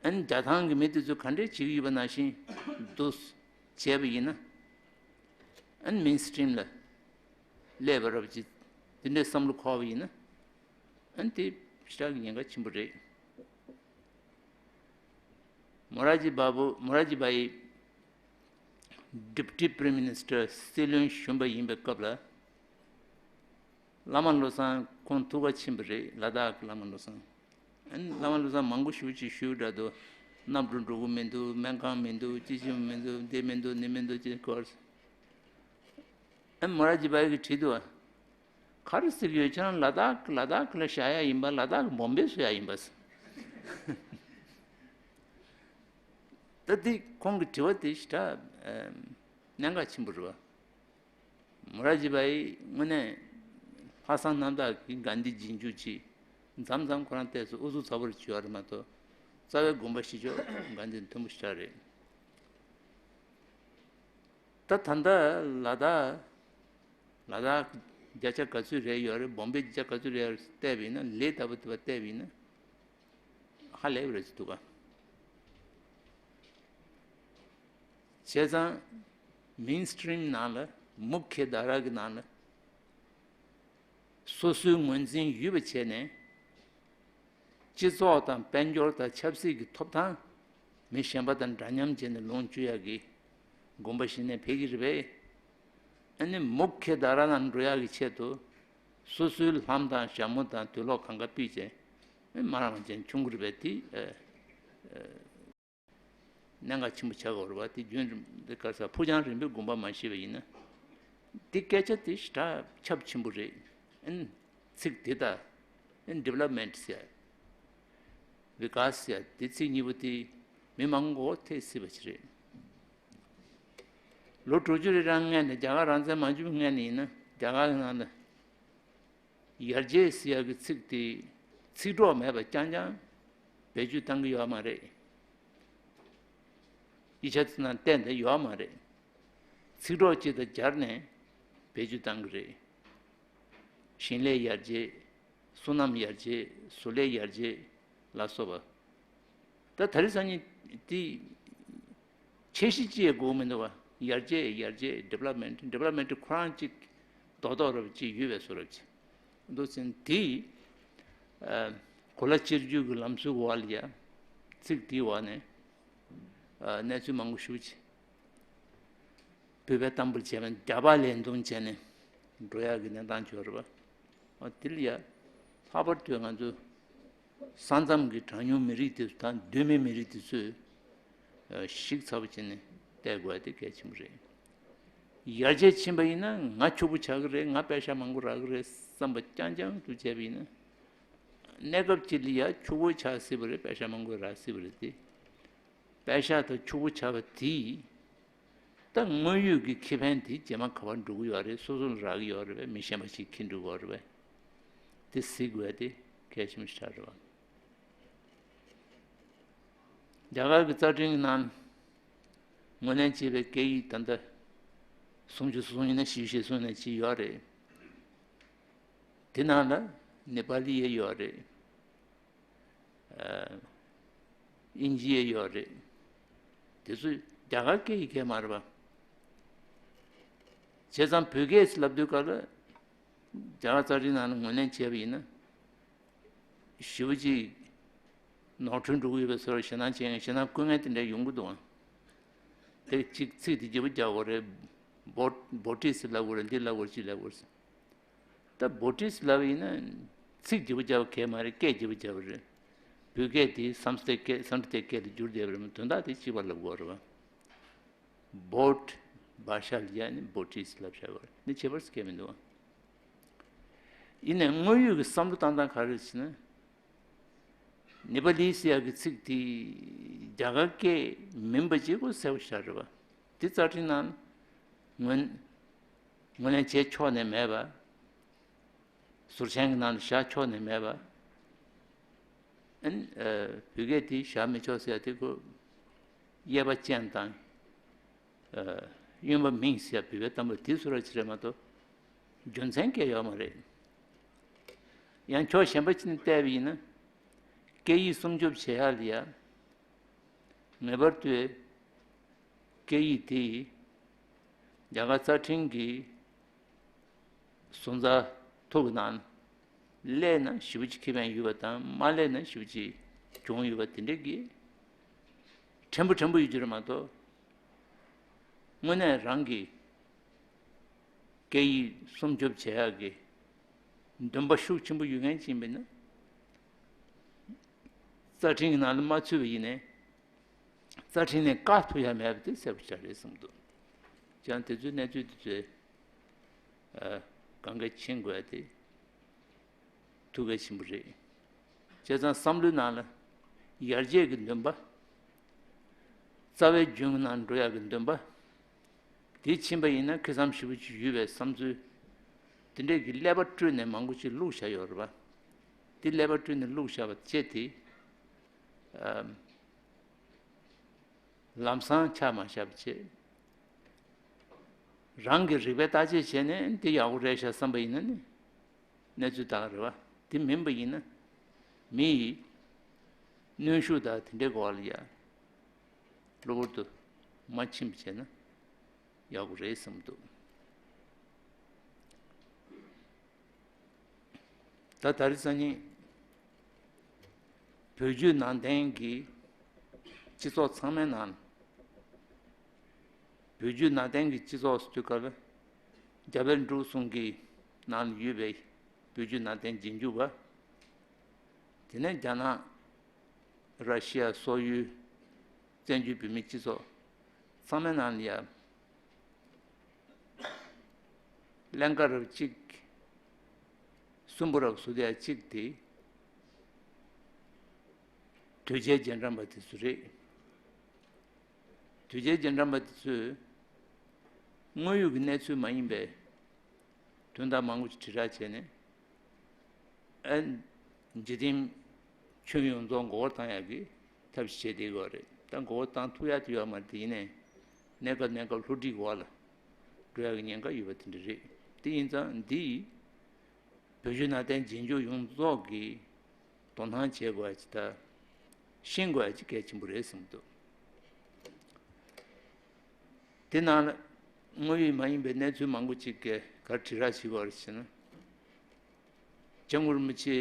ཨན་རྒྱ་ཐང་གི་མི་དེ་ཚོས་ག་འདྲས་བྱེད་ཀྱི་ཡོད་པ་ནང་བཞིན་དུ་བྱས་པ་ཡིན་ན། ཨན་མེན་སི་ཊིམ་ལ་སླེབས་པ་རབ་ཅིག་དེ་འདྲའི་བསམ་བློ་འཁོར་བ་ཡིན་ན། ཨན་དེ་ཞེ་དྲག་གི་ཉེན་ཁ་ཆེན་པོ་རེད། མོ་ར་ཇི་བ་བུ་མོ་ར་ཇི་བ་ཡི་ཌི་པུ་ཊི་པི་རེམ་མི་ནི་སི་ཊར་སྲིད་བློན་གཞོན་པ་ཡིན་པའི་སྐབས་ལ། བླ་མ་བློ་བཟང་ཁོང་ཐུགས་ཁ་ཆེན་པོ་རེད། ལ་དྭགས་ཀྱི་བླ་མ་བློ་བཟང་། ཨ་ནི་བླ་མ་བློ་བཟང་མང་པོ་ཞེ་པོ་ཅིག་ཞུས་འདྲ་འདུག། གནམ་གྲུ་འགྲོ་གི་མི་འདུག། སྨན་ཁང་མི་འདུག། ཅི་ཅི་མི་འདུག། འདི་མི་འདུག། ནི་མི་འདུག་ཅེས་སྐོར། ཨ་ནི་མོ་ར་ཇི་བ་ཡི་གིས་དྲིས་འདུག། ག་རེ་ཟེར་གྱི་ཡོད། ཁྱེད་རང་ལ་དྭགས་ལ་དྭགས་ལ་བཞག་ཡ་ཡིན་པ། ལ་དྭགས་བོམ་བེ་བཟོ་ཡ་ཡིན་པ། ད་འདི་ཁོང་གི་དྲི་བ་དེ་ཞེ་དྲག་གནད་འགག་ཆེན་པོ་རེད་བ། མོ་ར་ཇི་བ་ཡིས་དངོས་གནས་ལྷག་བསམ་རྣམ་དག་གིས་གྷན་དྷི་རྗེས་འཇུག་བྱས། མཚམས་མཚམས་ཁོ་རང་ལྟས་སུ་ཨུ་ཚུགས་ཚ་པོ་རེ་བྱེད་ཡོད་རེད་མ་གཏོགས། རྩ་བའི་དགོངས་པ་བཞེས་ཕྱོགས་གྷན་དྷི་མཐུན་པོ་ཞེ་དྲག་རེད། ད་ད་ལྟ་ལ་དྭགས་ལ་དྭགས་བརྒྱ་ཆ་ག་ཚོད་རེད་ཡོད་རེད། བོམ་བེ་བརྒྱ་ཆ་ག་ཚོད་རེད་ཡོད་རེད་བལྟས་པ་ཡིན་ན། ལེ་ལྟ་བུ་དེ་བ་བལྟས་པ་ཡིན་ན། ཧ་ལས་པ་རེད་ཅེས་འདུག་ག། བྱས་ཙང་མེན་སི་ཊིམ་ནང་ལ་མུ་ཁྱེ་དྷ་ར་གི་ནང་ལ་སོ་སོའི་ངོས་འཛིན་ཡོད་པ་བྱས་ནས། སྤྱི་ཚོགས་དང་དཔལ་འབྱོར་དང་ཆབ་སྲིད་ཀྱི་ཐོབ་ཐང་མི་གཞན་པ་དང་འདྲ་མཉམ་བྱས་ནས་ལོངས་སྤྱོད་ཡག་གི་དགོངས་པ་བཞེས་ནས་ཕེབས་ཀྱི་རེད་པས། ཨ་ནི་མུ་ཁྱེ་དྷ་ར་ནང་འགྲོ་ཡག་གི་ཆེད་དུ་སོ་སོའི་ལྷམ་དང་ཞྭ་མོ་དང་དུག་ལོག་གང་ག་ཕུད་བྱས། མ་རང་བྱས་བྱུང་གི་རེད་པས། དེ་ཨ་ཨ་གནད་འགག་ཆེན་པོ་ཆགས་ཀྱི་ཡོད་རེད་བ། དེ་རྒྱུན་རིང་དེ་ག་ས་ཕུགས་རྒྱང་རིང་པོའི་དགོངས་པ་མ་བཞེས་པ་ཡིན་ན། འདི་སྐད་ཆ་དེ་ཞེ་དྲག་ཁྱབ་ཆེན་པོ་རེད། ཨན་ཚིག་དེ་དང་ཨན་ཌི་ཝེ་ལོབ་མེན་ཊི་ཟེར་ཡ། བི་ཀཱས་ཟེར་ཡ་དེ་ཚིག་གཉིས་པོ་དེ་མི་མང་པོ་ཐེ་སྲིད་པ་ཅིག་རེད། ལོ་དྲུག་ཅུ་རེ་གྲངས་སྔོན་ནས། རྒྱ་གར་རང་བཙན་མ་བྱུང་སྔོན་ནས་ཡིན་ན། རྒྱ་གར་གྱི་ནང་ལ་ཡར་རྒྱས་ཟེར་ཡག་གི་ཚིག་དེ་ཚིག་གྲོགས་མེད་པ་རྐྱང་རྐྱང་བེད་སྤྱོད་བཏང་གི་ཡོད་མ་རེད། ཡིག་ཆ་དེ་ནང་བསྟན་ཏེ་ཡོད་མ་རེད། ཚིག་གྲོགས་གཅིག་དང་སྦྱར་ནས་བེད་སྤྱོད་བཏང་གི་རེད། ཞིང་ལས་ཡར་རྒྱས། སོ་ནམ་ཡར་རྒྱས། བཟོ་ལས་ཡར་རྒྱས་ལ་སོགས་པ། ད་དེ་རིང་སང་ཉིན་དེ་ཆེ་གཞི་ཅི་ཡང་དགོས་མི་འདུག་བ། ཡར་རྒྱས་ཡར་རྒྱས། ཌི་ཝེ་ལོབ་མེན་ཊི། ཌི་ཝེ་ལོབ་མེན་ཊི་ཁོ་རང་གཅིག་རྡོག་རྡོག་རེ་བ་ཅིག་ཡོད་པའི་བཟོ་འདྲ་ཅིག་འདུག་ཟིན། དེ་ཨ་གོ་ལ་སྤྱི་སྤྱོད་ཀྱི་ལམ་སྲོལ་འོག་ལ་ཡ། ཚིག་དེའི་འོག་ནས་ཨ་གནས་ཚུལ་མང་པོ་ཞེ་པོ་ཅིག་བོད་པའི་གཏམ་དཔེར་བྱས་པ་ན་རྒྱ་ཕག་ལས་རྡུང་བྱས་ནས་འགྲོ་ཡག་གི་གནས་སྟངས་ཅིག་ཡོད་རེད་པ། འོ་དེ་ལ་ཡ་ལྷག་པར་དུ་ང་ཚོ་ས་མཚམས་ཀྱི་གྲངས་ཉུང་མི་རིགས་དེ་ཚོ་དང་གདོད་མའི་མི་རིགས་དེ་ཚོས་ཨ་ཞིབ་ཚགས་པོ་བྱས་ནས་བལྟ་དགོས་ཡ་དེ་གལ་ཆེན་པོ་རེད། ཡར་རྒྱས་ཕྱིན་པ་ཡིན་ན་ང་ཕྱུག་པོ་ཆགས་ཀྱི་རེད། ང་པེ་ཤ་མང་པོ་རག་གི་རེད་བསམ་པ་རྐྱང་རྐྱང་དུ་བྱས་པ་ཡིན་ན། གནས་སྐབས་གཅིག་ལ་ཡ་ཕྱུག་པོ་ཆགས་སྲིད་པ་རེད། པེ་ཤ་མང་པོ་རག་སྲིད་པ་རེད་དེ། པེ་ཤ་དང་ཕྱུག་པོ་ཆགས་པ་དེས། ད་དངོས་ཡོད་ཀྱི་ཁེ་ཕན་དེ་རྗེས་མ་ག་པར་འགྲོ་གི་ཡོད་རེད། སོ་སོ་ལ་རག་གི་ཡོད་རེད་པས། མི་གཞན་པ་ཞིག་འཁྱེར་འགྲོ་གི་ཡོད་རེད་པས། དེ་གཟིགས་དགོས་ཏེ་གལ་ཆེན་པོ་ཞིག་ཆགས་རེད་པ། རྒྱ་གར་གྱི་རྩ་ཁྲིམས་ཀྱི་ནང་ངོས་ལེན་བྱས་པའི་སྐད་ཡིག་ད་ལྟ་སུམ་ཅུ་སོ་གསུམ་ཡིན་ན་བཞི་བཅུ་ཞེ་གསུམ་ནས་གཅིག་ཡོད་རེད། དེ་ནང་ལ་ནེ་པ་ལི་ཡང་ཡོད་རེད། ཨ་དབྱིན་ཇི་ཡང་ཡོད་རེད། དེ་ཚོ་རྒྱ་གར་སྐད་ཡིག་གས་མ་རེད་པ། བྱས་ཙང་བོད་སྐད་ཟེར་ལབ་དུས་སྐབས་ལ་རྒྱ་གར་རྩ་ཁྲིམས་ནང་ལ་ངོས་ལེན་བྱས་པ་ཡིན་ན། ཞེ་པོ་ཅིག་ནོར་འཁྲུལ་འགྲོ་གི་ཡོད་པའི་བཟོ་འདྲ། ཞེད་སྣང་བྱེད་མཁན། ཞེད་སྣང་སྐུལ་མཁན་དེ་འདྲ་ཡོང་གི་འདུག་ཨང་། དེ་གཅིག་ཚིག་དེ་བརྗེ་པོ་རྒྱག་དགོས་རེད། བྷོ་བྷོ་ཊི་སི་ལབ་དགོས་རེད། འདི་ལབ་དགོས་རེད། ཅི་ལབ་དགོས་རེད། ད་བྷོ་ཊི་སི་ལབ་ཡིན་ན་ཚིག་བརྗེ་པོ་རྒྱག་པ་གས་མ་རེད། སྐད་བརྗེ་པོ་རྒྱག་པ་རེད། བོད་སྐད་དེ་སཾ་སྐྲྀཏ་སྐད་སཾ་སྐྲྀཏ་སྐད་ལ་བསྒྱུར་བསྡད་པ་རེད་མ། དོན་དག་དེ་གཅིག་པ་ལབ་དགོས་རེད་པ། བྷོཊ། བ་ཤ་ལི་ཡ་ནི་བོ་ཊི་ཟེར་ལབ་བཞག་པ་རེད། འདི་ཁྱད་པར་ཅི་གང་མི་འདུག། ཡིན་ནའི་དངོས་ཡོད་ཀྱི་བསམ་བློ་བཏང་སྟངས་ག་རེ་རེད་ཟེར་ན། ནེ་པ་ལི་ཟེར་ཡག་གི་ཚིག་དེ་རྒྱ་གར་སྐད་མིན་པ་ཅིག་གོ་གསལ་པོ་ཞིག་རེད་པ། དེ་རྩ་ཁྲིམས་ནང་ངོས་ངོས་ལེན་བྱས་ཆོག་ནས་མེད་པ། ཟུར་མཆན་གྱི་ནང་ལ་བཞག་ཆོག་ནས་མེད་པ། ཨན། ཨ། བོད་སྐད་དེ་བཞག་མི་ཆོག་ཟེར་ཡ་དེ་ཁོ་དབྱེ་བ་ཅན་དང་། ཨ། དབྱེ་བ་མིང་ཟེར་ཡ་བོད་པའི་གཏམ་དཔེ་དེ་ཚོ་ར་ཅིག་རེད་མ་གཏོགས། རྒྱུ་མཚན་གང་ཡང་ཡོད་མ་རེད། ཡང་ཕྱོགས་གཞན་པ་ཅིག་ནས་བལྟས་པ་ཡིན་ན། སྐད་ཡིག་སྲུང་སྐྱོབ་བྱེད་ཡ་ལ་ཡ། ངེས་པར་དུ་སྐད་ཡིག་དེ་རྒྱ་གར་རྩ་ཁྲིམས་ཀྱི་བཟོ་རྩལ་ཐོག་གི་ནང་སླེབས་ན་ཞེ་པོ་ཅིག་ཁེ་ཕན་ཡོད་པ་དང་མ་སླེབས་ན་ཞེ་པོ་ཅིག་གྱོང་ཡོད་པ་དེ་འདྲ་གི་ཕྲན་བུ་ཕྲན་བུ་ཡོད་རྒྱུ་རེད་མ་གཏོགས། དངོས་གནས་རང་གི་སྐད་ཡིག་སྲུང་སྐྱོབ་བྱེད་ཡག་གི་འདུན་པ་ཤུགས་ཆེན་པོ་ཡོད་མཁན་ཅིག་ཡིན་པ་ཡིན་ན། རྩ་ཁྲིམས་ཀྱི་ནང་ལ་མ་ཚུད་པ་ཡིན་ནའི། རྩ་ཁྲིམས་ནས་བཀག་ཐུབ་ཡ་མེད་པ་དེ་གསལ་པོ་ཆགས་རེད་བསམ་འདུག། ཀྱང་དེ་ཚོའི་གནས་ཚུལ་དེ་ཚོའི་ཨ། གང་ག་ཕྱིན་དགོས་ཡ་དེ་ཐུགས་གལ་ཆེན་པོ་རེད། བྱས་ཙང་བསམ་བློའི་ནང་ལ་ཡར་རྒྱས་ཀྱི་འདུན་པ། རྩ་བའི་རྒྱུན་ནང་འགྲོ་ཡག་གི་འདུན་པ། དེ་ཕྱིན་པ་ཡིན་ན་ཁེ་བཟང་ཞེ་པོ་ཅིག་ཡོད་པའི་བསམ་ཚུལ། དེ་འདྲས་ཀྱི་ཀླད་པ་བཀྲུས་ནས་མང་པོ་ཅིག་བླུགས་བཞག་ཡོད་རེད་པ། དེ་ཀླད་པ་བཀྲུས་ནས་བླུགས་བཞག་པ་བཅས་དེ། ཨ། ལམ་སང་ཆ་མ་བཞག་པ་བྱས། རང་གི་རིག་པས་བརྟག་དཔྱད་བྱས་ནས་འདི་ཡག་པོ་རེད་ཤག་བསམ་པ་ཡིན་ན་ནི་གནས་ཚུལ་དག་རེད་པ། དེ་མིན་པ་ཡིན་ན་མི་ཡི་གནོན་ཤུགས་དང་དེ་འདྲའི་སྐོར་ལ་ཡ་གློ་བུར་དུ་མ་ཕྱིན་པ་བྱས་ན་ཡག་པོ་རེད་བསམ་འདུག། ད་ད་རེས་སང་ཉིན་བོད་བརྒྱུད་ནང་བསྟན་གྱི་སྤྱི་ཚོགས་ཚང་མའི་ནང་། བོད་བརྒྱུད་ནང་བསྟན་གྱི་སྤྱི་ཚོགས་སུ་དུས་སྐབས་རྒྱ་བལ་འབྲུག་གསུམ་གྱི་ནང་ལ་ཡོད་པའི་བོད་བརྒྱུད་ནང་བསྟན་རྗེས་འཇུག་པ། དེ་ནས་རྒྱ་ནག་ར་ཤི་ཡ་སོག་ཡུལ་བཙན་བྱོལ་བོད་མིའི་སྤྱི་ཚོགས་ཚང་མའི་ནང་ལ་ཡ། ཀླན་ཀ་རབ་གཅིག། གསུམ་པོ་རབ་བཟོ་དེ་ཡ་གཅིག་དེ། དོལ་རྒྱལ་རྗེས་འབྲང་པ་དེ་ཚོ་རེད། དོལ་རྒྱལ་རྗེས་འབྲང་པ་དེ་ཚོས་དངོས་ཡོད་ཀྱི་གནས་ཚུལ་མ་ཡིན་པའི་དོན་དག་མང་པོ་ཞིག་དྲིལ་བསྒྲགས་བྱས་ནས། ཨ། འཇིག་རྟེན་ཁྱོན་ཡོངས་རྫོགས་མགོ་སྐོར་བཏང་ཡག་གི་ཐབས་ཤེས་བྱས་བསྡད་ཡོད་རེད། ད་མགོ་སྐོར་བཏང་ཐུབ་ཡག་དེ་ཡོད་མ་རེད། དེ་ཡིན་ནའི་གནས་སྐབས་གནས་སྐབས་སློབ་ཁྲིད་འོག་ལ་འགྲོ་ཡག་གི་ཉེན་ཁ་ཡོད་པ་དེ་འདྲ་རེད། དེ་ཡིན་ཙང་འདི་ཡིས་བོད་བརྒྱུད་ནང་བསྟན་རྗེས་འཇུག་ཡོངས་རྫོགས་ཀྱིས་དོ་སྣང་བྱེད་དགོས་ཡག་ཅིག་དང་ཤེས་དགོས་ཡག་ཅིག་གལ་ཆེན་པོ་རེད་བསམ་འདུག། དེ་ནང་ལ་དངོས་ཡོད་མ་ཡིན་པའི་གནས་ཚུལ་མང་པོ་ཅིག་གིས་ག་རེ་དྲིལ་བསྒྲགས་བྱེད་ཀྱི་ཡོད་རེད་ཟེར་ན། སྐྱབས་མགོན་རིན་པོ་ཆེ་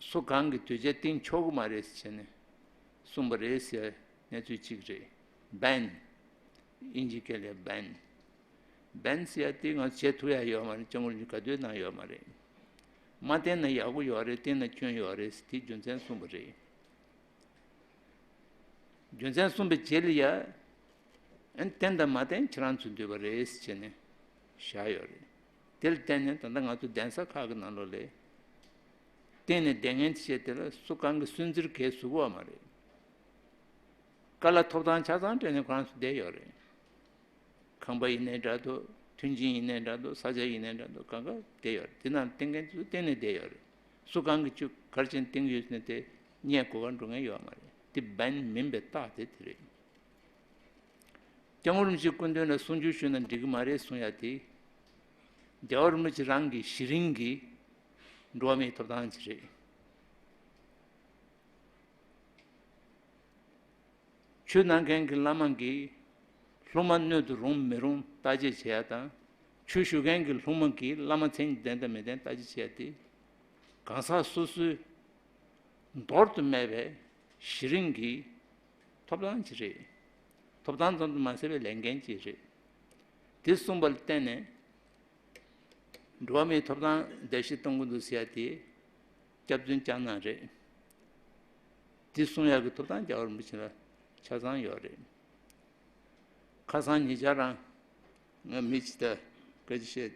སུ་གང་གིས་དོལ་རྒྱལ་བསྟེན་ཆོག་གི་མ་རེད་ཟེར་ནས་གསུངས་པ་རེད་ཟེར་གནས་ཚུལ་གཅིག་རེད། བན། དབྱིན་ཇིའི་སྐད་ལ་བན། བན་ཟེར་ཡ་དེ་ང་ཚོ་བྱེད་ཐུབ་ཡ་ཡོད་མ་རེད། སྐྱབས་མགོན་རིན་པོ་ཆེ་ག་དུས་གནང་ཡོད་མ་རེད། མ་བསྟེན་ན་ཡག་པོ་ཡོད་རེད། བསྟེན་ན་སྐྱོན་ཡོད་རེད་ཟེར་དེའི་རྒྱུ་མཚན་གསུངས་པ་རེད། རྒྱུ་མཚན་གསུངས་པའི་རྗེས་ལ་ཡ། ཨན། བསྟེན་དང་མ་བསྟེན་ཁྱེད་རང་ཚོའི་འདོད་པ་རེད་ཟེར་བྱས་ནས་བཞག་ཡོད་རེད། དེ་ལ་བརྟེན་ནས་ད་ལྟ་ང་ཚོ་གདན་ས་ཁག་གི་ནང་ལོགས་ལ་བསྟེན་ནས་བསྡད་མཁན་དེ་བྱས་དེ་ལ་སུ་གང་གིས་སུན་གཙེར་གས་བཟོ་གི་ཡོད་མ་རེད། བཀའ་སློབ་ཐོབ་ཐང་ཆ་ཚང་སྤྲད་ནས་ཁོ་རང་ཚོ་བསྡད་ཡོད་རེད། ཁང་པ་ཡིན་ནའི་འདྲ་འདུག། མཐུན་རྐྱེན་ཡིན་ནའི་འདྲ་འདུག། ས་ཆ་ཡིན་ནའི་འདྲ་འདུག། གང་ག་བསྡད་ཡོད་རེད། དེ་ནང་བསྟེན་མཁན་ཚོ་བསྟེན་ནས་བསྡད་ཡོད་རེད། སུ་གང་གིས་ཁྱོད་ག་རེ་བྱས་ནས་བསྟེན་གྱི་ཡོད་ཟེར་ནས་དེ་བརྙས་དགོས་ག་འགྲོ་མཁན་ཡོད་མ་རེད། དེ་བན་མིན་པའི་རྟགས་དེ་དེ་རེད། སྐྱབས་མགོན་རིན་པོ་ཆེའི་སྐུ་མདུན་ལ་གསུང་ཆོས་ཞུས་ན་འགྲིག་གི་མ་རེད་གསུང་ཡ་དེ། རྒྱལ་བ་རིན་པོ་ཆེ་རང་གི་གཞི་རིམ་གྱི་འགྲོ་བ་མིའི་ཐོབ་ཐང་ཅིག་རེད། ཆོས་གནང་མཁན་གྱི་བླ་མ་གིས་སློབ་མ་སྣོད་དུ་རུང་མི་རུང་བརྟག་དཔྱད་བྱེད་ཡ་དང་། ཆོས་ཞུ་མཁན་གྱི་སློབ་མ་གིས་བླ་མ་མཚན་ཉིད་ལྡན་དང་མི་ལྡན་བརྟག་དཔྱད་བྱེད་ཡ་དེ། གང་ཟག་སོ་སོའི་འདོར་དུ་མེད་པའི་གཞི་རིམ་གྱི་ཐོབ་ཐང་ཅིག་རེད། ཐོབ་ཐང་ཙམ་དུ་མ་ཟད་པའི་ལས་འགན་ཅིག་རེད། དེ་གསུངས་པ་ལ་བརྟེན་ནས། འགྲོ་བ་མིའི་ཐོབ་ཐང་བརྡལ་བཤིག་གཏོང་གི་འདུག་ཟེར་ཡ་དེ་སྐྱག་རྫུན་རྐྱང་རྐྱང་རེད། དེ་གསུང་ཡག་གི་ཐོབ་ཐང་རྒྱལ་བ་རིན་པོ་ཆེ་ལ་ཆ་ཚང་ཡོད་རེད། ཁ་སང་ཉེ་ཆར་རང་ ང་མི་ཅིག་ད་སྐད་ཆ་བཤད་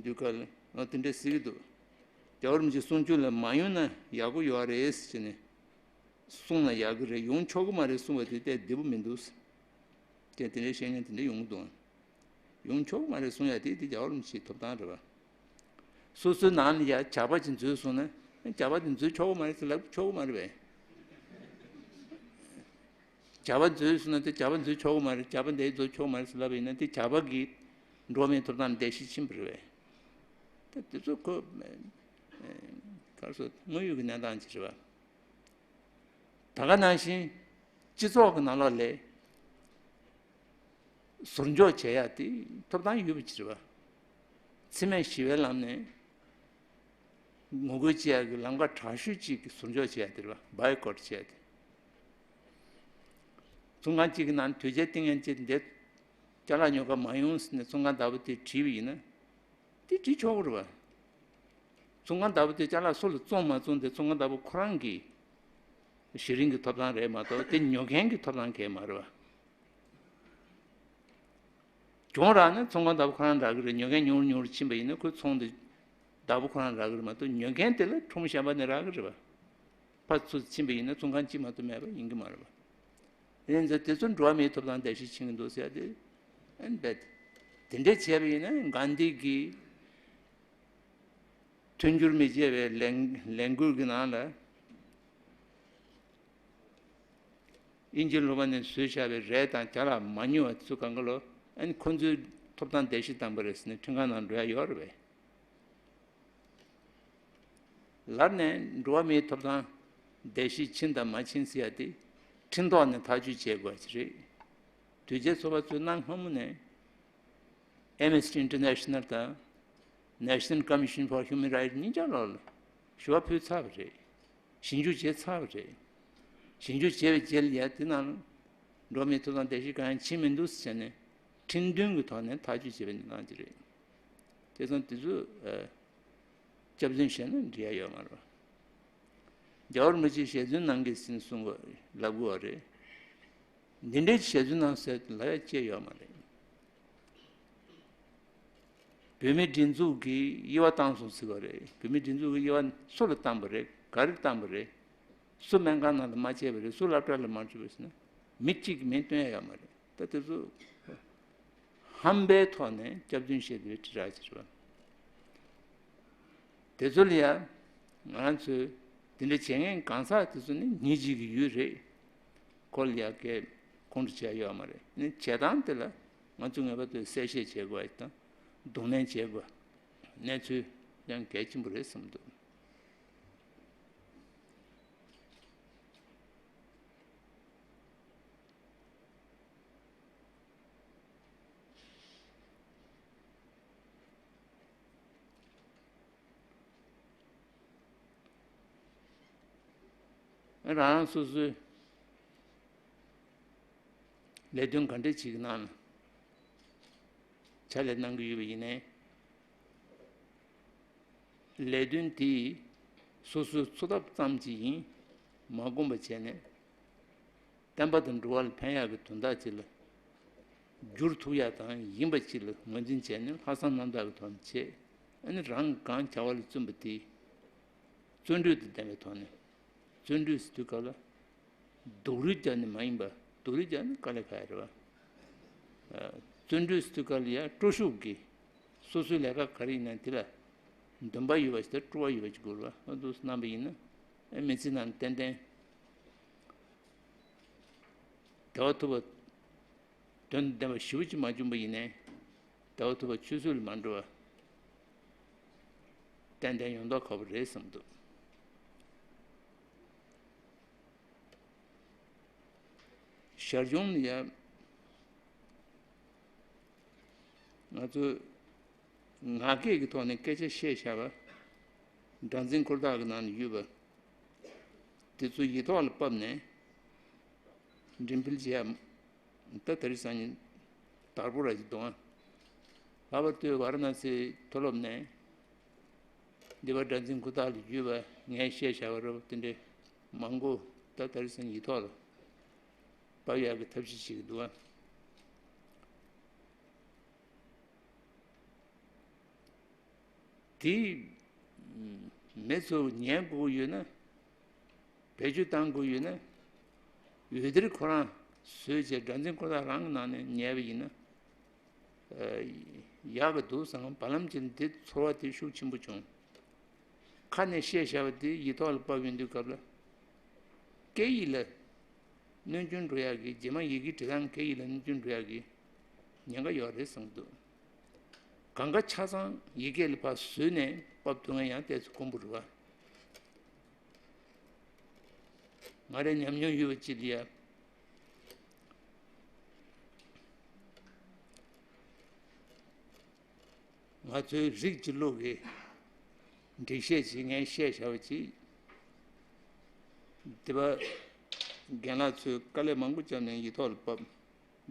དུས་སྐབས་ལ་ང་དེ་འདྲ་ཟེར་གྱི་འདུག་རྒྱལ་བ་རིན་པོ་ཆེ་གསུང་ཆོས་ལ་མ་ཡོང་ན་ཡག་པོ་ཡོད་རེད་ཟེར་ནས། གསུང་ན་ཡག་གི་རེད། ཡོང་ཆོག་གི་མ་རེད་གསུང་བ་དེ་ལྟས་བདེ་པོ་མི་འདུག་ཅེས་དེ་འདྲའི་བཤད་མཁན་དེ་འདྲ་ཡོང་གི་འདུག་ཡོང་ཆོག་གི་མ་རེད་གསུང་ཡ་དེ་དེ་རྒྱལ་བ་རིན་པོ་ཆེའི་ཐོབ་ཐང་རེད་པ། སོ་སོའི་ནང་ལ་ཡ་ཇག་པ་ཅིག་འཛུལ་སོང་ན་ཇག་པ་དེ་འཛུལ་ཆོག་གི་མ་རེད་ཟེར་ལབ་ཆོག་གི་མ་རེད་པས། ཇག་པ་འཛུལ་སོང་ན་དེ་ཇག་པ་འཛུལ་ཆོག་གི་མ་རེད། ཇག་པ་འདི་འཛུལ་ཆོག་གི་མ་རེད་ཟེར་ལབ་པ་ཡིན་ན་དེ་ཇག་པ་གིས་འགྲོ་བ་མིའི་ཐོབ་ཐང་ལ་འགྲེལ་བཤད་ཕྱིན་པ་རེད་པས། ད་དེ་ཚོ་ཁོ་ག་རེ་ཟེར་དངོས་ཡོད་ཀྱི་གནས་སྟངས་ཅིག་རེད་པ། ད་ག་ནང་བཞིན་སྤྱི་ཚོགས་ཀྱི་ནང་ལོགས་ལ་ཟུར་འཇོག་བྱེད་ཡ་དེ་ཐོབ་ཐང་ཡོད་པ་ཅིག་རེད་པ། འཚེ་མེད་ཞི་བའི་ལམ་ནས་ངོ་རྒོལ་བྱེད་ཡ་གི་ལམ་ཁ་དྲག་ཤོས་གཅིག་གི་ཟུར་འཇོག་བྱེད་ཡ་དེ་རེད་པ། བྷའི་ཀོཊ་བྱེད་ཡ་དེ། ཚོང་ཁང་གཅིག་གི་ནང་དུས་ཆེན་སྟེང་ཡན་ཆད་འདི་ཅ་ལག་ཉོ་ག་མ་ཡོང་ཟེར་ནས་ཚོང་ཁང་བདག་པོ་དེ་དྲིས་པ་ཡིན་ན། དེ་འགྲིག་ཆོག་གི་རེད་པ། ཚོང་ཁང་བདག་པོ་དེ་ཅ་ལག་སུ་ལ་བཙོང་མ་བཙོང་དེ་ཚོང་ཁང་བདག་པོ་ཁོ་རང་གིས་གཞི་རིམ་གྱི་ཐོབ་ཐང་རེད་མ་གཏོགས་དེ་ཉོ་མཁན་གྱི་ཐོབ་ཐང་གང་ཡང་མ་རེད་པ། གྱོང་རག་ན་ཚོང་ཁང་བདག་པོ་ཁོ་རང་རག་གི་རེད། ཉོ་མཁན་ཉུང་རུ་ཉུང་རུ་ཕྱིན་པ་ཡིན་ན་ཁོའི་ཚོང་དེ་བདག་པོ་ཁོ་རང་རག་གི་རེད་མ་གཏོགས་ཉོ་མཁན་དེ་ལ་ཁྲོམ་གཞན་པ་ནས་རག་གི་རེད་པ། ཕར་ཚུར་ཕྱིན་པ་ཡིན་ན་ཚོང་ཁང་གཅིག་མ་གཏོགས་མེད་པ་ཡིན་གྱི་མ་རེད་པ། དེ་ཚོ་དེ་ཚོ་འགྲོ་བ་མིའི་ཐོབ་ཐང་འགྲེལ་བཤད་ཕྱིན་གྱི་འདུག་ཟེར་ཡ་དེ་ཨན་བེད། དེ་འདྲ་བྱས་པ་ཡིན་ན་གྷན་དྷི་གིས་མཐུན་འགྱུར་མི་བྱེད་པའི་ལས་ལས་འགུལ་གྱི་ནང་ལ་དབྱིན་ཇི་ལུང་པ་ནས་བཟོས་བཞག་པའི་རས་དང་ཅ་ལག་མ་ཉོ་བ་ཚོ་གང་ག་ལོ་ཨན་ཁོ་ཚོའི་ཐོབ་ཐང་འགྲེལ་བཤད་བཏང་པ་རེད་ཟེར་ནས་ཁྲིམས་ཁང་ནང་འགྲོ་ཡ་ཡོད་རེད་པས། ལར་ནས་འགྲོ་བ་མིའི་ཐོབ་ཐང་འགྲེལ་བཤད་ཕྱིན་དང་མ་ཕྱིན་ཟེར་ཡ་དེ་ཁྲིམས་ཐོག་ནས་ཐག་གཅོད་བྱེད་དགོས་པ་ཞིག་རེད། དུས་རྒྱལ་ཚོགས་པ་ཚོས་གནའ་སྔ་མོ་ནས་Amnesty International དང་National Commission for Human Rights གཉིས་ཆ་ལོག་ལ་ཞུ་བ་ཕུལ་ཚར་བ་རེད། ཞིབ་འཇུག་བྱས་ཚར་བ་རེད། ཞིབ་འཇུག་བྱས་པའི་རྗེས་ལ་ཡ་དེ་ནང་འགྲོ་བ་མིའི་ཐོབ་ཐང་འགྲེལ་བཤད་གང་ཡང་ཕྱིན་མི་འདུག་ཟེར་ནས་ཁྲིམས་མཐུན་གྱི་ཐོག་ནས་ཐག་གཅོད་བྱས་པའི་གནས་སྟངས་ཅིག་རེད། དེ་ཙང་དེ་ཚོ་ཨ། སྐྱག་རྫུན་བཤད་ན་འགྲིག་ཡ་ཡོད་མ་རེད། རྒྱལ་བ་རིན་པོ་ཆེས་ཞལ་རྫུན་གནང་གི་ཟིན་གསུང་གི་ལབ་དགོས་པ་རེད། འདི་འདྲའི་ཞལ་རྫུན་གནང་ཟེར་ལབ་ཡ་ཅི་ཡོད་མ་རེད། བོད་མིའི་སྒྲིག་འཛུགས་ཀྱིས་དབྱེ་བ་བཏང་སོང་ཟེར་བ་རེད། བོད་མིའི་སྒྲིག་འཛུགས་ཀྱིས་དབྱེ་བ་སུ་ལ་བཏང་པ་རེད། ག་རེ་བཏང་པ་རེད། སུ་སྨན་ཁང་ནང་ལ་མ་བྱས་པ་རེད། སུ་སློབ་གྲྭ་ལ་མ་བཅུག་པ་ཟེར་ན་མི་གཅིག་གིས་མིང་སྟོན་ཡ་ཡོད་མ་རེད། ད་དེ་ཚོ་ཧམ་པའི་ཐོག་ནས་སྐྱག་རྫུན་བཤད་པའི་དྲིལ་བསྒྲགས་ཅིག་རེད་པ། དེ་ཚོ་ལ་ཡ་ང་རང་ཚོས་དེ་འདྲ་བྱེད་མཁན་གང་ཟག་དེ་ཚོ་ནི་ཉིན་གཅིག་གི་ཡུལ་རེད། ཁོ་ལ་ཡ་གས་ཁོང་ཁྲོ་བྱས་ཡོད་མ་རེད། ནི་བྱེད་སྟངས་དེ་ལ་ང་ཚོ་ངེས་པར་དུ་གསལ་བཤད་བྱེད་དགོས་དང་གདོང་ལེན་བྱེད་དགོས་གནས་ཚུལ་ཡང་གལ་ཆེན་པོ་རེད་བསམ་འདུག་རང་རང་སོ་སོའི་ལས་དོན་ག་འདྲ་ཅིག་གི་ནང་ལ་ཕྱག་ལས་གནང་གི་ཡོད་པ་ཡིན་ནའི། ལས་དོན་དེ་སོ་སོའི་འཚོ་ཐབས་ཙམ་ཅིག་ཡིན། མ་བསྒོམས་པ་བྱས་ནས་བསྟན་པ་དང་འགྲོ་བ་ལ་ཕན་ཡག་གི་དོན་དག་ཅིག་ལ་འགྱུར་ཐུབ་ཡག་དང་ཡིན་པ་ཅིག་ལ་ངོས་འཛིན་བྱས་ནས་ལྷག་བསམ་རྣམ་དག་གི་ཐོག་ནས་བྱས། ཨ་ནི་རང་གིས་གང་བྱ་བ་ལ་བརྩོན་པ་དེ་བརྩོན་འགྲུས་དང་ལྡན་པའི་ཐོག་ནས། བརྩོན་འགྲུས་ཟེར་དུས་སྐབས་ལ། སྡུག་རུས་བརྒྱབ་ནས་མ་ཡིན་པ། སྡུག་རུས་བརྒྱབ་ན་དཀའ་ལས་ཁག་ཡ་རེད་པ། བརྩོན་འགྲུས་ཟེར་དུས་སྐབས་ལ་ཡ་སྤྲོ་ཤུགས་ཀྱིས་སོ་སོའི་ལས་ཀ་ག་རེ་ཡིན་ན་དེ་ལ་འདུན་པ་ཡོད་པ་ཞིག་དང་སྤྲོ་བ་ཡོད་པ་ཞིག་དགོས་རེད་པ། ཨ་འདུག་སེ་གནང་པ་ཡིན་ན་ཨ་མི་ཚེ་ནང་ཏན་ཏན་བདེ་བ་ཐོབ་པ། དོན་དང་ལྡན་པ་ཞེ་པོ་ཅིག་མ་བྱུང་པ་ཡིན་ནའི་བདེ་བ་ཐོབ་པ་ཆུད་ཟོས་ལ་མ་འགྲོ་བ་ཏན་ཏན་ཡོང་མདོག་ཁ་པོ་རེད་བསམ་འདུག་ཞར་བྱུང་ལ་ཡ་ང་ཚོ་ངག་སྐད་ཀྱི་ཐོག་ནས་སྐད་ཆ་བཤད་བཞག་པ། སྒྲ་འཛིན་ཁུར་ཐག་གི་ནང་ནས་ཡོད་པ། དེ་ཚོ་ཡིག་ཐོག་ལ་ཕབ་ནས་འགྲེམས་སྤེལ་བྱེད་ཡ། ད་དེ་རིང་སང་ཉིན་དར་པོ་ར་ཅིག་འདུག་ཨ། ལྷག་པར་དུ་ཝཱ་ར་ཎ་སིའི་མཐོ་སློབ་ནས་འདི་པར་སྒྲ་འཛིན་ཁུར་ཐག་ལ་བརྒྱུད་པ་ངས་བཤད་བཞག་པ་རེད་པ། དེ་འདྲའི་མང་པོ་ད་དེ་རིང་སང་ཉིན་ཡིག་ཐོག་ལ་ཕབ་ཡག་གི་ཐབས་ཤེས་བྱེད་ཀྱི་འདུག་ཨ། དེ་མི་ཚོ་ཉན་དགོས་ཡོད་ན། བེད་སྤྱོད་གཏང་དགོས་ཡོད་ན། འོད་སྡེར་ཁོ་རང་བཟོས་བྱས་སྒྲ་འཛིན་ཁོ་ཐག་རང་གི་ནང་ནས་ཉན་པ་ཡིན་ན། ཡག་གི་འདུག་བསམ། བར་ལམ་གྱི་འདི་ཚོར་བ་དེ་ཤུགས་ཆེན་པོ་བྱུང་། ཁ་ནས་བཤད་བཞག་པ་དེ་ཡིག་ཐོག་ལ་ཕབ་ཡོང་དུས་སྐབས་ལ། སྐད་ཡིག་ལ་གནོད་སྐྱོན་འགྲོ་ཡག་གི། རྗེས་མ་ཡི་གེ་འབྲི་སྟངས་སྐད་ཡིག་ལ་གནོད་སྐྱོན་འགྲོ་ཡག་གི་ཉེན་ཁ་ཡོད་རེད་བསམ་གྱི་འདུག་གང་ག་ཆ་ཚང་ཡི་གེ་ལ་ཕར་བཟོས་ནས་ཕབ་ཐུབ་མཁན་ཡང་ཏོག་ཙམ་དཀོན་པོ་རེད་བ། ང་རའི་ཉམས་མྱོང་ཡོད་པ་ཅིག་ལ་ཡ། ང་ཚོའི་རིགས་ཀྱི་ལུགས་ཀྱི་འགྲེལ་བཤད་བྱེད་མཁན་བཤད་བྱ་བ་ཅིག་དེ་པ་རྒན་ལགས་ཚོས་དཀའ་ལས་མང་པོ་བརྒྱབ་ནས་ཡིག་ཐོག་ལ་ཕབ།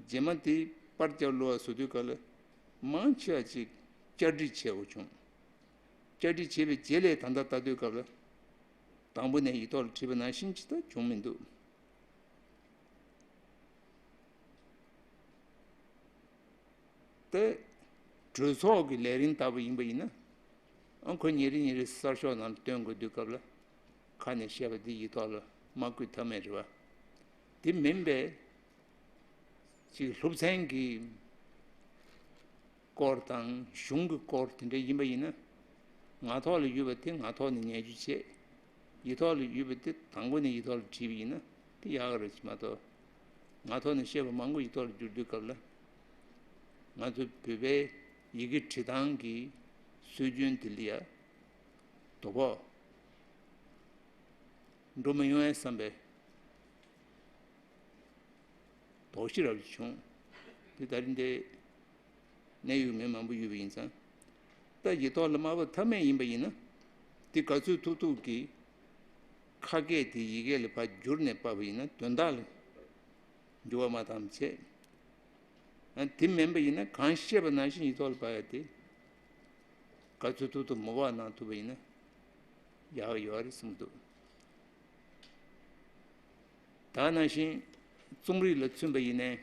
རྗེས་མ་དེ་པར་རྒྱག་བླུག་པ་བཟོ་དུས་སྐབས་ལ་མང་ཆེ་བ་ཅིག་བསྐྱར་བྲིས་བྱས་པ་བྱུང་། བསྐྱར་བྲིས་བྱས་པའི་རྗེས་ལ་ད་ལྟ་ལྟ་དུས་སྐབས་ལ་དང་པོ་ནས་ཡིག་ཐོག་ལ་བྲིས་པ་ནང་བཞིན་ཅིག་ད་བྱུང་མི་འདུག་ཏེ། གྲོས་ཚོགས་ཀྱི་ལས་རིམ་ལྟ་བུ་ཡིན་པ་ཡིན་ན། ཨང་ཁོ་ཉིན་རེ་ཉིན་རེ་གསར་ཤོག་ནང་ལ་སྟོན་དགོས་དུས་སྐབས་ལ། ཁ་ནས་བཤད་པ་འདི་ཡིག་ཐོག་ལ་མ་བཀོད་ཐབས་མེད་རེད་བ། དེ་མིན་པའི་ཅིག་སློབ་ཚན་གྱི་སྐོར་དང་གཞུང་གི་སྐོར་དེ་འདྲ་ཡིན་པ་ཡིན་ན། ངག་ཐོག་ལ་ཡོད་པ་དེ་ངག་ཐོག་ནས་ཉན་རྒྱུ་བྱེད། ཡིག་ཐོག་ལ་ཡོད་པ་དེ་དང་པོ་ནས་ཡིག་ཐོག་ལ་བྲིས་པ་ཡིན་ན་དེ་ཡག་ག་རེད་མ་གཏོགས། ངག་ཐོག་ནས་བཤད་པ་མང་པོ་ཡིག་ཐོག་ལ་བསྒྱུར་དུས་སྐབས་ལ། ང་ཚོ་བོད་པའི་ཡི་གེ་འབྲི་སྟངས་ཀྱི་སྲོལ་རྒྱུན་དེ་ལ་ཡ་དོ་ཕོག་འགྲོ་མི་ཡོང་ངེས་བསམ་པའི་དོགས་གཞི་རབ་ཅིག་བྱུང་། དེ་ད་རིང་འདི་གནད་ཡོད་མི་མང་པོ་ཡོད་པ་ཡིན་ཙང་། ད་ཡིག་ཐོག་ལ་མ་ཕབ་ཐབས་མེད་ཡིན་པ་ཡིན་ན། དེ་ག་ཚོད་ཐུབ་ཐུབ་ཀྱིས་ཁ་སྐད་དེ་ཡི་གེ་ལ་ཕར་བསྒྱུར་ནས་ཕབ་པ་ཡིན་ན་དོན་དག་ལ་འགྱུར་བ་མ་བཏང་བྱས། ཨ། དེ་མིན་པ་ཡིན་ན་གང་བཤད་པ་ནང་བཞིན་ཡིག་ཐོག་ལ་ཕབ་ཡ་དེ་ག་ཚོད་ཐུབ་ཐུབ་མ་ཕབ་གནང་ཐུབ་པ་ཡིན་ན་ཡག་ཡོད་རེད་བསམ་འདུག་ད་ནང་བཞིན་རྩོམ་རིག་ལ་མཚོན་པ་ཡིན་ནའི།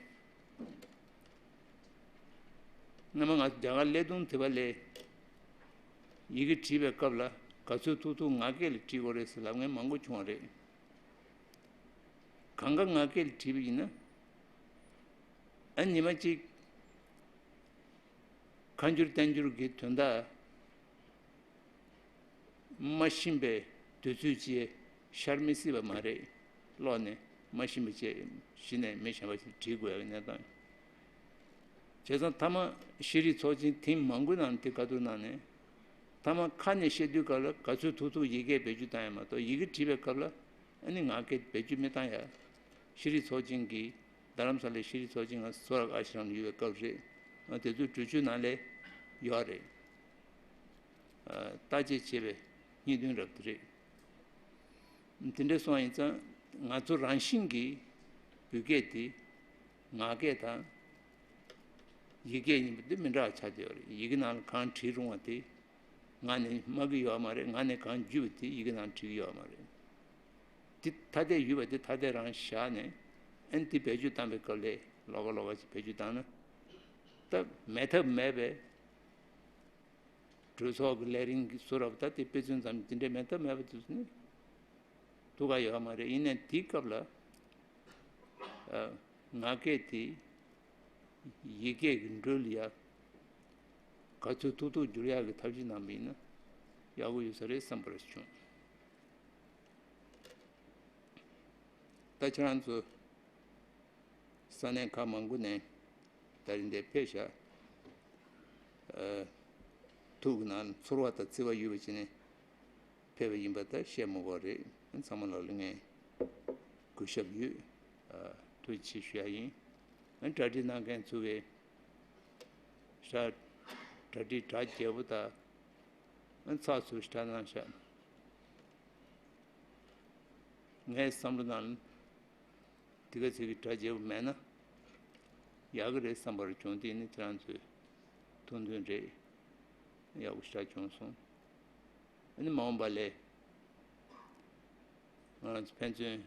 སྔོན་མ་ང་རྒྱ་གར་སླེབས་དུས་དེ་པ་ལ་ཡི་གེ་བྲིས་པའི་སྐབས་ལ་ག་ཚོད་ཐུབ་ཐུབ་ངག་སྐད་ལ་བྲིས་དགོས་རེད་ཟེར་ལབ་མཁན་མང་པོ་བྱུང་བ་རེད། གང་ག་ངག་སྐད་ལ་བྲིས་པ་ཡིན་ན། ཨ། ཉི་མ་གཅིག་ཁ་འགྱུར་བསྟན་འགྱུར་གྱི་དོན་དག་མ་ཤེས་པའི་དུས་ཚོད་ཅིག་ཤར་མི་སྲིད་པ་མ་རེད། ཀློག་ནས་མ་ཤེས་པ་བྱས་གཞི་ནས་མི་གཞན་པ་ཞིག་བྲིས་དགོས་པའི་གནས་སྟངས། བྱས་ཙང་མཐའ་མ་ཤེས་རིག་ཚོགས་ཆེན་ཐེངས་མང་པོའི་ནང་དེ་བཀའ་བསྡུར་གནང་ནས། མཐའ་མ་ཁ་ནས་བཤད་དུས་སྐབས་ལ་ག་ཚོད་ཐུབ་ཐུབ་ཡི་གེ་བེད་སྤྱོད་བཏང་ཡ་མ་གཏོགས་ཡི་གེ་བྲིས་པའི་སྐབས་ལ་ཨ་ནི་ངག་སྐད་བེད་སྤྱོད་མི་བཏང་ཡ། ཤེས་རིག་ཚོགས་ཆེན་གྱི་རྡ་རམ་ས་ལའི་ཤེས་རིག་ཚོགས་ཆེན་ང་སོ་རག་ཨ་ཤི་རམ་ལ་ཡོད་པའི་སྐབས་རེད། ཨ། དེ་ཚོའི་གྲོས་ཆོད་ནང་ལ་ཡོད་རེད། ཨ། བརྟག་དཔྱད་བྱས་པའི་རྙེད་དོན་རབ་དེ་རེད། དེ་འདྲ་སོང་བ་ཡིན་ཙང་ང་ཚོ་རང་བཞིན་གྱིས་བོད་སྐད་དེ་ངག་སྐད་དང་ཡིག་སྐད་གཉིས་པོ་དེ་མི་འདྲ་བ་ཆགས་བསྡད་ཡོད་རེད། ཡི་གེ་ནང་ལ་གང་བྲིས་རུང་བ་དེ་ངག་ནས་སྨྲ་གི་ཡོད་མ་རེད། ངག་ནས་གང་བརྒྱུད་པ་དེ་ཡི་གེ་ནང་བྲིས་གི་ཡོད་མ་རེད། དེ་ཐ་དད་ཡོད་པ་དེ་ཐ་དད་རང་བཞག་ནས་ཨ་ནི་དེ་བེད་སྤྱོད་བཏང་པའི་སྐབས་ལ་ལོགས་ཀ་ལོགས་ཀ་ཅིག་བེད་སྤྱོད་བཏང་ན་ད་མེད་ཐབས་མེད་པའི། གྲོས་ཚོགས་ཀྱི་ལས་རིམ་གྱི་ཟུར་ར་བ་ད་དེ་དཔེ་མཚོན་ཙམ་དེ་འདྲའི་མེད་ཐབས་མེད་པ་དེ་ཚོ་ནི་ཐུག་ག་ཡོད་མ་རེད། ཡིན་ནའི་དེའི་སྐབས་ལ་ཨ། ངག་སྐད་དེ་ཡིག་སྐད་ཀྱི་འགྲོས་ལ་ཡ་ག་ཚོད་ཐུབ་ཐུབ་བསྒྱུར་ཡག་གི་ཐབས་ཤེས་གནང་པ་ཡིན་ན་ཡག་པོ་ཡོད་ས་རེད་བསམ་པ་རེ་བྱུང་། ད་ཁྱེད་རང་ཚོ་ས་གནས་ཁག་མང་པོ་ནས་ད་རིང་འདིར་ཕེབས་ཤག་ཨ། ཐུགས་ཀྱི་ནང་ཚོར་བ་དང་བརྩེ་བ་ཡོད་པ་བྱས་ནས་ཕེབས་པ་ཡིན་པ་ད་བཤད་མི་དགོས་རེད། ཚང་མ་ལ་ལ་ངས་གུས་ཞབས་ཡོད། ཨ། ཐུགས་རྗེ་ཆེ་ཞུ་ཡ་ཡིན། ཨ། གྲ་སྒྲིག་གནང་མཁན་ཚོ་གིས་ཤག་གྲ་སྒྲིག་གྲ་རྒྱས་པོ་དང་། ཨ། ཚགས་ཚུད་པོ་ཞིག་གྲ་གནང་ཤག་ངའི་བསམ་བློ་ནང་ལ་དེ་ག་ཚོད་ཀྱི་གྲ་རྒྱས་པོ་མེད་ན་ཡག་གི་རེད་བསམ་པ་རེ་བྱུང་། དེ་ནི་ཁྱེད་རང་ཚོའི་ཐུགས་འདུན་རེད། ཡག་པོ་ཞེ་དྲག་བྱུང་སོང་། ཨ་ནི་མ་འོངས་པ་ལ་ང་རང་ཚོ་ཕན་ཚུན་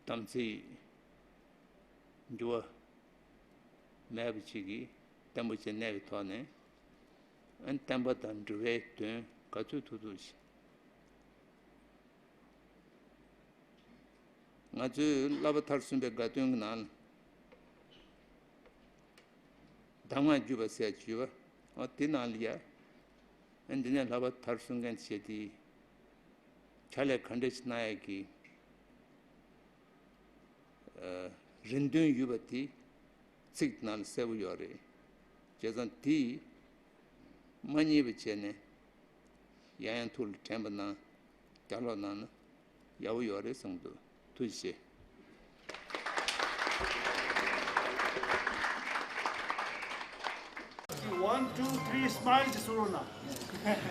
དམ་ཚིག་འགྱུར་བ་མེད་པ་ཅིག་གིས་བརྟན་པོ་བྱས་གནས་པའི་ཐོག་ནས། ཨན་བསྟན་པ་དང་འབྲེལ་བའི་དོན་ག་ཚོད་ཐུབ་ཐུབ་བྱེད། ང་ཚོའི་བསླབ་པ་མཐར་སོན་པའི་དགའ་སྟོན་གྱི་ནང་ལ་གདམས་ངག་བརྒྱུད་པ་ཟེར་བརྒྱུད་པ། ཨོ་དེ་ནང་ལ་ཡ། ཨ་འདི་ནས་བསླབ་པ་མཐར་སོན་མཁན་བྱས་ཏེ། ཕྱག་ལས་ག་འདྲ་ཞིག་གནང་ཡག་གི། ཨ་རིན་དོན་ཡོད་པ་དེ་ཚིག་ནང་ལ་གསལ་པོ་ཡོད་རེད། བྱས་ཙང་དེ་མ་རྙེད་པ་བྱས་ནས་ཡང་ཡང་ཐུགས་ལ་དྲན་པ་གནང་། བརྒྱ་ལོག་གནང་ན་ཡག་པོ་ཡོད་རེད་བསམ་འདུག་ཐུགས་རྗེ་ཆེ། One, two, three, smile ཅིག་གསོལ་རོགས་གནང་།